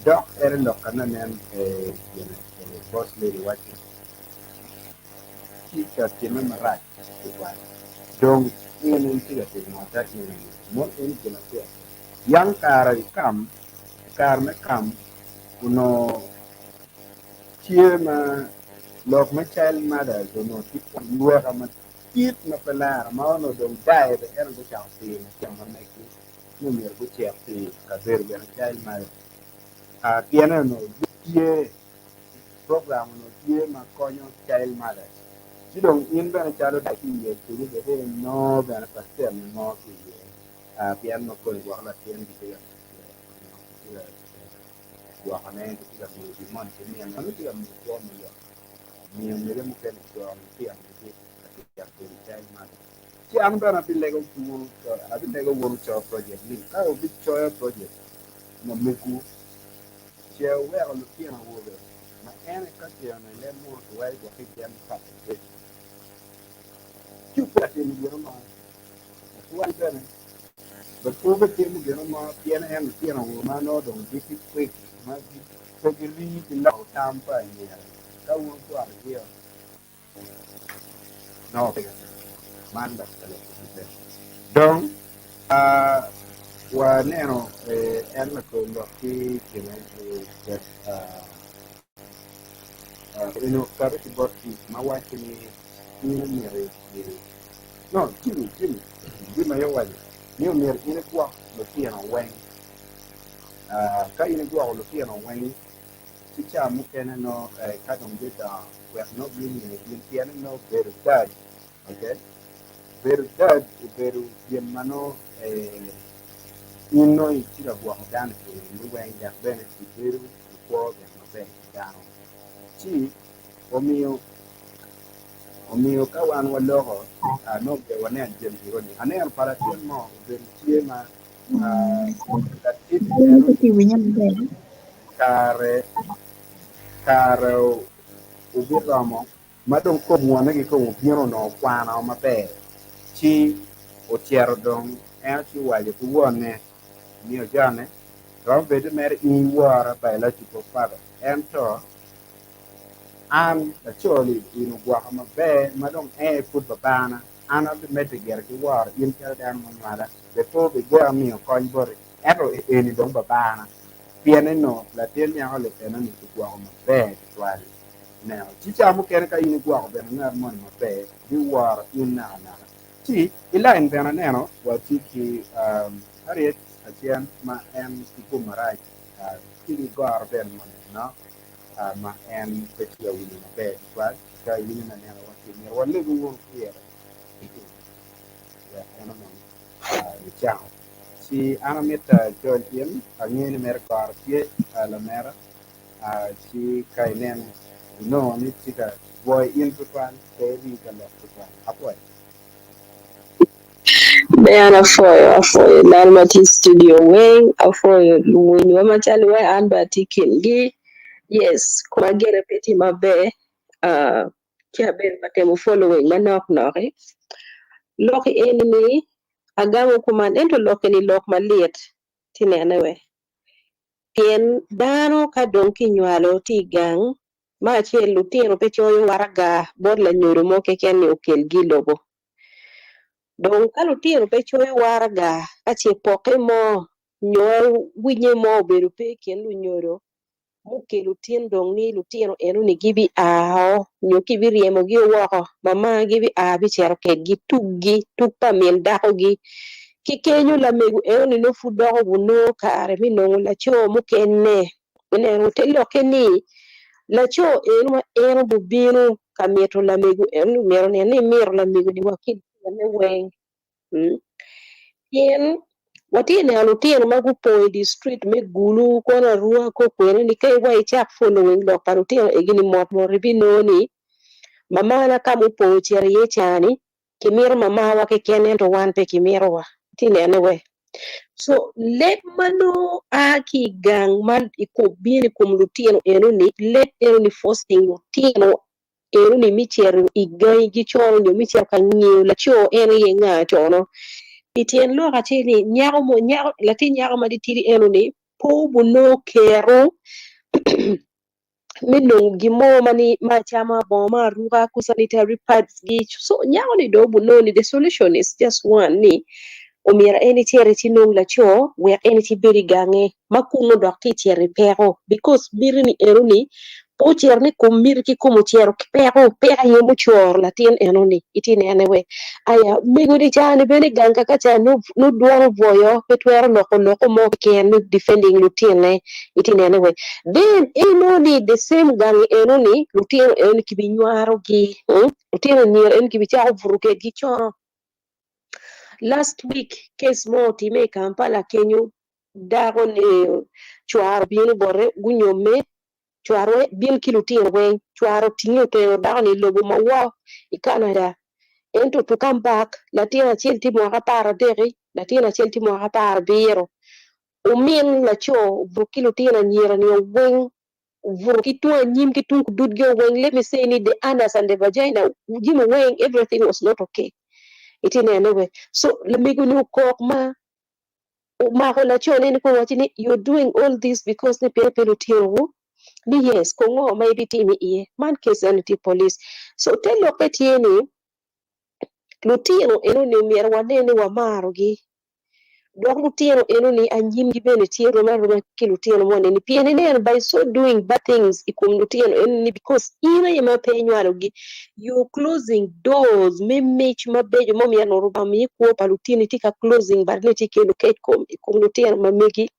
dok ene lok ka nen gine boss lady wacci tye ka timme marac tutwal. Dong in itye ka timo ata in aye. Mono eni gin acel. Yang kare i kam, i kare me kam onongo tye ma lok me child mothers onongo tye yweka madit ma pe laro ma onongo dong dayo bene ento gucako timo tyen ma megi ni myero gucit i kabedo bene child mothers pien onongo tye program onongo tye ma konyo child mothers ci dong in bene calo dayo ki iye kenyo bene inongo bene percent mo ki iye. Pien ma koni gwoko latin gitye ka gwokone, gitye ka miyo gin moni ki mine, nongo gitye ka miyo kwo mayot, miyo mege mukene co lutino gitye ka tyeko bedo cal man. Ci an bene abilego wun, abilego wun wuco project ni ka wubicoyo project ma megwu, ce wuweko lutino awobe ma en aye ka ce onongo i leb muno kiwaco gwokke i gen perpetration, ci wupe ka timo gin mo. Atwal bene, bed pe wubitimo gin mo, pien en litino awobe ma nongo dong gitye kwik, ma pe girii ki loko tam pa anyira. Ka wun wutwero gio, nongo pe gatimo man dok pe loko gibbe. Dong, waneno en lakor lok ki gine, eno kato ki bot tic ma waco ni in omyero i No, Jimmy, Jimmy, Jimmy aye owaco ni omyero in igwok lutino weng. Ka in igwoko lutino weng, ci ca mukene nongo ka dong gidongo wek nongo ginge gin pien ni nongo bedo dad, okay? Bedo dad obedo gin ma nongo in nongo itye ka gwoko dano i kingi weng dok bene ibedo i kwo bene maber ki dano. Ci omiyo Omiyo ka wan waloko, nongo myero wanen jami ego-ni. Aneno pa latin mo obedo tye ma latin eno kare kare obiromo ma dong kom wonne ki kom obino onongo okwano maber ci ocito dong en ci owaco ki wonne ni ojone romo bedo mere in iwora biological father ento An, laco-ni, in ogwoka maber ma dong en pud babana, an abimedde gire ki woro in calo dano munywala, bed pe obigweka miyo kony boti, ento eni dong babana, pienne nongo latin nyako-li enoni kigwoko maber tutwal. Ineno? Ci ca mukene ka in igwoko bene ngat moni maber, biworo in nakanaka. Ci i lain bene aneno watye ki Harriet acen ma en ki kom marac, tye ki goro bene moni manok. ma en pe tye ka winyo maber tutwal. Ka iwinyo me anena wacci myero walegu wunu pire wek en onong nicango. Ci an amito join in, angeyo ni mere goro tye lamera, ci ka inen inongo ni tye ka bwoyo in tutwal, pe iri ka lok tutwal. Apwoyo. Be an apwoyo, apwoyo dano ma tye i studio weng, apwoyo luwinywa macalo wa an bene atye i kingi, yes koma gire pe tye maber ah, ci abedo ka temo following manok noki. Lok eni ni agamo kuman ento lok eni lok malit ti nene we, pien dano ka dong kinywalo tye i gang Me acel, lutino pe coyo waraga bot lanyodo mo keken ni okelgi i lobo. Dong ka lutino pe coyo waraga ka ce pokke mo nyo winye mo obedo pe i kin lunyodo mukelo tin dong ni lutino enoni gibia nyo kibiryemogi woko, mamagi bia bicito kedgi tuggi, tug pa min dakogi. Ki kenyo lamego enoni nongo pud doko bunongo kare me nongo laco mukene. Ineno te lokke ni laco eno ma en obubino ka mito lamego eno myero onen ni emito lamego ni wa ki i tyene weng. Pien Watye neno lutino ma gupong i di street me Gulu kono Arua ko kwene ni ka iwa icak following lok pa lutino egi ni mot mot ibinongo ni mamana ka mupong ocito iye cani kimito mamawa keken ento wan pe kimitowa. Itye nene we. So leb ma nongo a ki i gang ma bino i kom lutino eno ni leb eno ni forcing lutino eno ni mi cito i gangi gi cono nyo mi cito ka ngiyo laco en aye nga cono. Pi tyen lok acel ni nyako mo nyako latin nyako ma titidi eno ni pe obunongo kero me nongo gin mo ma ni me acama bongo me aruka ki sanitary pads gi so nyako ni dong obunongo ni the solution is just one ni omyero en ecit ecinong laco wek en ecibed i gange ma kunu dok tye cito i peko because miti ni eno ni pe ocito ni kom miti ki kome ocito ki peko, peko aye mucoro latin eno ni itye nene we aya mego ni ca ni bene gang kaka ca nongo dwon obwoyo pe twero loko loko mo keken me defending lutine itye nene we then inongo ni the same gang eno ni lutino eno ni kibinywaro gi lutino anyira eno kibicako buto kedgi con. Last week case mo otime i Kampala kenyo dako ni cware obino bote gunyomme cware bin ki lutino weng cware otinge otero dako ni i lobo ma woko i Canada ento to come back latin acel tye mwaka 13 latin acel tye mwaka 17 omin laco obuto ki lutino anyira ni weng obuto ki tung anyim ki tung kudutgi weng let me say ni the anus and the vagina jami weng everything was not okay itye nene we so lamego ni okok ma omako laco ne ni kun waci ni you're doing all this because ni pien pe lutino ni yes ko ngo ma ibitimo iye man case eni tye police so te lokke tye ni lutino eno ni myero wanen ni wamarogi Dok lutino enoni anyimgi bene tye rom aroma ki lutino moni-ni, pien ineno by so doing bad things i kom lutino enoni because in aye ma pe inywalogi, you closing doors me mic mabeco ma omyero Lubanga omi i kwo pa lutini itye ka closing but nongo itye kelo kec kom i kom lutino ma megi.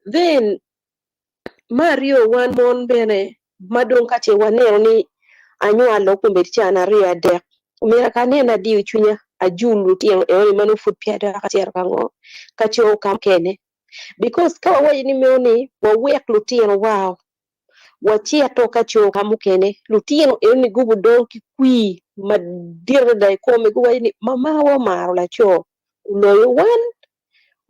Then Me aryo, wan mon bene ma dong ka ce waneno ni anywalo kombeddi can aryo adek, omyero ka anen adiyo cwinya ajul lutino enoni ma nongo pud peya dok acito ka ngo? Ka co ka mukene. Because ka wawaco ni meno ni wawek lutino wa wacito ka co ka mukene, lutino enoni gubudong ki kwir madit adada i kome guwaco ni mamawa omaro laco oloyo wan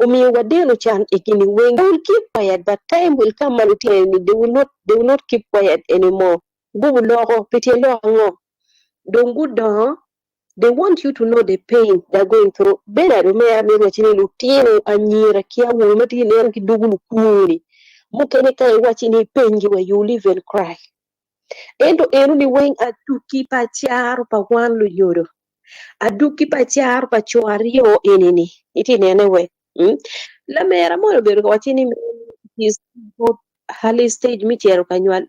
Omiyo wadeno can i gini weng. They will keep quiet but time will come ma lutino eni they will not they will not keep quiet anymore. Gubuloko pi tyen lok ango? Dong gudongo they want you to know the pain they are going through. Bernard omera mito wacci ni lutino anyira ki awobe ma tye ineno ki dugu lukwor-ni mukene ka iwacci ni ipenygi wa you will even cry. Ento enoni weng aduki pa caro pa wan lunyodo. Aduki pa caro pa co aryo eni-ni itye nene we. Mm? Lamera moni obedo ka wacci ni early stage me cito ka nywal.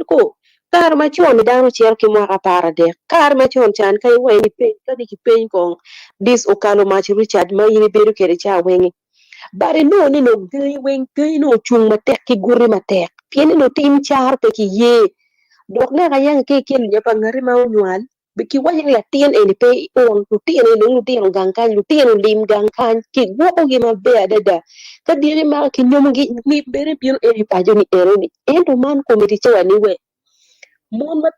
Ko kare macon dano cito ki mwaka 13. Kare macon can ka iwaco ni peny ka ni kipeny kong this okalo mac Richard ma in ibedo kwede ca weng-ngi. But inongo ni nongo gangi weng gangi nongo ocung matek ki guti matek pien ni nongo tim caro pe ki ye dok naka yang ka ikelo nya pa ngati ma onywal kiwaco ni latin eni pe iun lutino eni dong lutino gang kany lutino lim gang kany kigwoko gi maber adada ka diki mako kinyomo gi lim bene bino eni paco ni eno ni ento man komiti cawa ni we mon ma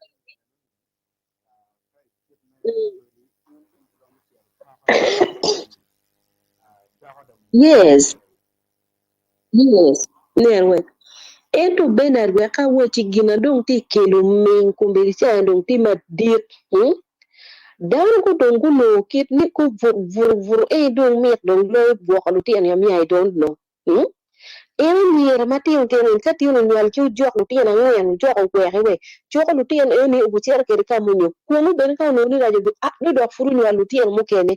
Yes, yes, nen wek. Ento Bernard wek awacci gin na dong tye kelo ming kombeddi ca dong tye madit. Hmm? Dano gudong gunongo kit ni gubuto buto buto en dong mit dong loyo gwoko lutino ya miyo I don't know. Hmm? En anyira matino tino eni ka tino onywal ci ojok lutino angwen ojok oweke we coko lutino eni obucito kwede ka munyo kunu bene ka onongo ni rac obi a nongo dok pud onywal lutino mukene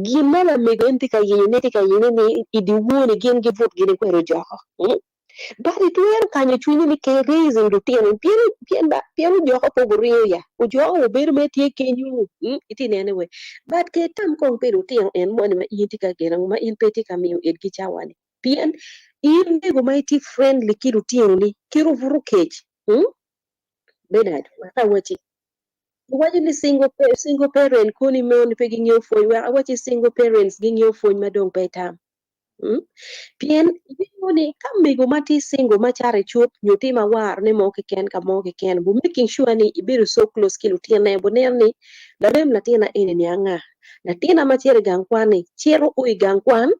gin ma lamego en tye ka yenyo ne tye ka yenyo ni i dyewor ni gin gibut gini kwede ojoko hmm? But itwero kanyo cwinyi ni ke raising lutino pien pien ba pien ojoko pe oburingo ya ojoko obedo mere tye kenyo hmm? Itye nene we but ke tam kong pi lutino en moni ma in itye ka geno ma in pe itye ka miyo itgi cawa ni pien in mego ma itye friendly ki lutinoni kit obuto kec hmm? Bernard wek awacci iwaco ni single, single parent koni moni pe gingeyo pwony wek awacci single parents gingeyo pwony ma dong pe itam. Mm? Pien ibinongo ni ka mego ma tye single ma cato i cuk nyo tye ma warone mo keken ka mo keken bu making sure ni ibedo so close ki lutine bu neno ni larem latina eni ni anga, latina ma cito i gang kwan ni cito o i gang kwan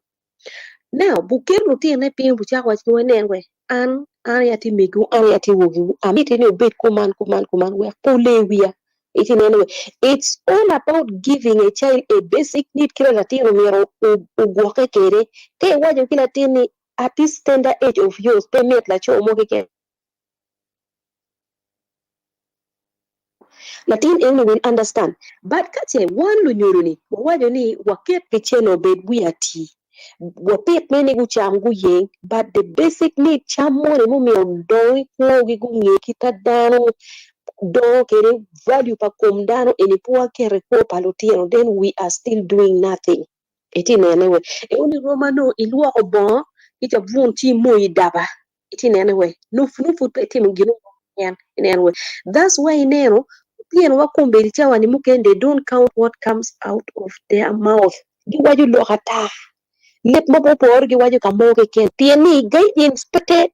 Now buketo lutine piny bucako waco ni nen we an an aye atye megiwu an aye atye wogiwu amiti ni wubed kuman kuman kuman wek pe wule wiya iti neno we it's all about giving a child a basic need kit ma latin omyero ogwokke kwede ka iwaco ki latin ni at this tender age of yours pe mit laco mo keken Latin eni will understand but ka ce wan lunyodo ni wawaco ni waket pi cene obed wiye atii wapit me ni gucam guyeng but the basic need cam moni mumiyo odong i kwogi gunge kita dano dongo kede value pa kom dano eni pe waketo i kwo pa lutino then we are still doing nothing. Iti nene we eni roma nongo ilwoko bongo ki cabun ci imoyo i daba Iti nene we, nuf nuf pud pe itimo gin mo keken ineno we. That's why ineno lutino wa kombeddi cawa ni mukene they don't count what comes out of their mouth. Giwaco lok ata, leb ma pe opore giwaco ka mo keken pien ni guidance peke,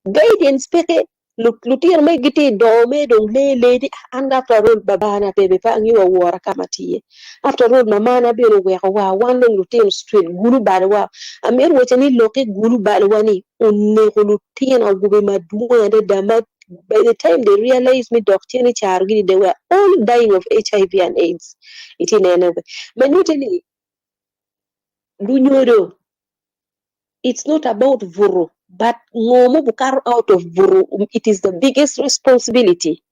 guidance peke. Lutino magi gitye i dongo me dong lee lee ni an after all babana bene pe angeyo wa wora ka ma tye after all mamana bene oweko wa wan dong lutino street gulu balo wa amito wacci ni lokke gulu balo wa ni oneko lutino awobe madwong adada ma by the time they realize me dok cen i caro gi ni they were all dying of HIV and AIDS itye nene be ma nyutte ni lunyodo It's not about buto but ngo ma obukato out of buto it is the biggest responsibility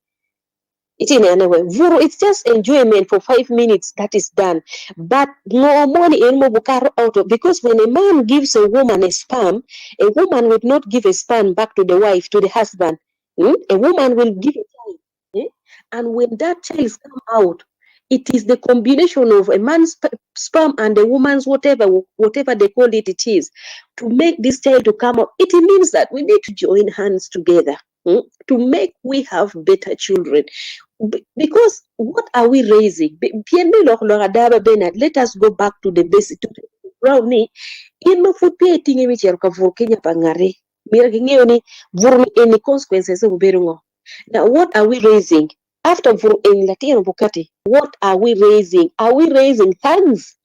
itye nene we buto it's just enjoyment for 5 minutes that is done but ngo moni en ma obukato out of because when a man gives a woman a sperm a woman will not give a sperm back to the wife to the husband hmm? A woman will give a child eh? And when that child come out, it is the combination of a man's sperm and a woman's whatever, whatever they call it, it is, to make this child to come out. It means that we need to join hands together to make we have better children. Because what are we raising? Pien ni lok lok adaba Bernard, let us go back to the basic, to the ground ni, in ma pud peya itinge mi cito ka buto ki nya pa ngati, myero kingeyo ni buto ni eni consequences obedo ngo? Now what are we raising? After buto eni latin obukati, what are we raising? Are we raising thugs?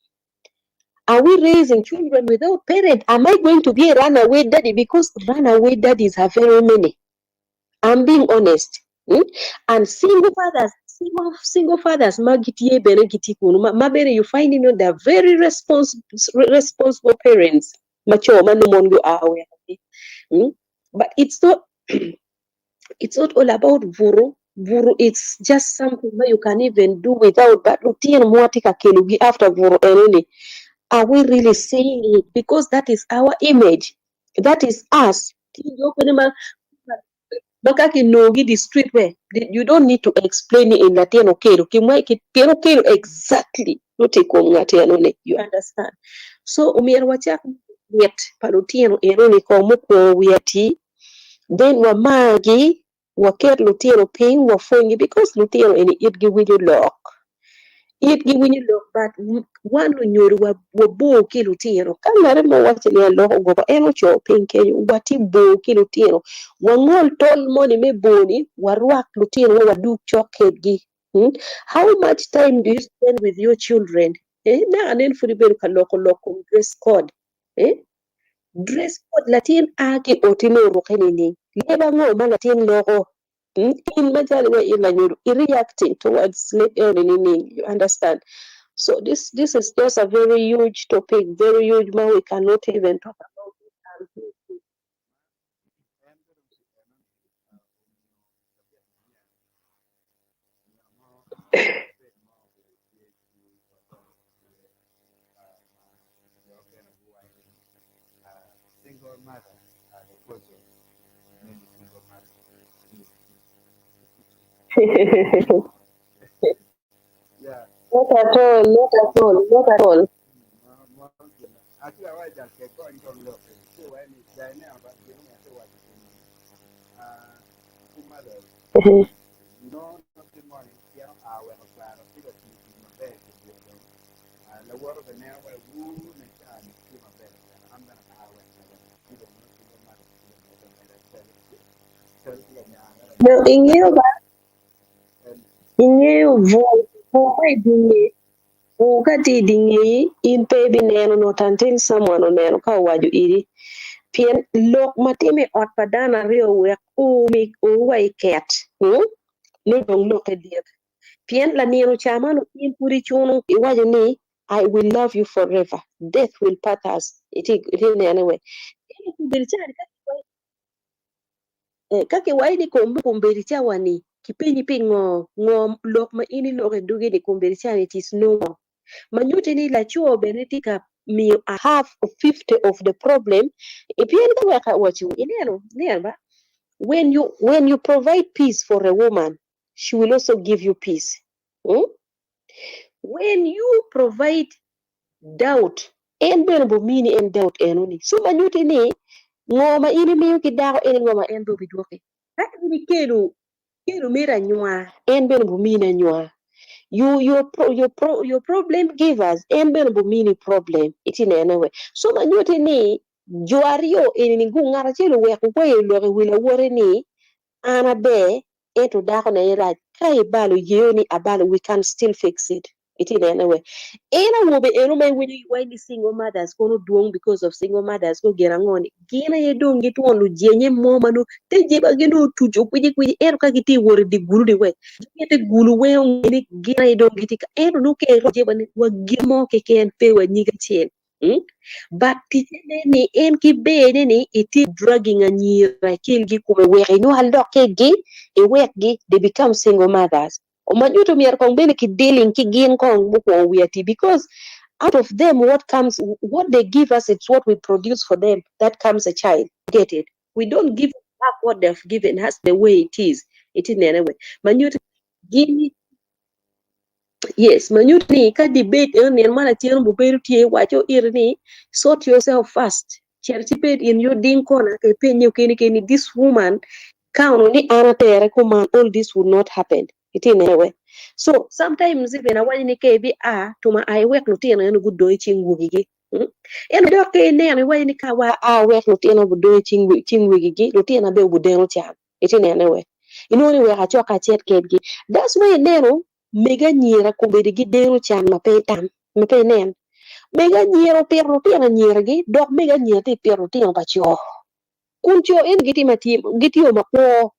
Are we raising children without parents? Am I going to be a runaway daddy? Because runaway daddies are very many. I'm being honest. And single fathers, single fathers ma gitye bene gitye kunu ma, ma bene you find him they are very responsible parents. Ma co ma nongo mon gua weko But it's not all about buto. Buto it's just something ma you can even do without. But lutino ma watye ka kelogi after buto enoni, are we really seeing it? Because that is our image. That is us. Tye jo okene ma ka kinongogi i di street we, you don't need to explain in latin okelo ki mwe ki pien okelo exactly nongo tye i kom ngat enoni. You understand? So omyero wacak mit pa lutino enoni kong mukwongo wiye atir then wamargi waket lutino piny wapwonygi because lutino eni itgi winyo lok itgi winyo lok but wan lunyodo wabor ki lutino ka ngati mo waco ni aloko goba en oco piny kenyo watye bor ki lutino wangol tol moni me bor ni warwak lutino wa wadug cok kedgi. How much time do you spend with your children? Eh? Naka nen pud ibedo ka loko lok kom dress code. Eh? Dress code latin a ki oti ni orukke nining? Leb ango ma latin loko? In macalo wa in lanyodo i reacting towards leb eni nining? You understand? So this is just a very huge topic, very huge ma we cannot even talk about it. Single mother are the cause of many single mothers. Yeah. Not at all, not at all, not at all. Actually, I was just going to look. So when it's now, but you know, what two mothers, no, not the money, yeah, I will apply a figure to my bed. The water, the now, where woo, and I'm gonna Dong ingeyo ba, ingeyo bur, bur ka i nge, bur ka tye i di ngeyi, in pe ibineno not until someone oneno ka owaco iri. Pien lok ma time i ot pa dano aryo wek oo wa i ket, hmm? Nongo dong lokke dit. Pien lanino ca man in pud icuno iwaco ni I will love you forever, death will part us, iti nene we. Ento kombeddi cani ka Eh, ka kiwaco ni kom kombeddi cawa-ni, kipenyi pingo, ngo lok ma in iloko i dogi ni kombeddi cani it is normal. Ma nyutti ni laco bene tye ka miyo a half of 50 of the problem, pien ka wek awacci, ineno, ineno ba, when you, when you provide peace for a woman, she will also give you peace. Hmm? When you provide doubt, en bene obimini en doubt enoni. So ma nyutti ni ngo ma in imiyo ki dako en ngo ma en bene obidwoki. Ka in ikelo kelo mere anywa, en bene obimini anywa. You, your, pro, your, pro, your problem givers, en bene obimini problem. Iti nene we. So ma nyutti ni jo aryo eni ni ngat acel oweko weyo lok i wi lawote ni an aber ento dako ne aye rac ka ibalo yeyo ni abalo we can still fix it iti nene we en awobe eno ma iwinyo gi wai ni single mothers kono dwong because of single mothers ko gin ango ni gin aye dong gitwon lujenye mo ma nongo te jeba gi nongo otuco kwiji kwiji ento ka gitye wot i di gulu ni we gite gulu weng onge ni gin aye dong gitye ka ento nongo ka iro jeba ni wa gin mo keken pe wa nyig acel But ticce ne ni en ki ber ne ni itye drugging anyira ikelgi kome wek inywal dok ki gi iwek gi they become single mothers. Ma nyuto myero kong bene ki dealing ki gin kong mukwongo wi ati because out of them what comes what they give us it's what we produce for them that comes a child get it we don't give back what they have given us the way it is iti nene we ma nyuto gin Yes, ma nyuto ni ka debate eno nino ma lacen obedo tye waco ite ni sort yourself first. Cit ci bed in your ding corner ka ipenye keni keni this woman ka onongo ni an atere kuman all this would not happen. Itye nene we. So sometimes even awaco ni ka ibi a tuma a iwek lutino eno gudong i cing wogigi. Ento dok ka ineno iwaco ni ka wa a wek lutino gudong i cing wegigi, lutina bene gudeno can. Itye nene we. Inongo ni wek acoka acit kedgi. That's why ineno mege anyira kombeddi gideno can ma pe itam, ma pe inen. Mege anyira opito lutino anyiragi dok mege anyira tye pito lutino pa co. Kun co eni gitye ma tye gitye makwo.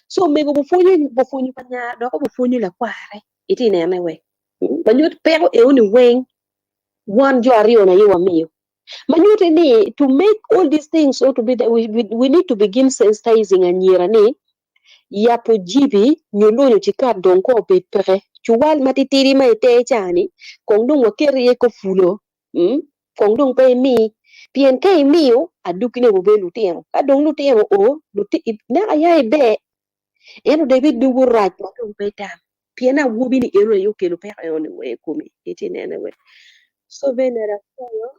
So mego obupwonyo obupwonyo pa nyare dok obupwonyo lakware. Itye nene we. Ma nyuto peko eoni weng wan jo aryo ni aye wamiyo. Ma nyuto ni to make all these things not to be there, we, we, we need to begin sensitizing anyira ni yapo jibi nyo lonyo cikat dong ko obed peke. Cuwal matitidi ma ite ca-ni kong dong waket iye kopulo, mm, kong dong pe imi. Pien ka imiyo, adukine obedo lutino. Ka dong lutino o, luti, naka ya iber, ento dong ibidugo rac ma dong pe itam. Pien awobi-ni eno aye okelo peko eno-ni weng i komi. Itye nene we. So bene apwoyo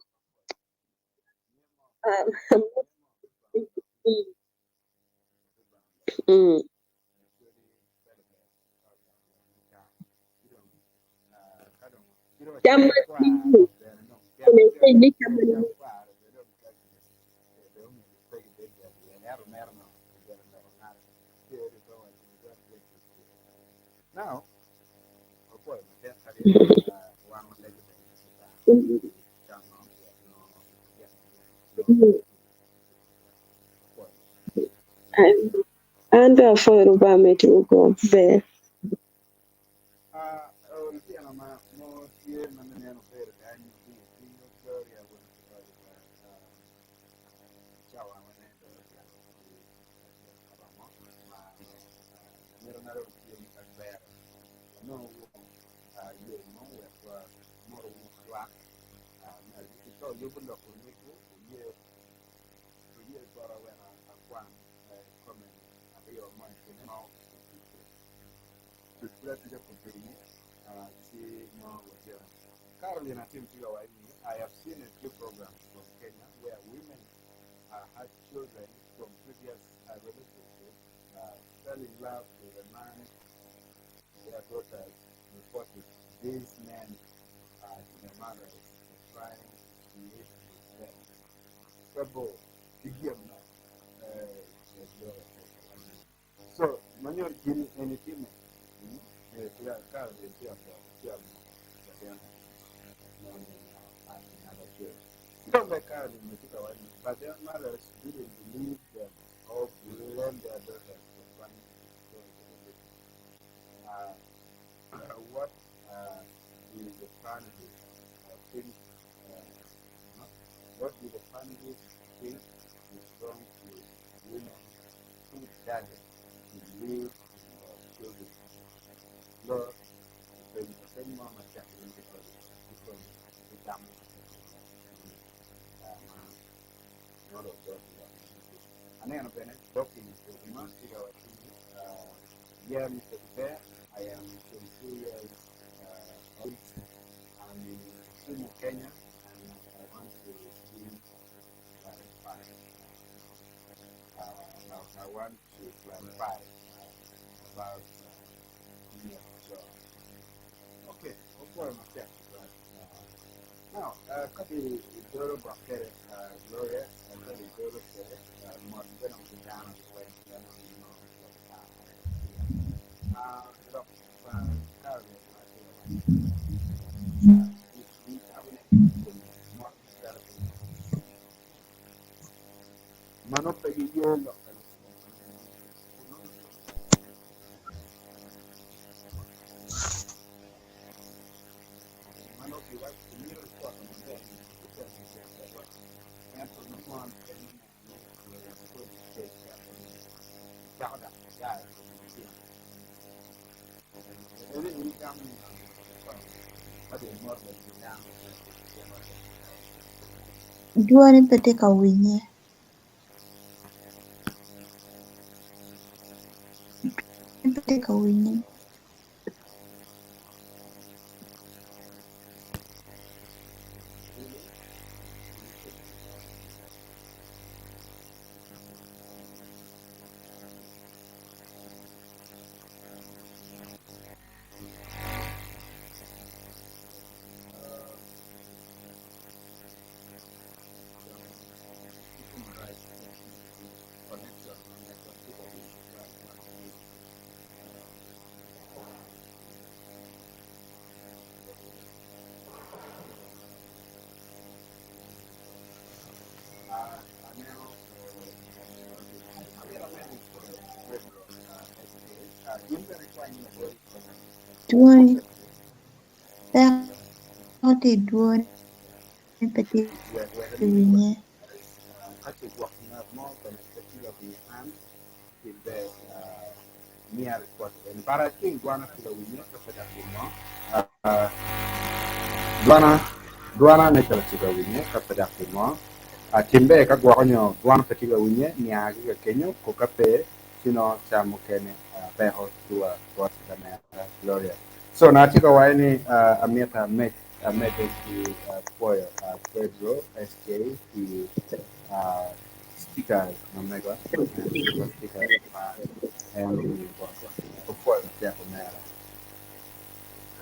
mm. Tam ma nining? Onongo ipeny ni tam ma nining? An bene apwoyo Lubanga me timo kom ber. So, manyo gin eni time. Eh, tiga ka tiga tiga tiga no another church. Don't make out in the but their mothers didn't believe them or blame their daughters for trying to destroy the religion. What do the families think? No? What do the families think is wrong with women who doesn't believe in their children? Lord, the mama Aneno bene talking to yeah, Mr. Bear, I am 22 years old. I'm in Kisumu, Kenya, and I want to be clarified. I want to clarify about uh, Okay, myself, but now, kadi idoro bakere, Gloria, kadi idoro kere, mo beno down when you know look, Mano pegi yo lo mano ki wa ni ro ko no be ento no mon ke ni ko ke ya da ya ene ni jam ni ade mo be jam Dwoni pe tye ka winye. Pe tye ka winye. Human rights connection Dwoni peko tye i dwoni pe tye ka winye. Dwana dwana ne calo tye ka winye ka pe dok gin mo timbe ka gwoko nyo dwana pe tye ka winye nia ki ka kenyo ko ka pe ci nongo ca mukene peko tua bot lamera Gloria. So na atye ka waco ni amito amed amedde ki pwoyo Pedro SK ki stickers ma mega stickers ma en omiyo botwa. Opwoyo matek omera.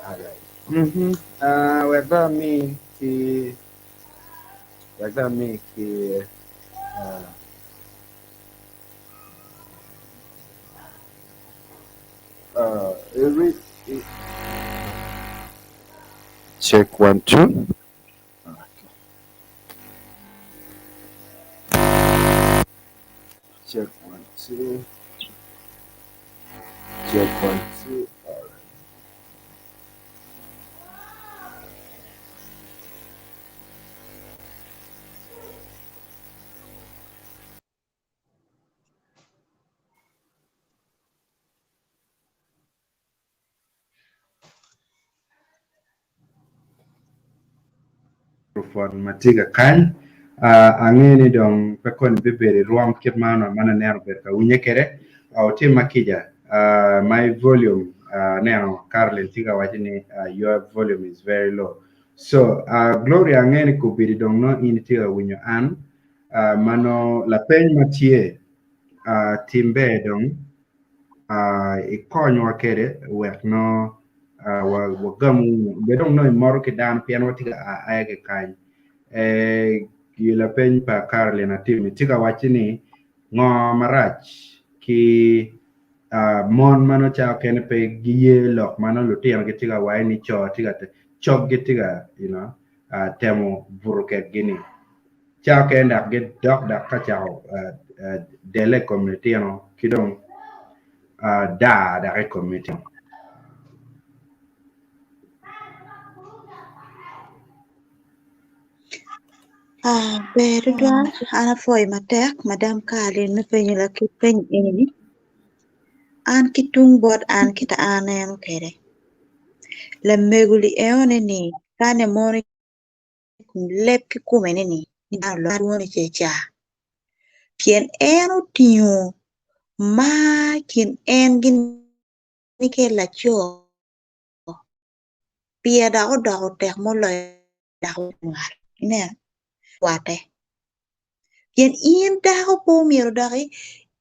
Alright. Mhm. Wek dong ami ki wek dong ami ki Check one two. Okay. Check one two. Check one two. All right. Microphone ma tye ka kany angeyo ni dong pe koni bibedo i rwom kit ma onongo man aneno obedo ka winye kwede wutim ma kica my volume aneno Caroline tye ka waco ni your volume is very low so Gloria angeyo ni kobedi dong nongo in itye ka winyo an ma nongo lapeny ma tye tim ber dong ikonywa kwede wek nongo wagamu bed dong nongo imoto ki dano pien watye ka a aya ki kany. Lapeny pa Caroline Atimi tye ka wacci ni ngo marac ki Uh, mon ma nongo cawa okene pe giye lok ma nongo lutino gitye ka waco ni co tye ka cog gitye ka you know, uh, temo buto kedgi ni. Cawa okene dok gidok dok ka cako uh, uh, dele i kom litino ki dong uh, daa dok i kom litino. Ah, ber tutwal. An apwoyo matek madam Carlin me penyo lakit peny eni. An ki tung bot an kita an aneno kwede. Lamego li enone ni kane mono i kom leb kikome ni ni dano olok lwongo ni cecar. Pien en otingo mar i kin en gin ki laco pire dok odoko tek muloyo dako nywal. Ineno? Rwatte. Pien in dako pe omyero dok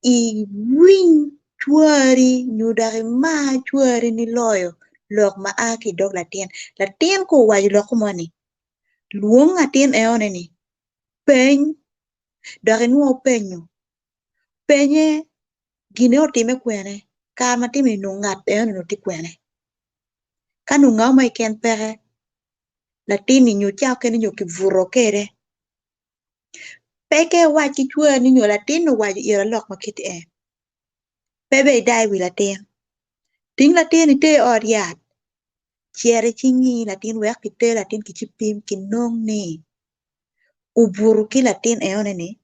iwiny cwari nyo dok imar cwari niloyo lok ma a ki i dog latin. Latin ka owaco lok moni, lwong latin enoni ni peny dok inwo penyo. Penye gine otime kwene, kare ma time ni nongo ngat enoni tye kwene. Ka nongo ngat mo keken peke, latin-ni nyo ca mukene nyo kibuto kwede, pe ka iwac ki cwari nyo latin-ni owaco ira lok ma kiti en, pe bene ida i wi latin. Ting latin iter i ot yat, cit icingi latin wek kiter latin kicipim kinong ni obuto ki latin enoni-ni,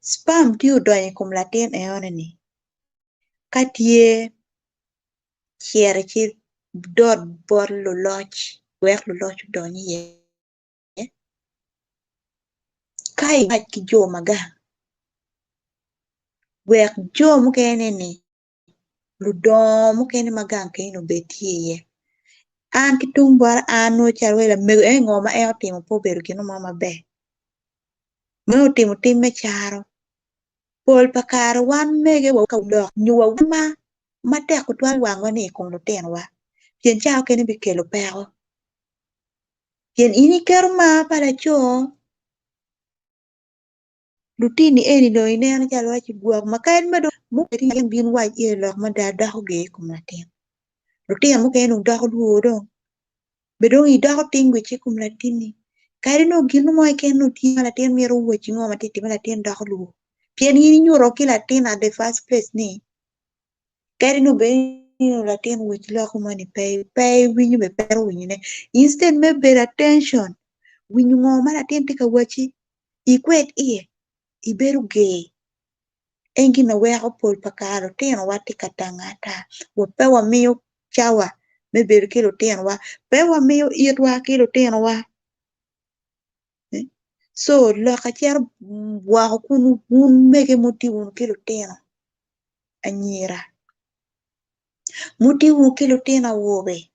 sperm tye odonyo i kom latin enoni-ni ka tye cito ci dot bot luloc wek luloc odony iye ka iwac ki jo ma gang wek jo mukene-ni ludongo mukene ma gang kenyo obed tye iye. An ki tung bota an nongo calo wai lamego ento ngo ma en otimo pe obedo gin mo maber meno otimo tim me caro pol pa kare wan mege wa ka lok nyo wa ma matek tutwal wangwa ni i kom lutinowa pien ca mukene bikelo peko pien in iketo mar pa laco Lutini eni dong ineno calo waci gwok ma kadi ma dong mukene bin wac iye lok mada doko ger i kom latin. Lutino mukene dong doko lwor dong be dong idoko tingwic i kom latinni. Kadi nongo gin mo keken nongo tye ma latin mito wacci ngo ma tye ka timme latin doko lwor pien in inyuto ki latin at the first place ni kadi nongo bed ni latin wacci lok moni pe pe iwinyo bene pe ero winyone instead me bedo attention winyo ngo ma latin tye ka wacci ikwed iye, ibedo ger. En gin ma weko pol pa kare lutinowa tye ka tango ata. Wa pe wamiyo cawa me bedo ki lutinowa, pe wamiyo itwa ki lutinowa. Co lok acito woko kunu wun mege muti wunu ki lutino anyira, muti wunu ki lutino awobe,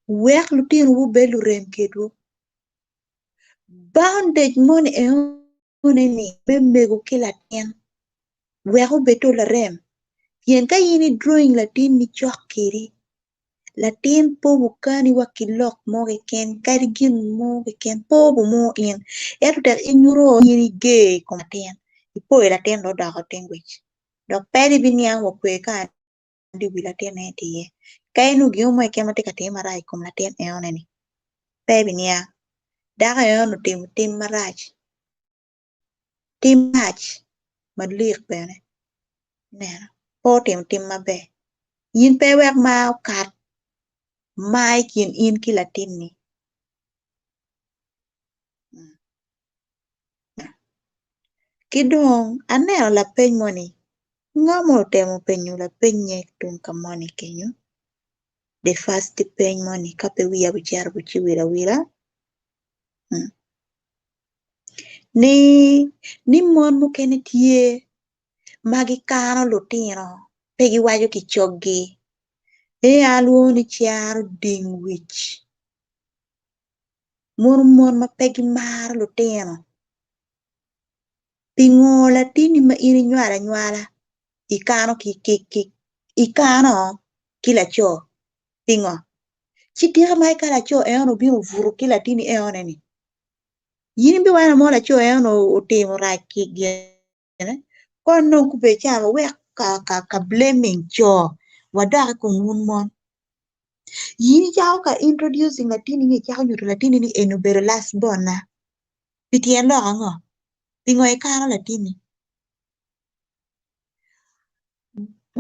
wek lutinowu obed lurem kedwu. Bandej moni enoni ni me mego ki latin wek obed to larem pien ka in i drawing latinni cok kedi latin pe obukani wa ki lok mo keken kadi gin mo keken pe obumo in ento tek inyuto in iger i kom latin ipoyo latin dong odoko tingwic dok pe dong ibiniang wa kwe ka di wi latin en tye iye. Ka inongo gin mo keken ma tye ka timme marac i kom latin enoni, pe ibiniang. Dako enoni otimo tim marac, tim marac malik bene ineno pe otimo tim maber. In pe iwek mar okat mar i kin in ki latinni. Ki dong aneno lapeny moni, nga ma otemo penyo lapenye tung ka moni kenyo? The first peny moni ka pe wiya bicito biciwil awila ni ni mon mukene tye ma gikano lutino pe giwaco ki coggi ee alwongo ni caro ding wic. Mono mon ma pe gimaro lutino? Pingo latinni ma in inywalo anywala ikano ki laco? Pingo? Ci tika ma ka laco eno obino obuto ki latinni enoni-ni, in ibiwaco ni mo laco eno otimo rac ki gine? Kono nongo gubedo calo wek ka ka ka blaming co wadok i kom wun mon. In icako ka introducing latinni nyo icako nyuto latinni ni eni obedo last born na pi tyen lok ango? Pingo ikano latinni?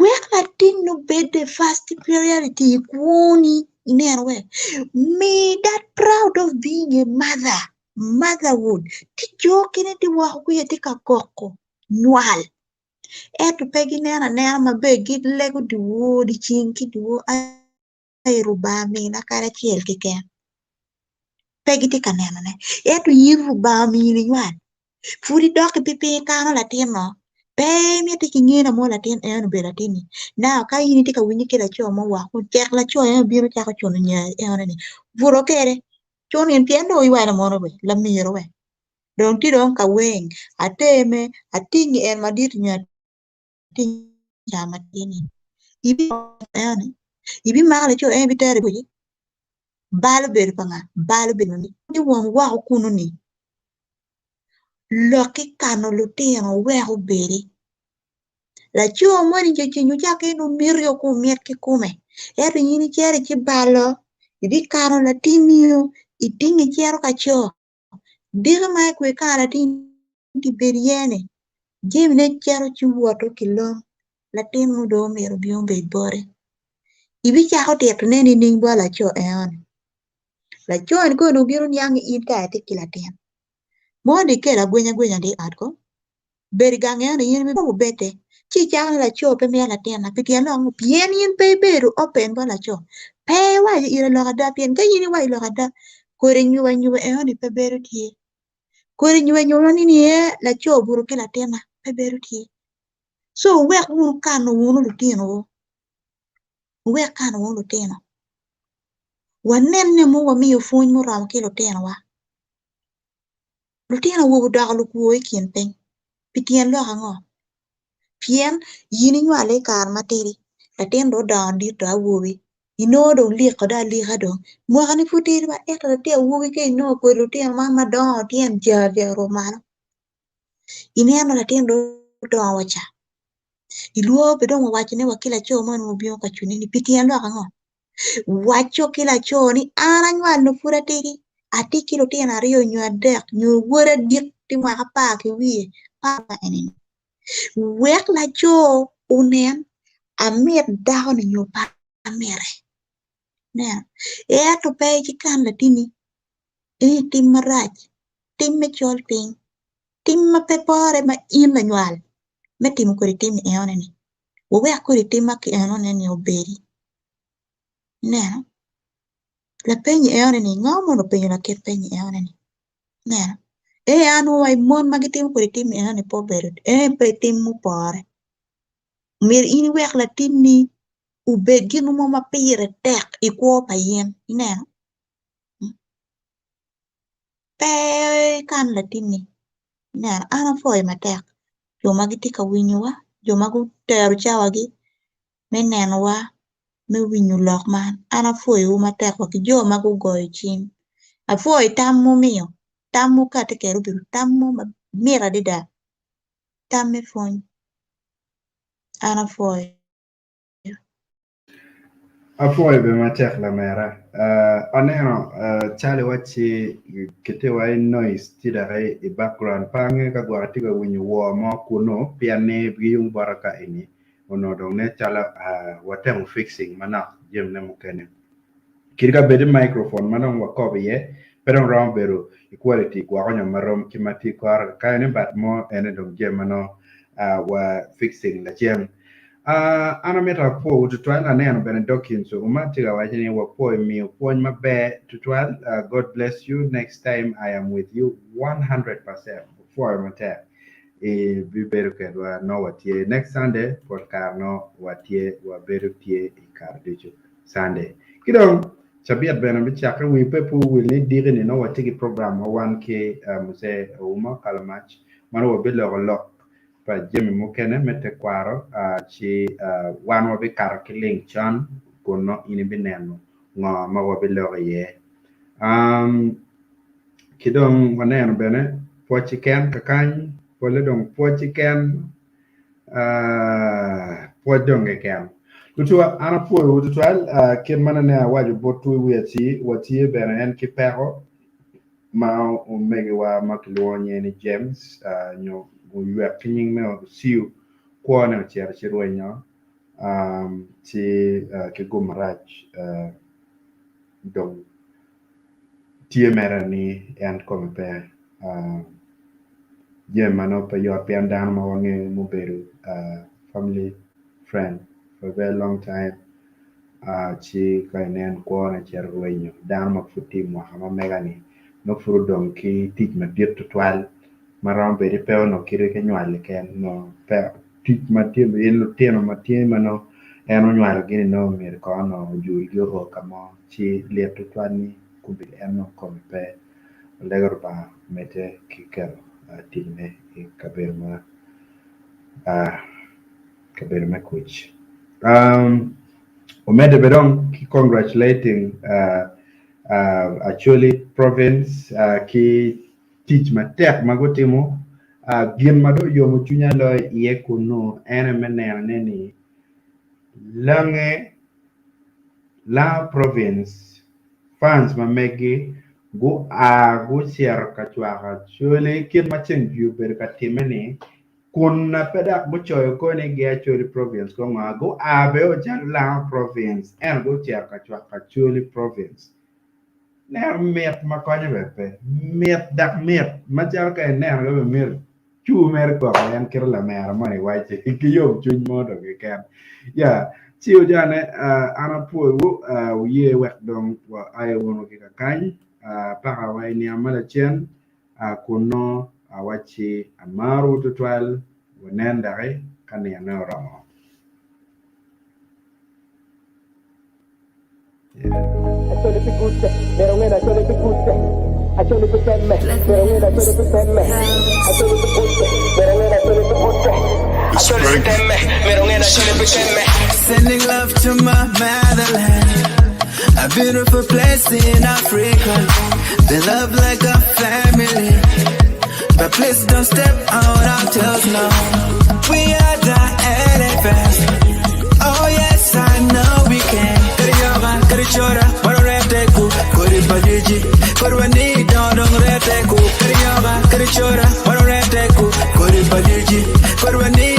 Wek latinni obed the first priority i kwoni ineno wek mi that proud of being a mother, motherhood ci jo mukene tye woko kwica tye ka koko nywal ento pe gineno anena maber gilego dyewor dyeceng ki dyewor ai Rubanga mina kadi acel keken pe gitye ka nenone ento in Rubanga omini nywal pud idok ki piny ikano latin-nu pe imiti ki ngene mo latin eno obedo latinni now ka in itye ka winyo ki laco mo woko cek laco eno bino cako cuno nyari enoni buto kwede cun in pien dong iwaco mono we lamiro we dong tye dong ka weng ateme atingi en madit nyo atingi ca matini ibimako laco en ibitero i buc bal obedo pa nga? Bal obedo pa ni won woko kunu ni lok ki kano lutino wek obedi laco moni ceng ocako en omiti o mit kikome ento in icito icibalo ibikano latinni-o itinge icito ka co diki ma ikwe ikano latinni tye bedo iye-ni jamine cito ci woto ki long latin mo dong omyero obin obed bote ibicako titone nining bot laco enoni? Laco-ni kono onongo bino niang ni in kara itye ki latin mono dong ikelo agwenya gwenya dong i ot ko bedo i gang eno in obedde ci icako ni laco pe mito latinna pi tyen lok ango pien in pe ibedo open bot laco pe iwaco ire lok ada pien ka in iwaco lok ada kodi nyuba nyuba enoni pe bedo tye kodi nyuba nyuba ni ee laco obuto ki latinna pe bedo tye co wuwek wunu kano wunu lutinowu wuwek kano wunu lutino wanen ni mo wamiyo pwony muromo ki lutinowa lutino awobe odoko lukwo i kin piny pi tyen lok ango? Pien in inywale i kare matidi latin dong odongo dit dong awobi inongo dong liko dong alika dong mwakane pud tidi ba ento latin awobi ka inongo kodi lutino man madongo tyen jar jar orwo malo ineno latin dong odongo wa ca ilwor be dong wawacone wa ki laco moni ma obino ka cuni-ni pi tyen lok ango? Waco ki laco ni an anywalo pud atidi atye ki lutino aryo nyo adek nyo woda dit tye mwaka apar ki wiye eni wek laco onen amit dako-ni nyo pe amite ineno ento pe ikan latinni eni tim marac tim me col piny tim ma pe pore ma in lanywal me timo kodi tim enoni wuwek kodi tim ma enoni obedi ineno lapeny enoni ni ngo mono openyo lakit peny enoni ni ineno ee an wa mon ma gitimo kodi tim enoni pe obedo ee pe tim mupore myero in iwek latinni obed gin mo ma pire tek i kwo pa in ineno pe ikan latinni ineno an apwoyo matek jo ma gitye ka winyowa jo ma gutero cawagi me nenowa me winyo lok man an apwoyowu matek wa ki jo ma gugoyo cim apwoyo tam mumiyo tam mukati kwede obedo tam mo mamit adada tam me pwony an apwoyo. Apwoyo bene matek lamera. Uh, aneno uh, calo iwacci kitye wa i noise tye dok i background pe angeyo ka gwok atye ka winyo woo mo kunu pien ni giyung bota ka eni onongo dong nen calo uh, watemo fixing manok jamine mukene. Kadi ka bed ni microphone ma dong wakobo iye pe dong romo bedo i quality gwoko nyo marom ki ma tye kore kakany ni but mo ene dong jami ma nongo uh, wa fixing lacen. An amito apwowu tutwal, aneno bene Dawkins Ouma tye ka waco ni wapwoyo miyo pwony maber tutwal, God bless you, next time I am with you 100%, wapwoyo matek ibibedo kedwa nongo watye next Sunday pol kare nongo watye wabedo tye i kare ducu Sunday ki dong cabit bene bicake wi pe pe owil ni diki ni nongo watye ki program ma wan ki Mzee Ouma Kalamac ma nongo wabiloko lok pa jami mukene me tekwaro ci wan wabikato ki link con kun nongo in ibineno ngo ma wabiloko iye. Ki dong waneno bene pwoc kiken kakany, pole dong pwoc kiken. Pwoc dong keken. Tutwa, an apwoyowu tutwal, kit ma nene awaco botwu i wi aci, watye bene en ki peko ma omegiwa ma kilwongo nyinge ni James nyo oywek ki nying me Ociu kwone ocito ci rwenyo ci ki gum marac dong tye mere ni en kome pe jami ma nongo pe yot pien dano ma wangeyo mubedo family friend for a very long time ci ka inen kwone cito rwenyo dano ma pud tye i mwaka ma mega-ni nongo pud odong ki tic madit tutwal ma romo bedo ni pe onongo kite ki nywal keken nongo pe tic ma tye in lutino ma tye ma nongo en onywalogi-ni nongo myero kong onongo ojulgi oo ka mo ci lit tutwal ni kombeddi en nongo kome pe olego Lubanga omedde ki keto ticne i kabedo ma kabedo me kuc. Omedde bene dong ki congratulating Acholi province ki tic matek ma gutimo. Gin ma dong oyomo cwinya loyo iye kunnu en aye me nenone ni Lange Lango province fans ma megi gua gucito ka cwako Acholi kit ma ceng jwi obedo ka timme-ni kun pe dok gucoyo koni gi Acholi province ko ngo gua bene calo Lango province ento gucito ka cwako Acholi province. Neno mit ma konyo bene pe mit dok mit macalo ka ineno ka bene myero cur mere koko en kite lamera moni iwaci ki yomcwiny mo dong keken ya ci ojane an apwoyowu wuye wek dong wa aye wunu ki kakany paka wa i nino ma lacen kun nongo awacci amarowu tutwal wunen doki ka ninone oromo. Acholi pi kutte, myero onge ni acholi pi kutte. Acholi pi temme, myero onge ni acholi pi temme. Acholi pi kutte, myero onge ni acholi pi kutte. Acholi pi temme, myero onge ni acholi pi temme. Sending love to my motherland, a beautiful place in Africa. They love like a family, but please don't step on our toes now. We are the elephants. Oh yes, I know we can. Kariyoga, karichora, waroreteku, koribadiji, korwani dong reteku. Kariyoga, karichora, waroreteku, koribadiji, korwani.